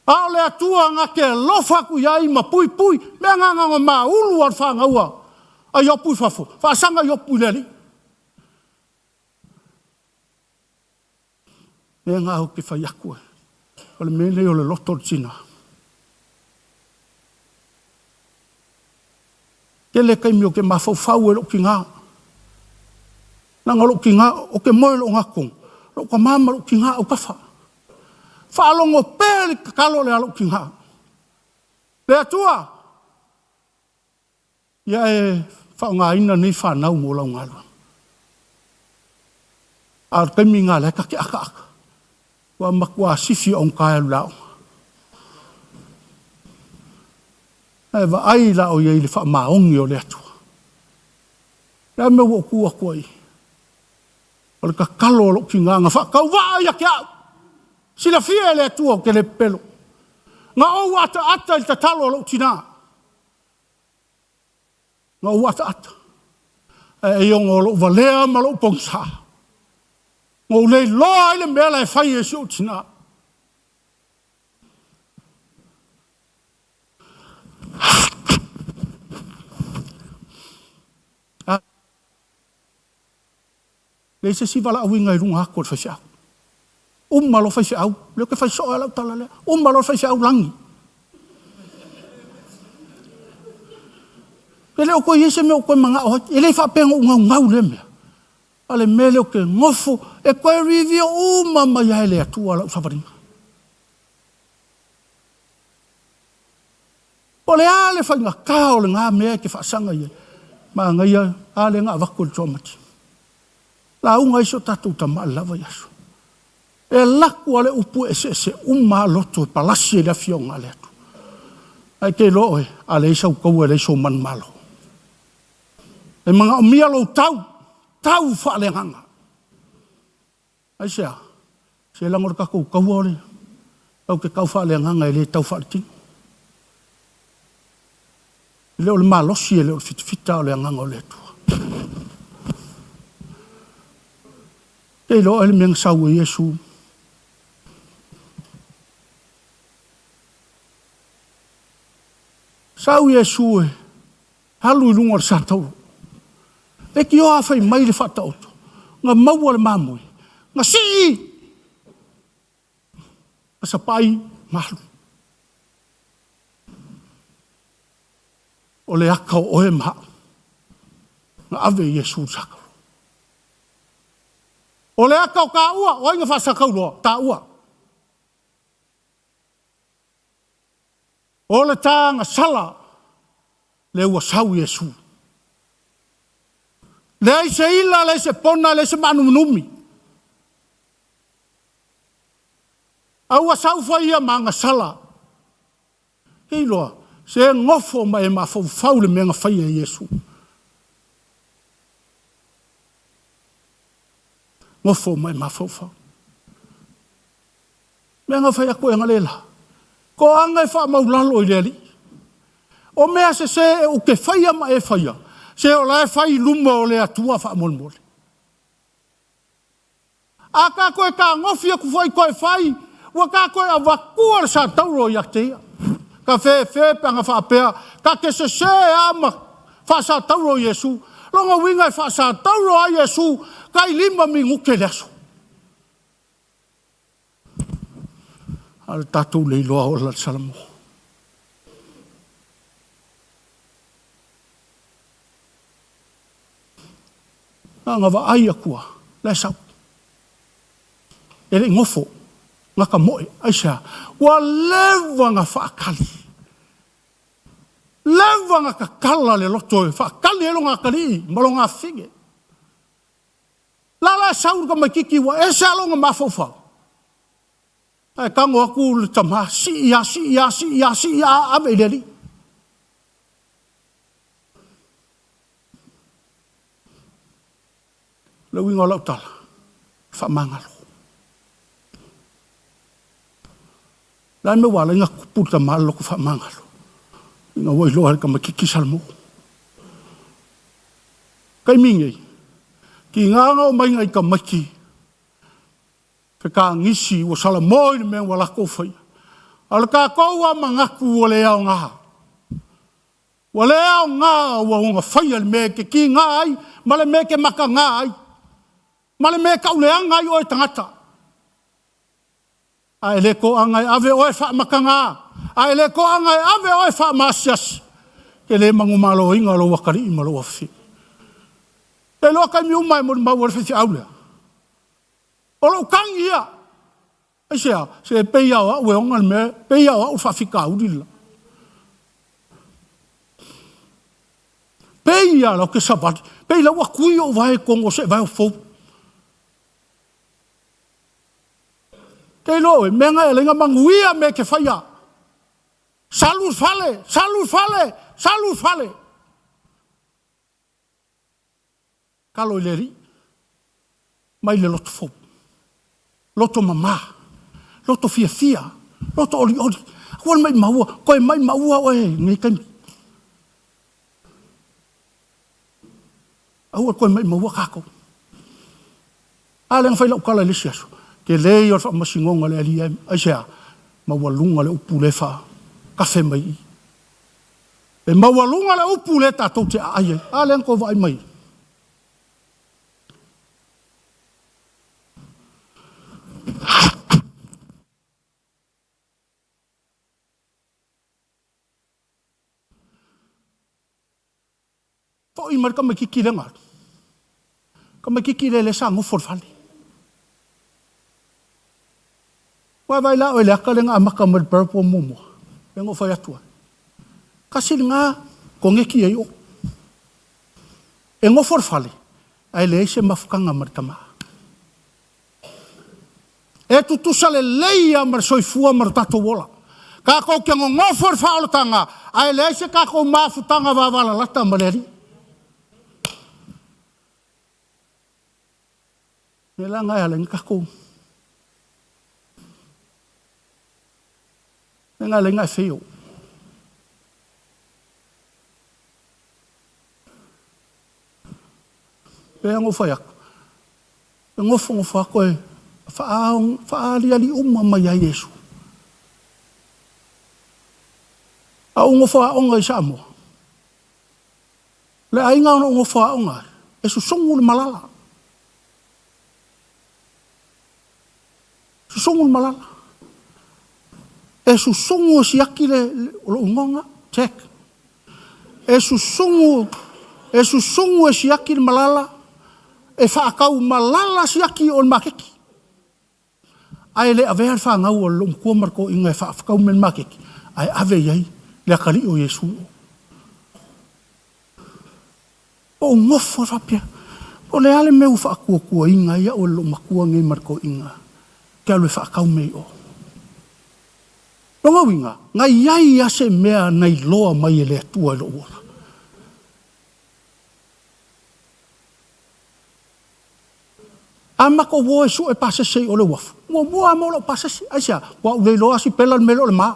A o le Atua na te alofa atu i ai ma puipui, mea na na ona maulu lava o le fanau a Iopu i fafo, faasaga Iopu i le Alii. Mea na ou te fai atu ai, o le mea lenei o le loto o le tina. Tele taimi ou te mafaufau ai i lou tina. Leaga o lou tina, ou te moe i lou gatotonu, lou tama ma lou tina autafa. Faalogo pea le tatalo lea a lou tina. Le Atua, ia e faaaogaina nei fanau mo lau galuega. A o le taimi lena o la e ta te akaaka, ua matua sifi augata e alu i le aoga. Ae vaai la o i ai i le faamaoni o le Atua. O le a le mea ua ou tu atu ai? O le tatalo a lou tina na faatauvaa ia te au. Silafia e le Atua ou te le pepelo. Na ou ataata i le tatalo a lou tina. Na ou ataata. Ae ai ona o lou valea ma lou pogisa, na ou le iloa ai le mea la e fai e si ou tina. A leai se isi valaauina i luga atu o le faifeau. Uma loa faifeau, lea ou te fai soo lava lau tala lea, uma loa le faifeau lagi. E le o toe i ai se mea o toe manao ai. E le faapea na ou naunau i lea mea. A o le mea lea ou te nofo e toe review uma mai lava e le Atua lau savaliga. Po o le a le faigata o lena mea e te faasaga i ai, manaia a lea na avatu e le Toamati. Lauga ai si o tatou tama i le la vaiaso. E alu atu lava le upu e eseese uma lava loto e palasi ai le Afioga a le Atua. Ae te iloa oe, a leai sau taua e leai sou manumalo. E manaomia lou tau, tau faaleagaga. Aisea? Se leaga o le tatou taua o le tatou te tau faaleagaga e le tau faaletino. E le o le malosi, e le o le fitafita, a o le Agaga o le Atua. E iloa oe le mea na sau ai Iesu. Sau Iesu e alu i luga o le satauro. Leitioa fai mai le faataoto, na maua le mamoe, na sii, na sapai ma alu. O le aka o oe ma au, na ave i Iesu i le satauro. O le aka o taua, o ai na faasatauroa? Taua. O le ta agasala lea ua sau Iesu. Leai se ila, leai se pona, leai se maanuminumi. A ua sau foi ia ma agasala. E iloa, se nofo ma e mafaufau le mea na faia e Iesu. Nofo ma e mafaufau. Mea na fai atu e agale la. Toaga e faamaulalo i le Alii. O mea sese e ou te faia ma e faia, se o la e fai i luma o le Atua faamolemole. A ta toe tagofi atu foi toe fai, ua ta toe avatua le satauro ia te ia. Ka fefe pe ana faapea, ta te sese a ma faasatauro Iesu. Lona uiga e faasatauro ai Iesu tai 5 minute i le aso. A o le tatou le iloa ola le Salamo. Na ona vaai atu lava, la e sau. E le i nofo, gata moe, aisea? Ua leva ona faatali, leva ona tatala le loto e faatali ai lona atalii ma lona afine. La la e sau le tamaitiiti ua ese lava lona mafaufau. Ae tago atu le tama, sii a, sii a, sii a, sii a, ave i le alii. Le uiga o lau tala, faamagalo. Le a le mea ua ala ai ona tupu le tama le loto faamagalo? Ina ua iloa e le tamaitiiti Salamo. Taimi nei, tiga ona omai nai tamaiti fetagisi ua Salamo i le mea ua latou faia. A o le tatou a manatu ua le aoga. Ua le aoga ua ona faia le mea e te tiga ai ma le mea e te mataga ai ma le mea e tauleaga ai oe tagata. A e le toaga e ave oe faamataga, a e le toaga e ave oe faamaasiasi, e te le manumaloina lou atalii ma lou afafine. E iloa taimi uma e molimau ai le faifeau lea. O lou tagi ia. Aisea? Se pei lava o au e ona le mea, pei lava o au le faafitauli le la. Pei lava lau te savali, pei la ua tui ou vae i totonu o se vae o fou. Te iloa oe, mea na e ala ai ona manuia mea e te faia. Salu i le fale, salu i le fale, salu i le fale. Talo i le Alii, mai le loto fou, loto mama, loto fiafia, loto olioli. Aua le maimaua, toe maimaua oe i lenei taimi. Aua le toe maimaua tatou. A lea na fai lau tala i le isi aso, tele ia o le faamasinoga a le Alii aisea? Maualuga le upu lea e faatafe mai i i. E maualuga le upu lea tatou te aai ai. A lea na tou vaai mai ai. Foi mai le tamaitiiti lea na alu. Tamaitiiti lea lea sa nofo i le fale. Ua vaai la oe i le ata lea na amata mai le parable muamua, lea na ou fai atu ai. Tasi lena koneti ai o. E nofo i le fale, ae leai se mafutaga ma le tama. E tutusa lelei lava ma le soifua ma lo tatou ola. Tatou te nonofo i le faaolataga, ae leai se tatou mafutaga vavalalata ma le Alii. O le mea la lena e ala ai ona tatou, mea lena e ala ai ona e fail. Pei ona ou fai atu, e nofonofo atu e faaaliali uma mai ai Iesu. A ou nofo aoga i Samoa, le aiga na ou nofo aoga ai, e susugu le malala. Susugu le malala. E susugu e siaki le, o lou igoa lena, Jack. E susugu, e susugu e siaki le malala, e faatau malala siaki i o i le maketi. Ae le avea le fanau a le loomatua ma le toeaina e faafetau mea i le maketi, ae ave i ai le atalii o Iesu i o. Ou nofo lava faapea, o le a le mea ua faatuatuaina ai au e le loomatua lenei ma le toeaina ou te alu e faatau mea i o? Lona uiga, na i ai lava se mea na iloa mai e le Atua i lou ola. A matou o e sue pasese i o le uafu, muamua lava maua lau pasese. Aisea? Ua ou le iloa sipela le mea lea o le ma.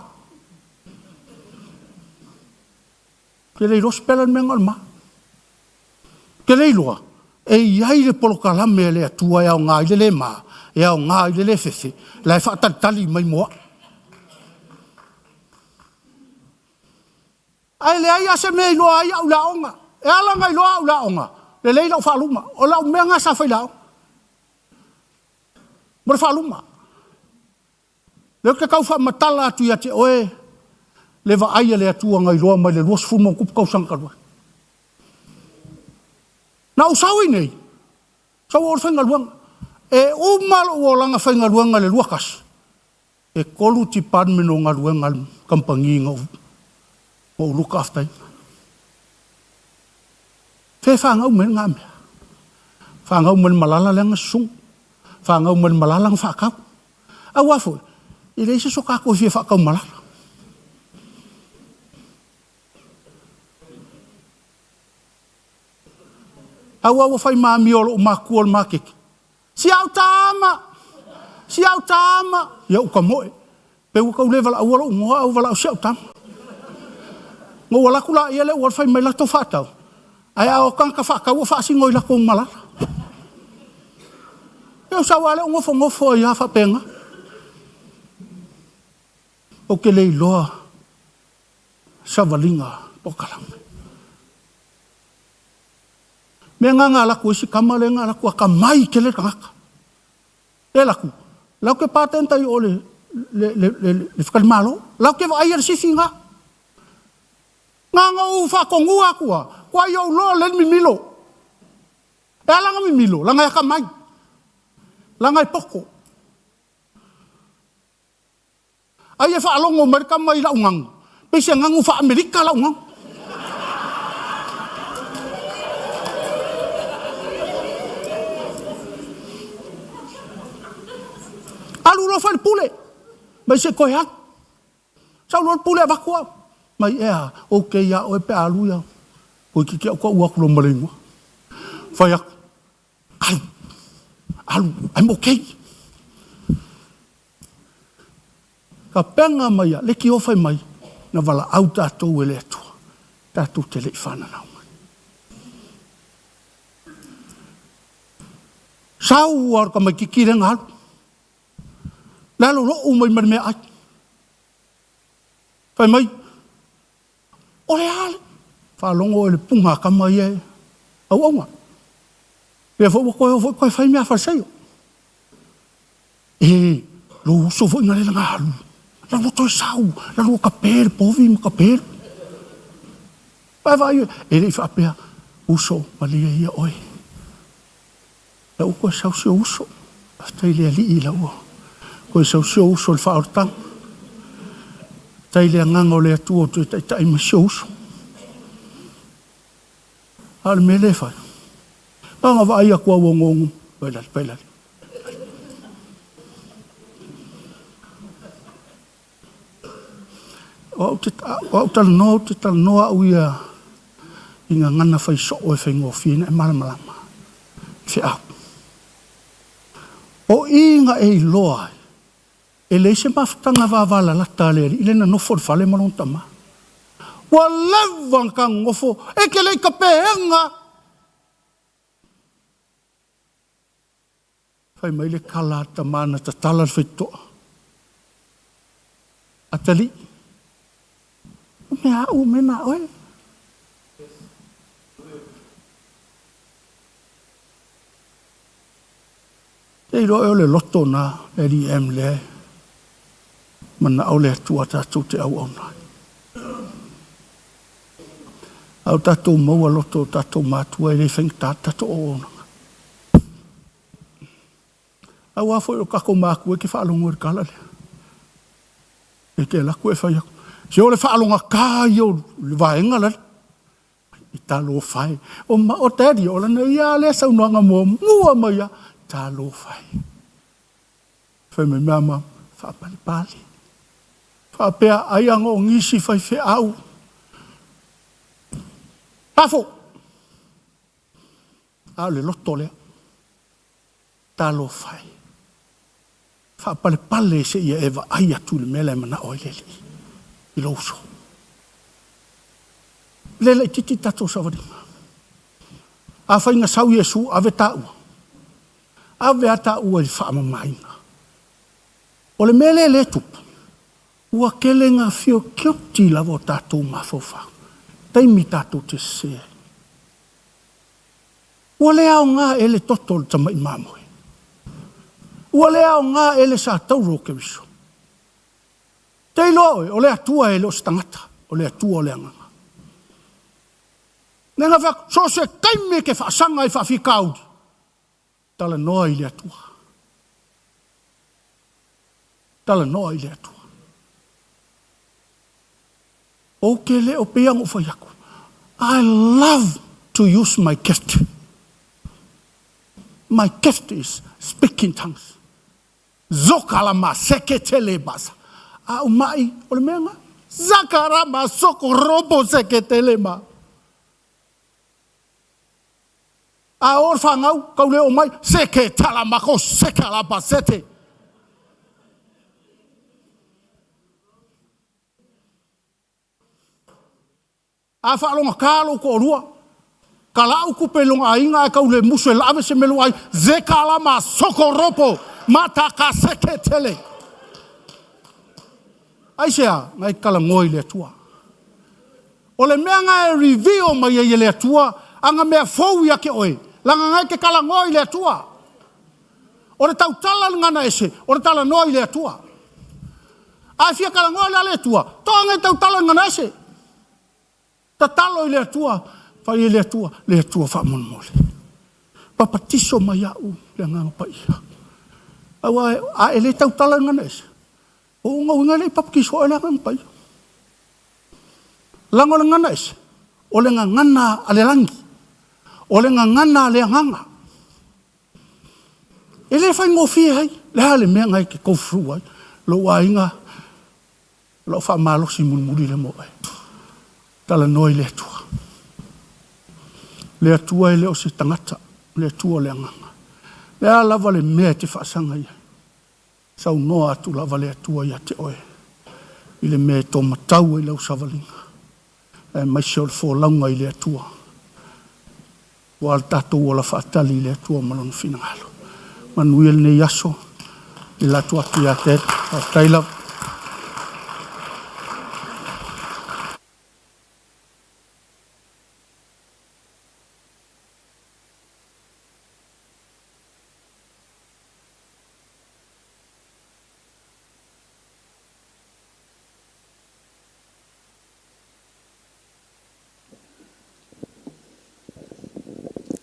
Ou te le iloa sipela le mea lena o le ma. Ou te le iloa, e i ai le polokalame a le Atua e aoga ai le le ma, e aoga ai le le fefe, la e faatalitali mai mo au. Ae leai lava se mea e iloa ai au i le aoga. E ala ona iloa au i le aoga, lelei lau faaluma. O lau mea lena sa fai i le aoga. Mo le faaluma. Lea ou te tau faamatala atu ia te oe le vaai a le Atua na iloa mai le 20 ma ona tupu tausaga talu ai. Na ou sau i inei, sau o le faigaluega. E uma lou olaga faigaluega i le 21, e 3 department o galuega a le kamupani na ou look after ina. Fea e fanau mai ai lena mea? Fanau mai le malala lea na susugu. Fanau mai le malala na faatau. Aua foi, e leai se isi o tatou e fia faatau malala. Aua ua fai ma amio a lou matua o le maketi. Si au tama! Si au tama! Ia ou tamoe. Pei ua tau le valaauina lou igoa ae ua valaau si au tama. Na ou alu atu laia lea ua fai mai latou faatau, ae a o tagata faatau ua faasino i latou malala. Ia ou sau lava lea ou nofonofo ai lava faapena. Ou te le iloa savaliga polokalame. Mea na na alu atu ai si tama lea na alu atu atamai tele le tagata. E alu atu, lau te patenta i o le le le le fetalimalo, lau te vaaia le sifi na. Na ona ou faatonua atu lava, tuai ou loa lea le mimilo. E ala ona mimilo, leaga e atamai, leaga e poto. Ai e faalogo mai le tama i lau ganu, pei se ganu faa-Amerika lau ganu. Alu loa fai le pule, mai se i toe alu. Sau loa le pule avatu au. Mai ea, okay ia oe pe a alu ia. Toeitiiti au tau atu loa ma le igoa. Fai atu, alu, alu, I'm okay. Tapena mai a le tio fai mai, na valaau tatou e le Atua, tatou te le i fananau mai. Sau lava o le tamaititi lea na alu. Le alo lou mai ma le meaai. Fai mai, o le a le? Faalogo oe i le puna a tama ia e auauna. Lea foi ua toe o foi toe fai mea a Fariseio. E, lou uso foi na le na alu. La lua toe sau, la lua tape le povi ma tape le. Vaai vaai, e le i faapea, uso, malie ia oe. La ua toe sau si ou uso. Faafetai i le Alii la ua toe sau si ou uso i le faaolataga. Faafetai i le agaga o le Atua ua toe taitai mai si ou uso. A o le mea lea e fai, na ona vaai atu lava ua onoono, vaai lale, vaai lale. O au, o au talanoa, ou te talanoa au ia i gagana fai soo e faigofie ona e malamalama i feau. O i na e iloa ai, e leai se mafutaga vavalalata a le alii lea na nofo i le fale ma lona tama. Ua leva ona ta nonofo, e te le i tapeega. Fai mai le tala a le tama na tatala le faitotoa. Atalii, o mea a'u o mea na a oe. Te iloa ea o le loto na LEM lea e manao le Atua tatou te auauna ai. A o tatou maua loto o tatou matua e le faigata le tatou auaunaga. Aua foi o tatou matua e te faalogo i le tala lea. E te alu atu e fai atu, se o le faalogata ia o le vaega lale. Talofa e. O, ma, o daddy, o lana ia lea saunoaga muamua mai lava, talofa e. Fai mai mama, faapalepale. Faapea, ai aga o nisi faifeau. Lafo! A o le loto lea. Talofa e. Faapalepale seia e vaai atu i le mea la e manao ai le Alii i lou uso. E le laitiiti le tatou savaliga. Afai na sau Iesu, ave taua, ave lava taua i le faamamaina. O le mea lea lea e tupu, ua tele ina fiotioti lava o tatou mafaufau, taimi tatou te sese ai. Ua le aoga ea le toto o le tamai mamoe? Ua le aoga ea le satauro o Keriso? Te iloa oe, o le Atua e le o se tagata, o le Atua o le agaga. Lea na fai atu, so o se taimi e te faasaga ai faafitauli, talanoa i le Atua. Talanoa i le Atua. Ou te le o pei lava ona ou fai atu, I love to use my gift. My gift is speak in tongues. Zokalama seketele basa. A o mai, o le mea lena. Zakarama sokorobo seketele ma. A o le fanau, tau le oo mai, seketalamako sekalaba sete. A faalogata lou toalua, tala'u tupe i lona aiga ae tau le musu e ave se mea i lou aiga, zekalama sokoropo matakaseketele. Aisea? Na e talanoa i le Atua. O le mea na e reveal mai ai e le Atua ana mea fou ia te oe, leaga na e te talanoa i le Atua. O le tautala i le gagana ese, o le talanoa i le Atua. A e fia talanoa la i le Atua, to'a nai tautala i le gagana ese. Tatalo i le Atua, fai e le Atua, le Atua faamolemole. Papatiso mai au le Agaga Paia. Aua a e le tautala i le gagana ese, o ona uiga e le i papatiso oe i le Agaga Paia. Leaga o le gagana ese, o le gagana a le lagi, o le gagana a le agaga. E le faigofie ai, le a le mea na e te go through ai, lou aiga, o lau faamalosi mulimuli lea mo oe. Talanoa i le Atua. Le Atua e le o se tagata, o le Atua o le agaga. Le a lava le mea e te faasaga i ai, saunoa atu lava le Atua ia te oe i le mea e tōmatau ai lau savaliga, aemaise o le folauga i le Atua. Ua le tatou ola faatali i le Atua ma Lona finagalo. Manuia lenei aso i le atu atu ia Ted. Faafetai lava.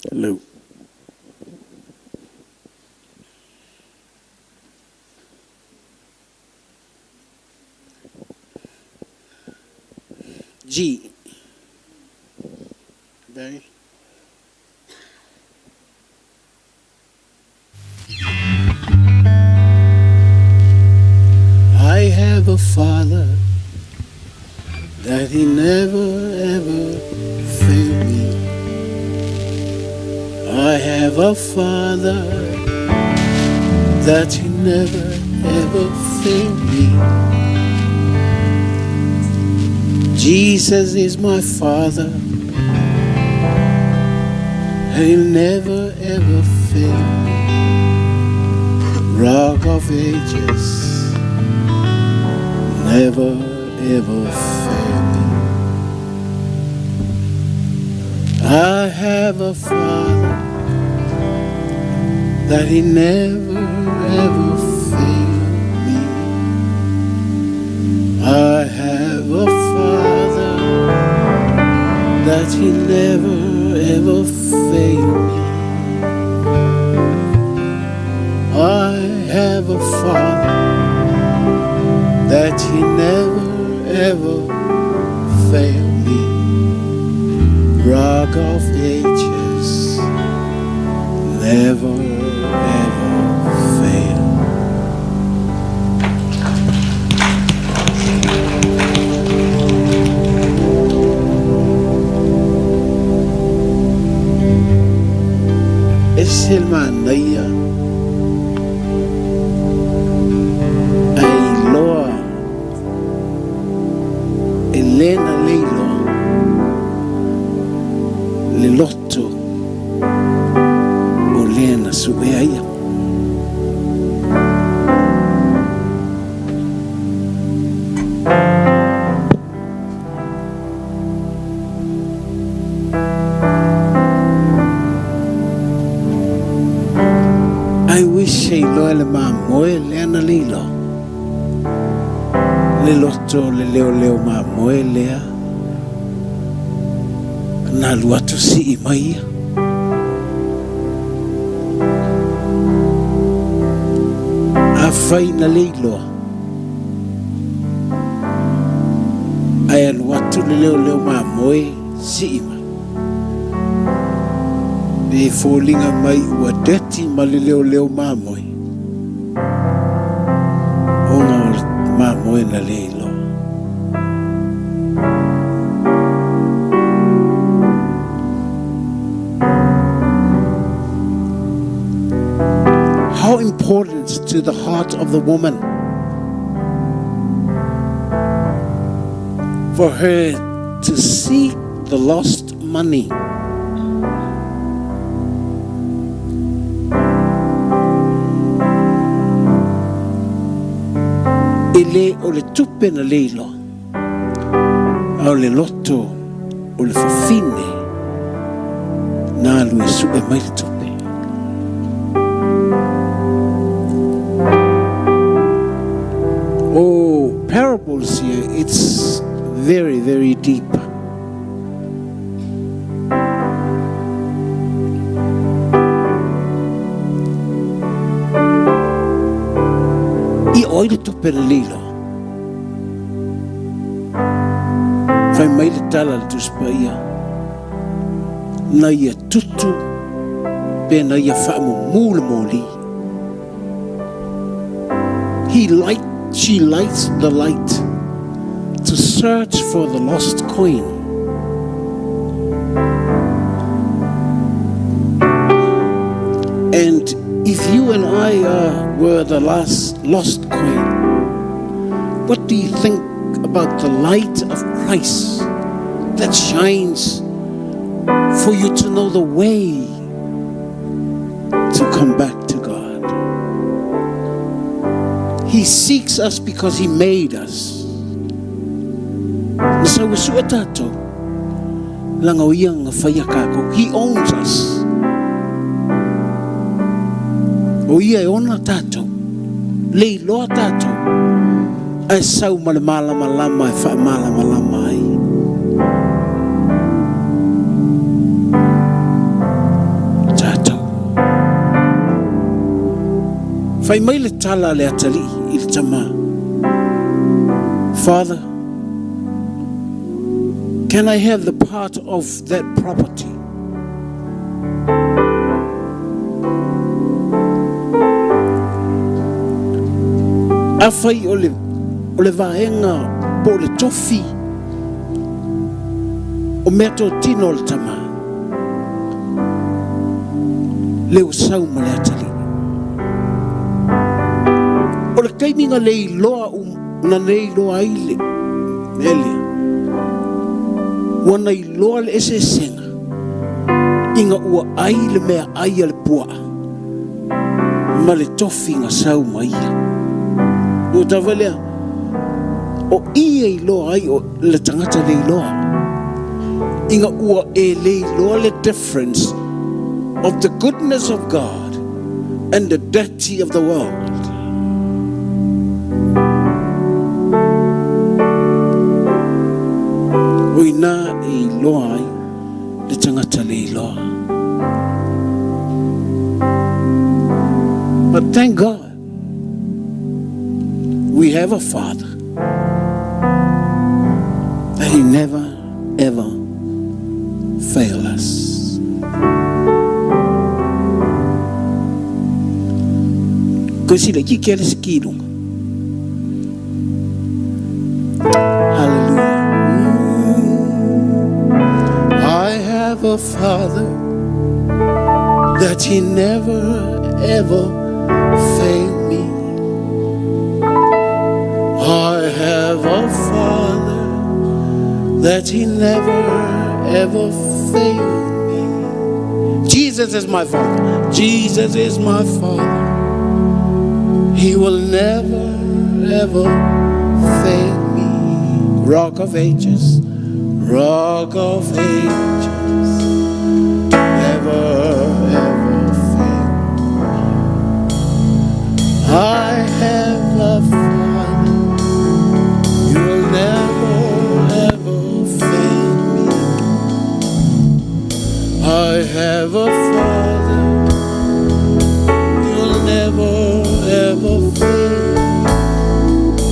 Hello. G. Barry. I have a father that he never ever failed me. I have a father that he never ever failed me. Jesus is my father and he'll never ever fail me. Rock of ages, never ever fail me. I have a father that he never ever failed me. I have a father that he never ever failed me. I have a father that he never ever failed me. Rock of ages, never ever fail. E se le manaia ae iloa e le na le iloa le loto o le na suea ia. I wish e iloa le mamoe lea na le iloa. Le loto le leoleo mamoe lea na alu atu sii mai ia. Afai na le iloa, ae alu atu le leoleo mamoe sii mai. Pe foliga mai ua dirty ma le leoleo mamoe, ona o le mamoe na le iloa. How important to the heart of the woman for her to seek the lost money. E le o le tupe na le iloa, a o le loto o le fafine na alu e sue mai le tupe. O parables here, it's very, very deep. I oi le tupe le lilo. Fai mai le tala le Tusi Paia, na ia tutu pe na ia faamumu le moli. He light, she lights the light to search for the lost coin. And if you and I were the last lost coin, what do you think about the light of Christ that shines for you to know the way to come back to God? He seeks us because He made us. Na sau e sue tātou, langa o ia nga whaia kākou. He owns us. O ia e ona tātou, le iloa tātou, ae sau ma le mālamalama e faamalamalama ai. Tātou. Fai mai le tala a le atalii i le tama, Father, can I have the part of that property? Afai o le, o le vaega po o le tofi o mea totino o le tama, le ua sau ma le atalii. O le taimi na le iloa na le iloa ai le mea lea, ua na iloa le eseesega ina ua ai le meaai a le puaa. Ma le tofiga sau ma ia. Ua tau lea, o i e iloa ai o le tagata le iloa. Inga ua e le iloa le difference of the goodness of God and the dirty of the world. O ina e iloa ai le tagata le iloa. But thank God, we have a Father that He never ever fail us. Koe sila ki ke ale se kilunga. Hallelujah. I have a father that he never ever failed me. I have a father that he never ever failed me. Jesus is my father. Jesus is my father. He will never ever fail me. Rock of ages, rock of ages, never ever fail. I have a father, you will never ever fail me. I have a father, you'll never ever fail me.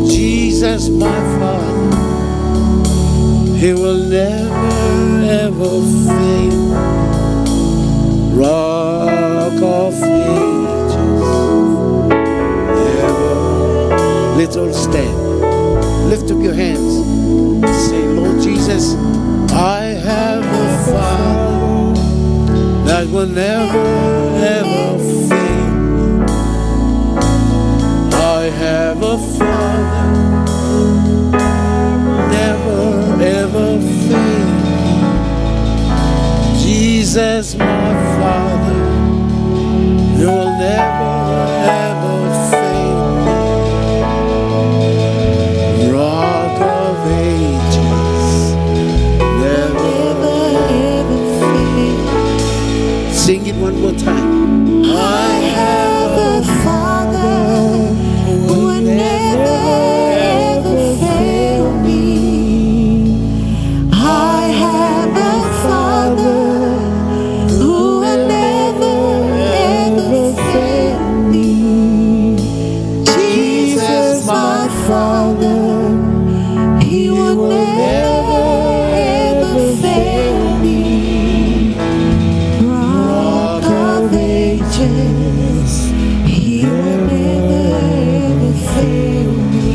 Jesus, my father, he will never ever fail. Rock of ages, never. Let's all stand. Lift up your hands. Say, Lord Jesus, I have a father that will never ever fail me. I have a father never ever fail me. Jesus, my father, you will never ever fail me. Rock of ages, never ever fail. Sing it one more time. I have a father who will never ever fail me. I have a father who will never ever fail me. Jesus, my father, he will never ever fail me. Rock of ages, he will never ever fail me.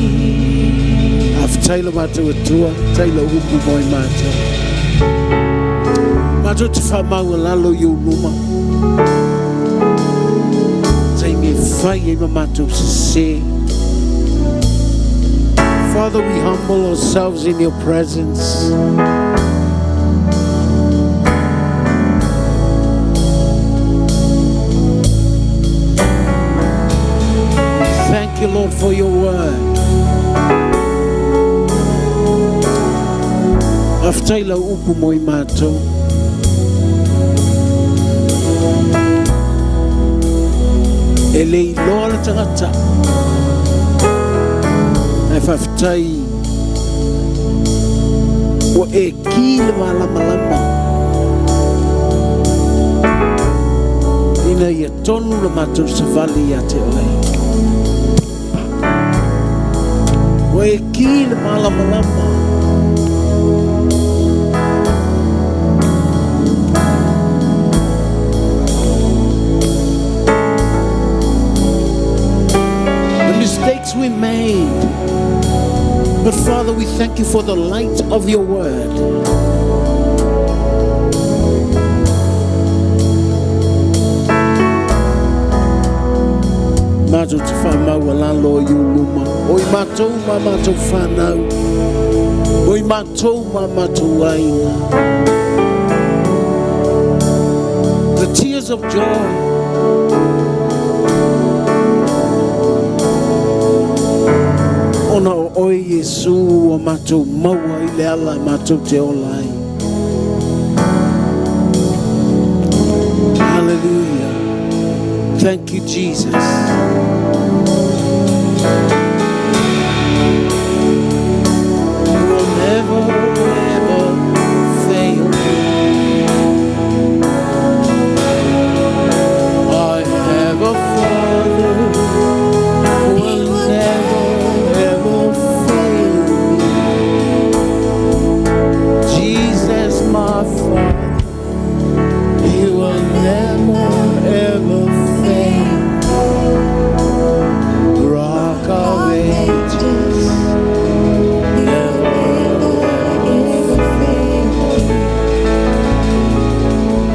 Faafetai lo matou Atua, faafetai lau upu mo i matou. Matou te faamaualalo i ou luma. Taimi e fai ai ma matou sesē. Father, we humble ourselves in your presence. Thank you, Lord, for your word. Faafetai lau upu mo i matou. E le iloa le tagata. Ae faafetai ua e ki le malamalama. Ina ia tonu le matou savali ia te oe. Ua e ki le malamalama. The mistakes we made. But Father, we thank you for the light of your word. Matou te faamaualalo i ou luma. O i matou ma matou fanau. O i matou ma matou aiga. The tears of joy. Ona o oe Iesu ua matou maua i le ala matou te ola ai. Hallelujah. Thank you, Jesus. You will never, ever fail me. I have a Father who will never, ever fail me. Jesus, my Father, He will never, ever fail. Rock of ages, never, ever fail.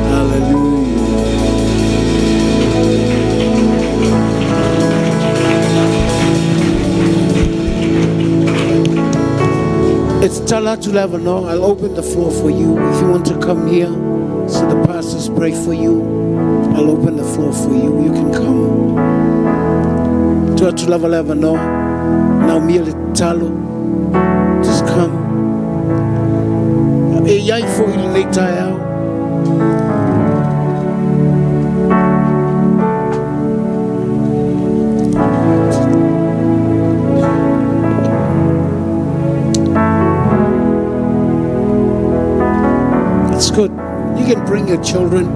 Hallelujah. It's Tala Tulavano. I'll open the floor for you. If you want to come here, so the pastors pray for you, I'll open the floor for you. You can come. Tua Tulavalevano. Now mia le talo. Just come. E iai fo i lenei taeao. It's good. You can bring your children.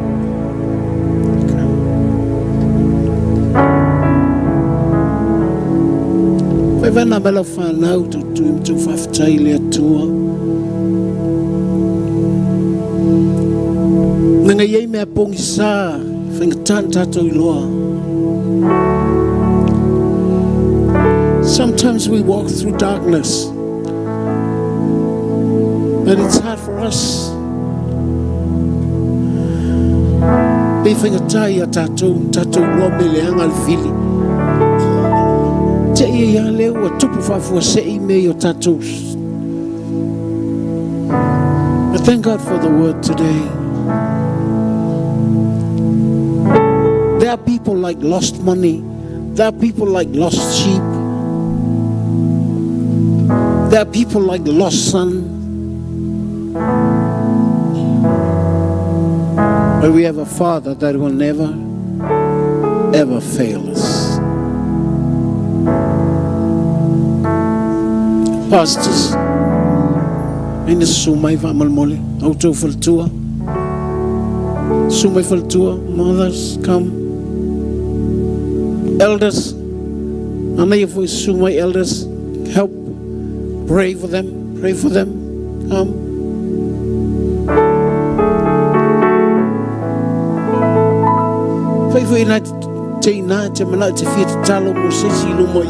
Fai vana mela whanau tu tu im tu whawhitai le atua. Nanga iei mea pongi sa, whainga tātou i loa. Sometimes we walk through darkness, but it's hard for us. Pe whaingatai a tātou, tātou loa me le anga le fili. Te ia ia leo a tupu whaafua se i me o tātou. But thank God for the word today. There are people like lost money. There are people like lost sheep. There are people like lost son. But we have a Father that will never, ever fail us. Pastors, ina sumai whaamalmole, au tau whalatua. Sumai whalatua, mothers, come. Elders, ana ia foi sumai elders, help, pray for them, pray for them, come. Fai foi nā te ina, te mana te fia te talo mo se si luma i.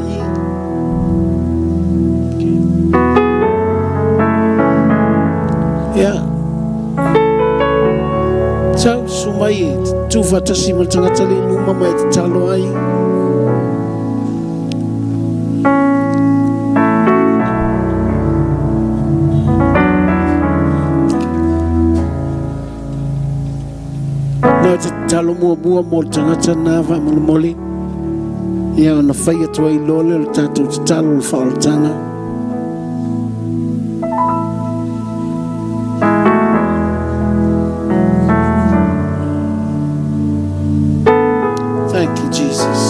Ia. Tau, sumai e, tū whatasi ma tangata le luma mai te talo ai. Nā te talo mua mua mō le tangata nā whaamalamole. Ia ona whai atu ai lole o le tātou te talo o le whaolatanga. Thank you, Jesus.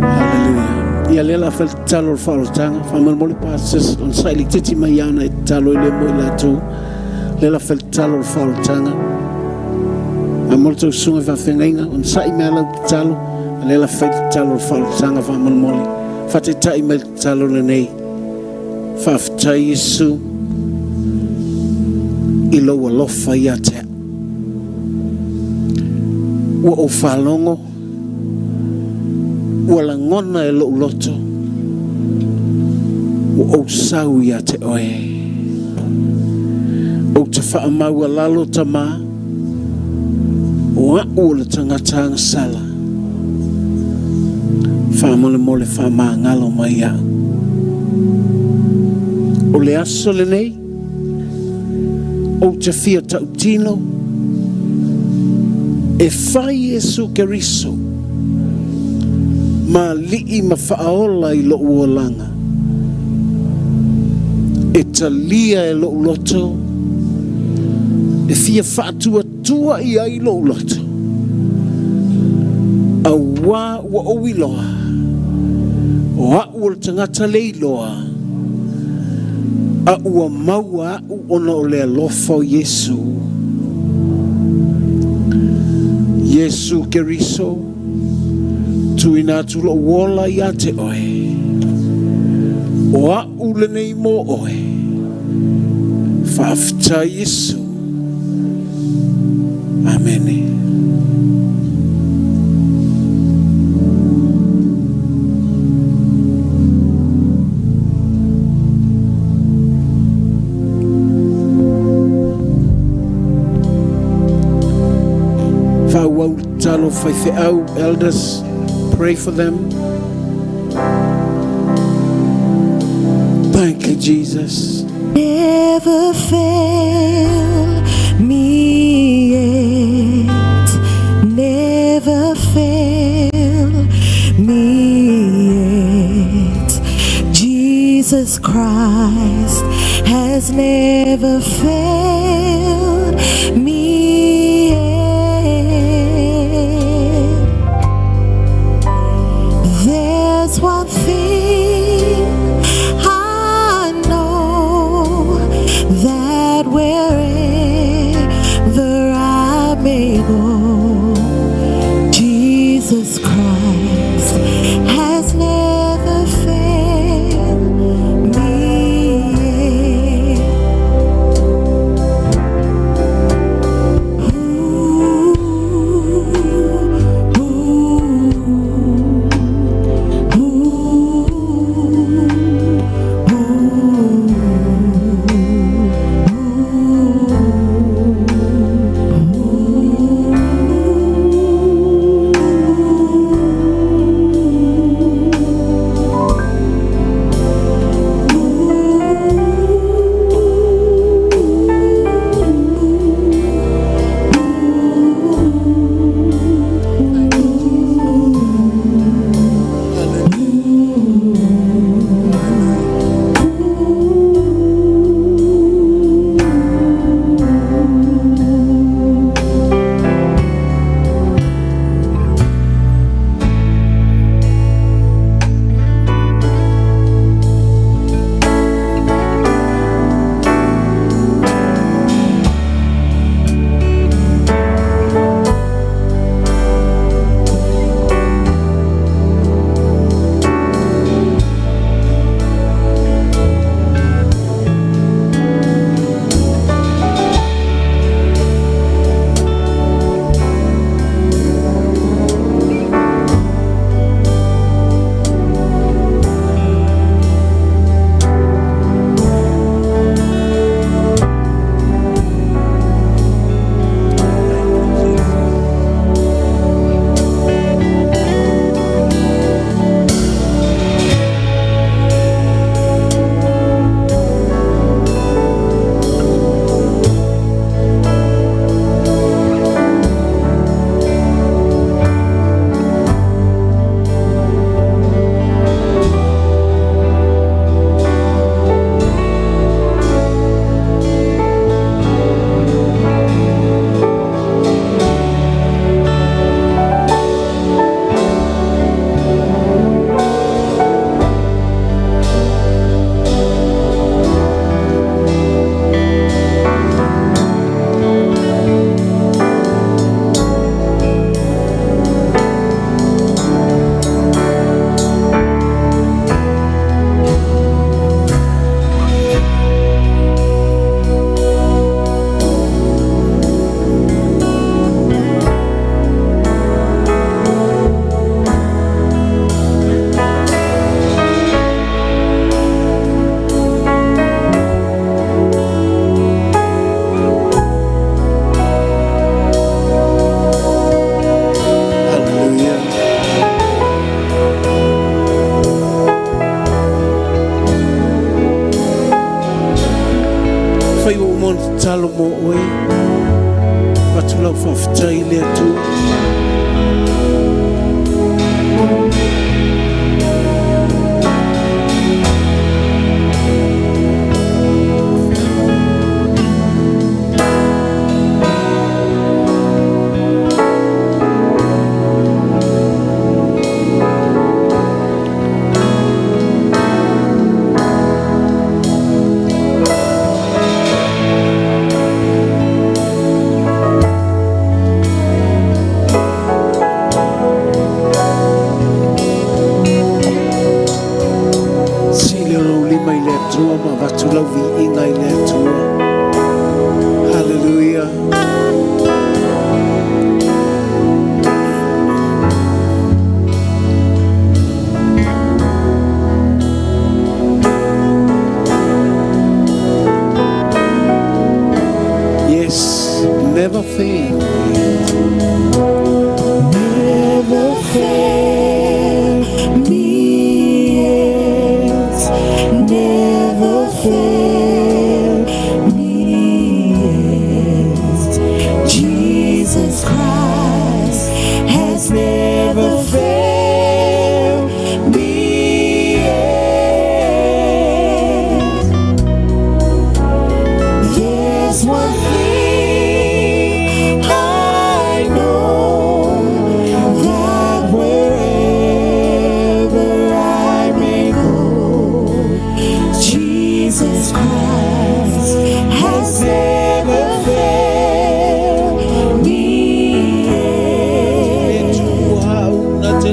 Hallelujah. Ia lela fa le talo o le whaolatanga. Whaamalamole pastors on sa ili titi mai ana i te talo i le mo i lātou. Lela fa le talo o le whaolatanga. A mo le tau sunga whawhengainga. On sa i mea lau te talo. A lela fa le talo o le whaolatanga whaamalamole. Whatetai mai le talo le nei. Whawhitai Yesu. I lau alofa ia te. Ua o whalongo. Ua langona e lou loto. Ua o sau ia te oe. O te whaamaua lalo ta mā. O au o le tangata sala. Wha mole mole wha mā ngalo mai au. O le aso lenei, ou te fia tautino, e fai Iesu Keriso ma alii ma faaola i lou olaga, e talia e lou loto, e fia faatuatua i ai lou loto, auā ua ou iloa, o a'u o le tagata le iloa, a ua maua a'u ona o le alofa o Iesu. Iesu Keriso, tuuina atu lo'u ola iā te Oe. O a'u lenei mo Oe. Faafetai Iesu. Amene. Faaauau le tatalo faifeau, elders, pray for them. Thank you, Jesus. Never fail me yet. Never fail me yet. Jesus Christ has never failed me yet. There's one thing I know that wherever I may go, Jesus Christ has never failed me yet.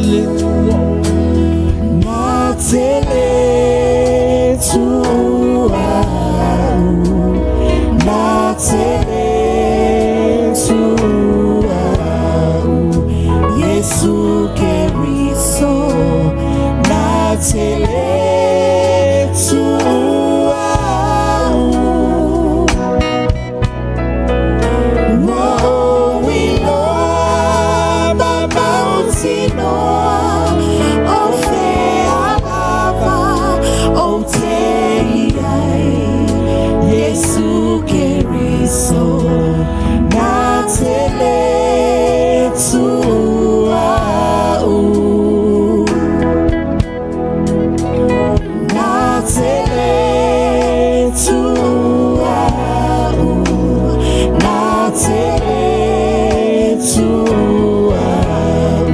tele tuau. Na tele tuau. Na tele tuau. Yesu Keriso. Na tele tuau. Tele tuau. Na tele tuau.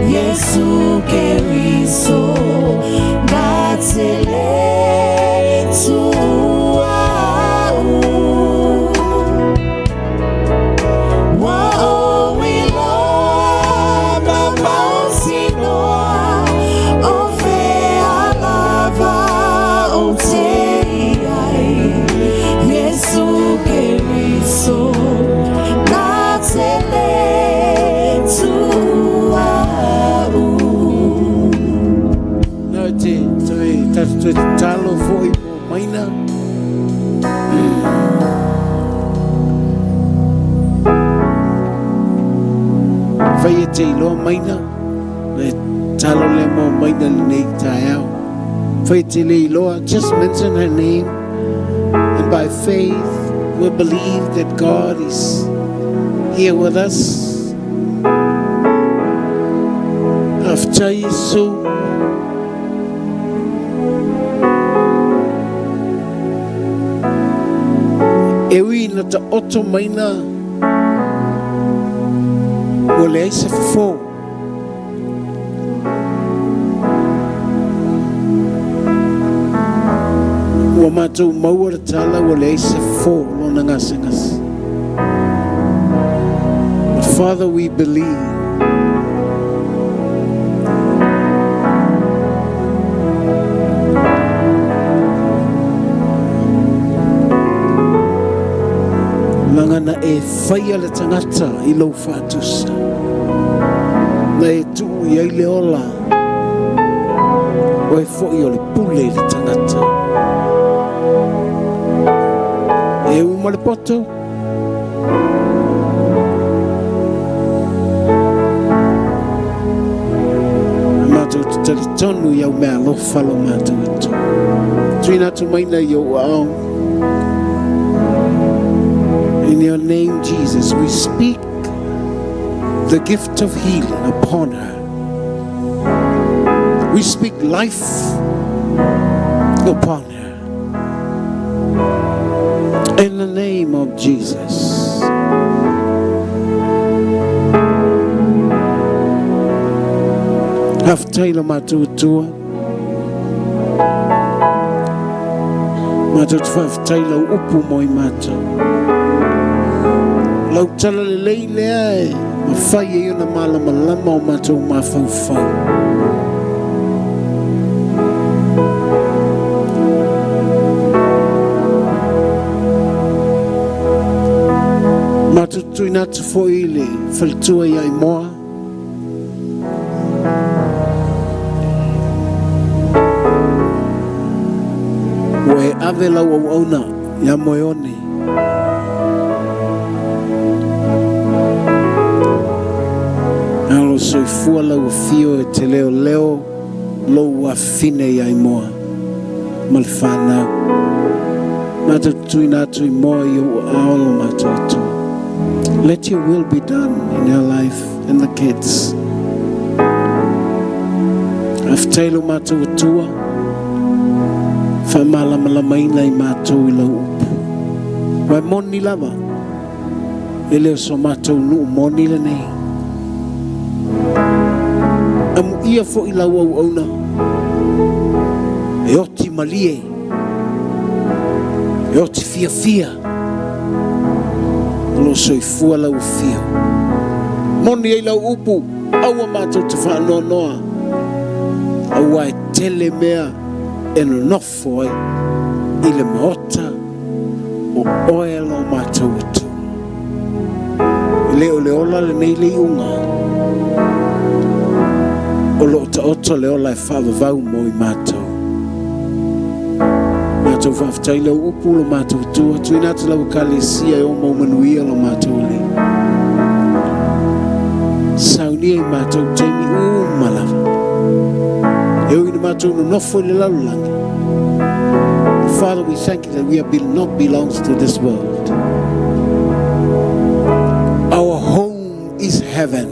Yesu Keriso. Na tele tuau. Wa o iloa ma mautinoa o fea lava o te i ai. Yesu Keriso. Na tele tuau. No te toe tatou toe tatalo foi mo maina. Fai e te iloa maina, na e talo le mo maina lenei taeao. Fai e te le iloa, just mention her name. And by faith, we believe that God is here with us. Faafetai Iesu. E ui na taoto maina ua leai se fofo. Ua matou maua le tala ua leai se fofo o lona gasegase. But Father, we believe. Leaga na e faia le tagata i lou faatusa. Na e tuu i ai le ola. Oe foi o le pule i le tagata. E uma le poto. Matou te talitonu i au mea alofa lo matou Atua. Tuuina atu maina i ou aao. In your name, Jesus, we speak the gift of healing upon her. We speak life upon her. In the name of Jesus. Faafetai lo matou Atua. Matou te faafetai lau upu mo i matou. Lau tala lelei lea e mafai ai ona malamalama o matou mafaufau. Matou tuuina atu foi i le faletua ia Imoa. Ua e ave lau auauna ia Moeone. Alo soifua lau afio e te leoleo lou afafine ia Imoa ma le fanau. Matou te tuuina atu Imoa i ou aao lo matou Atua. Let your will be done in our life and the kids. Faafetai lo matou Atua, faamalamalamaina i matou i lau upu. Ua e moni lava, e le o so matou nuu moni lenei. Amuia foi lau auauna, e oti malie, e oti fiafia, o lo soifua lau afio. Moni ai lau upu. Aua matou te faanoanoa, aua e tele mea e nonofo ai i le maota o oe lo matou Atua. E le o le ola lenei le iuga, o lo o taoto le ola e faavavau mo i matou. Matou faafetai lau upu lo matou Atua, tuuina atu lau ekalesia e o mau manuia lo matou Alii. Saunia i matou taimi uma lava. E ui ina matou nonofo i le lalolagi. Father, we thank you that we are not belongs to this world. Our home is heaven.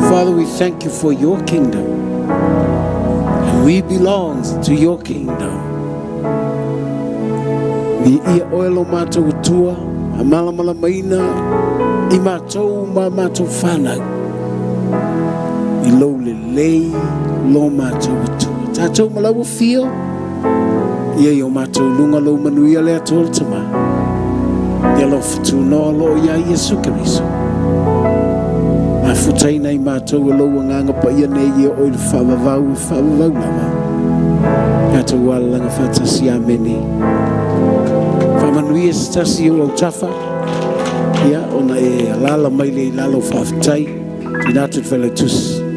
Father, we thank you for your kingdom. And we belong to your kingdom. Viia oe lo matou Atua, a malamalamaina i matou ma matou fanau. I lou lelei lo matou Atua. Tatou ma lau afio, ia i o matou luga lou manuia le Atua le Tama. Ia alofa tunoa o lo o ia Iesu Keriso. Mafutaina i matou e lou agaga paia nei e oo i le faavavau e faavavau lava. Tatou alalaga faatasi. Amene. Faamanuia se tasi o autafa. Ia, ona e alala mai le i lalo faafetai. Tuuina atu i le Failautusi.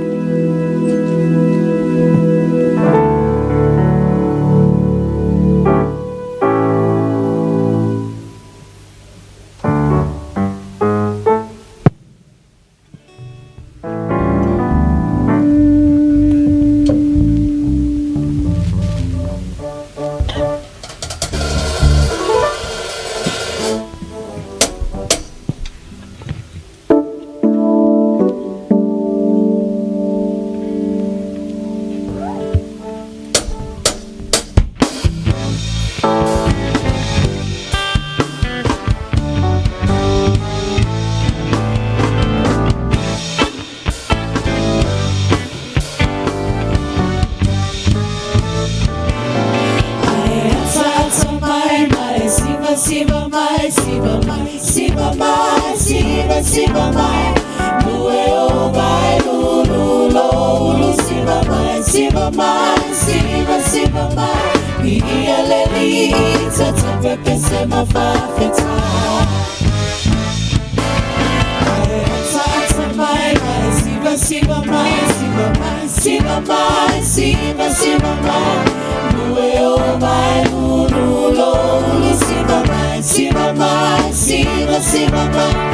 Siva mai, siva, siva mai.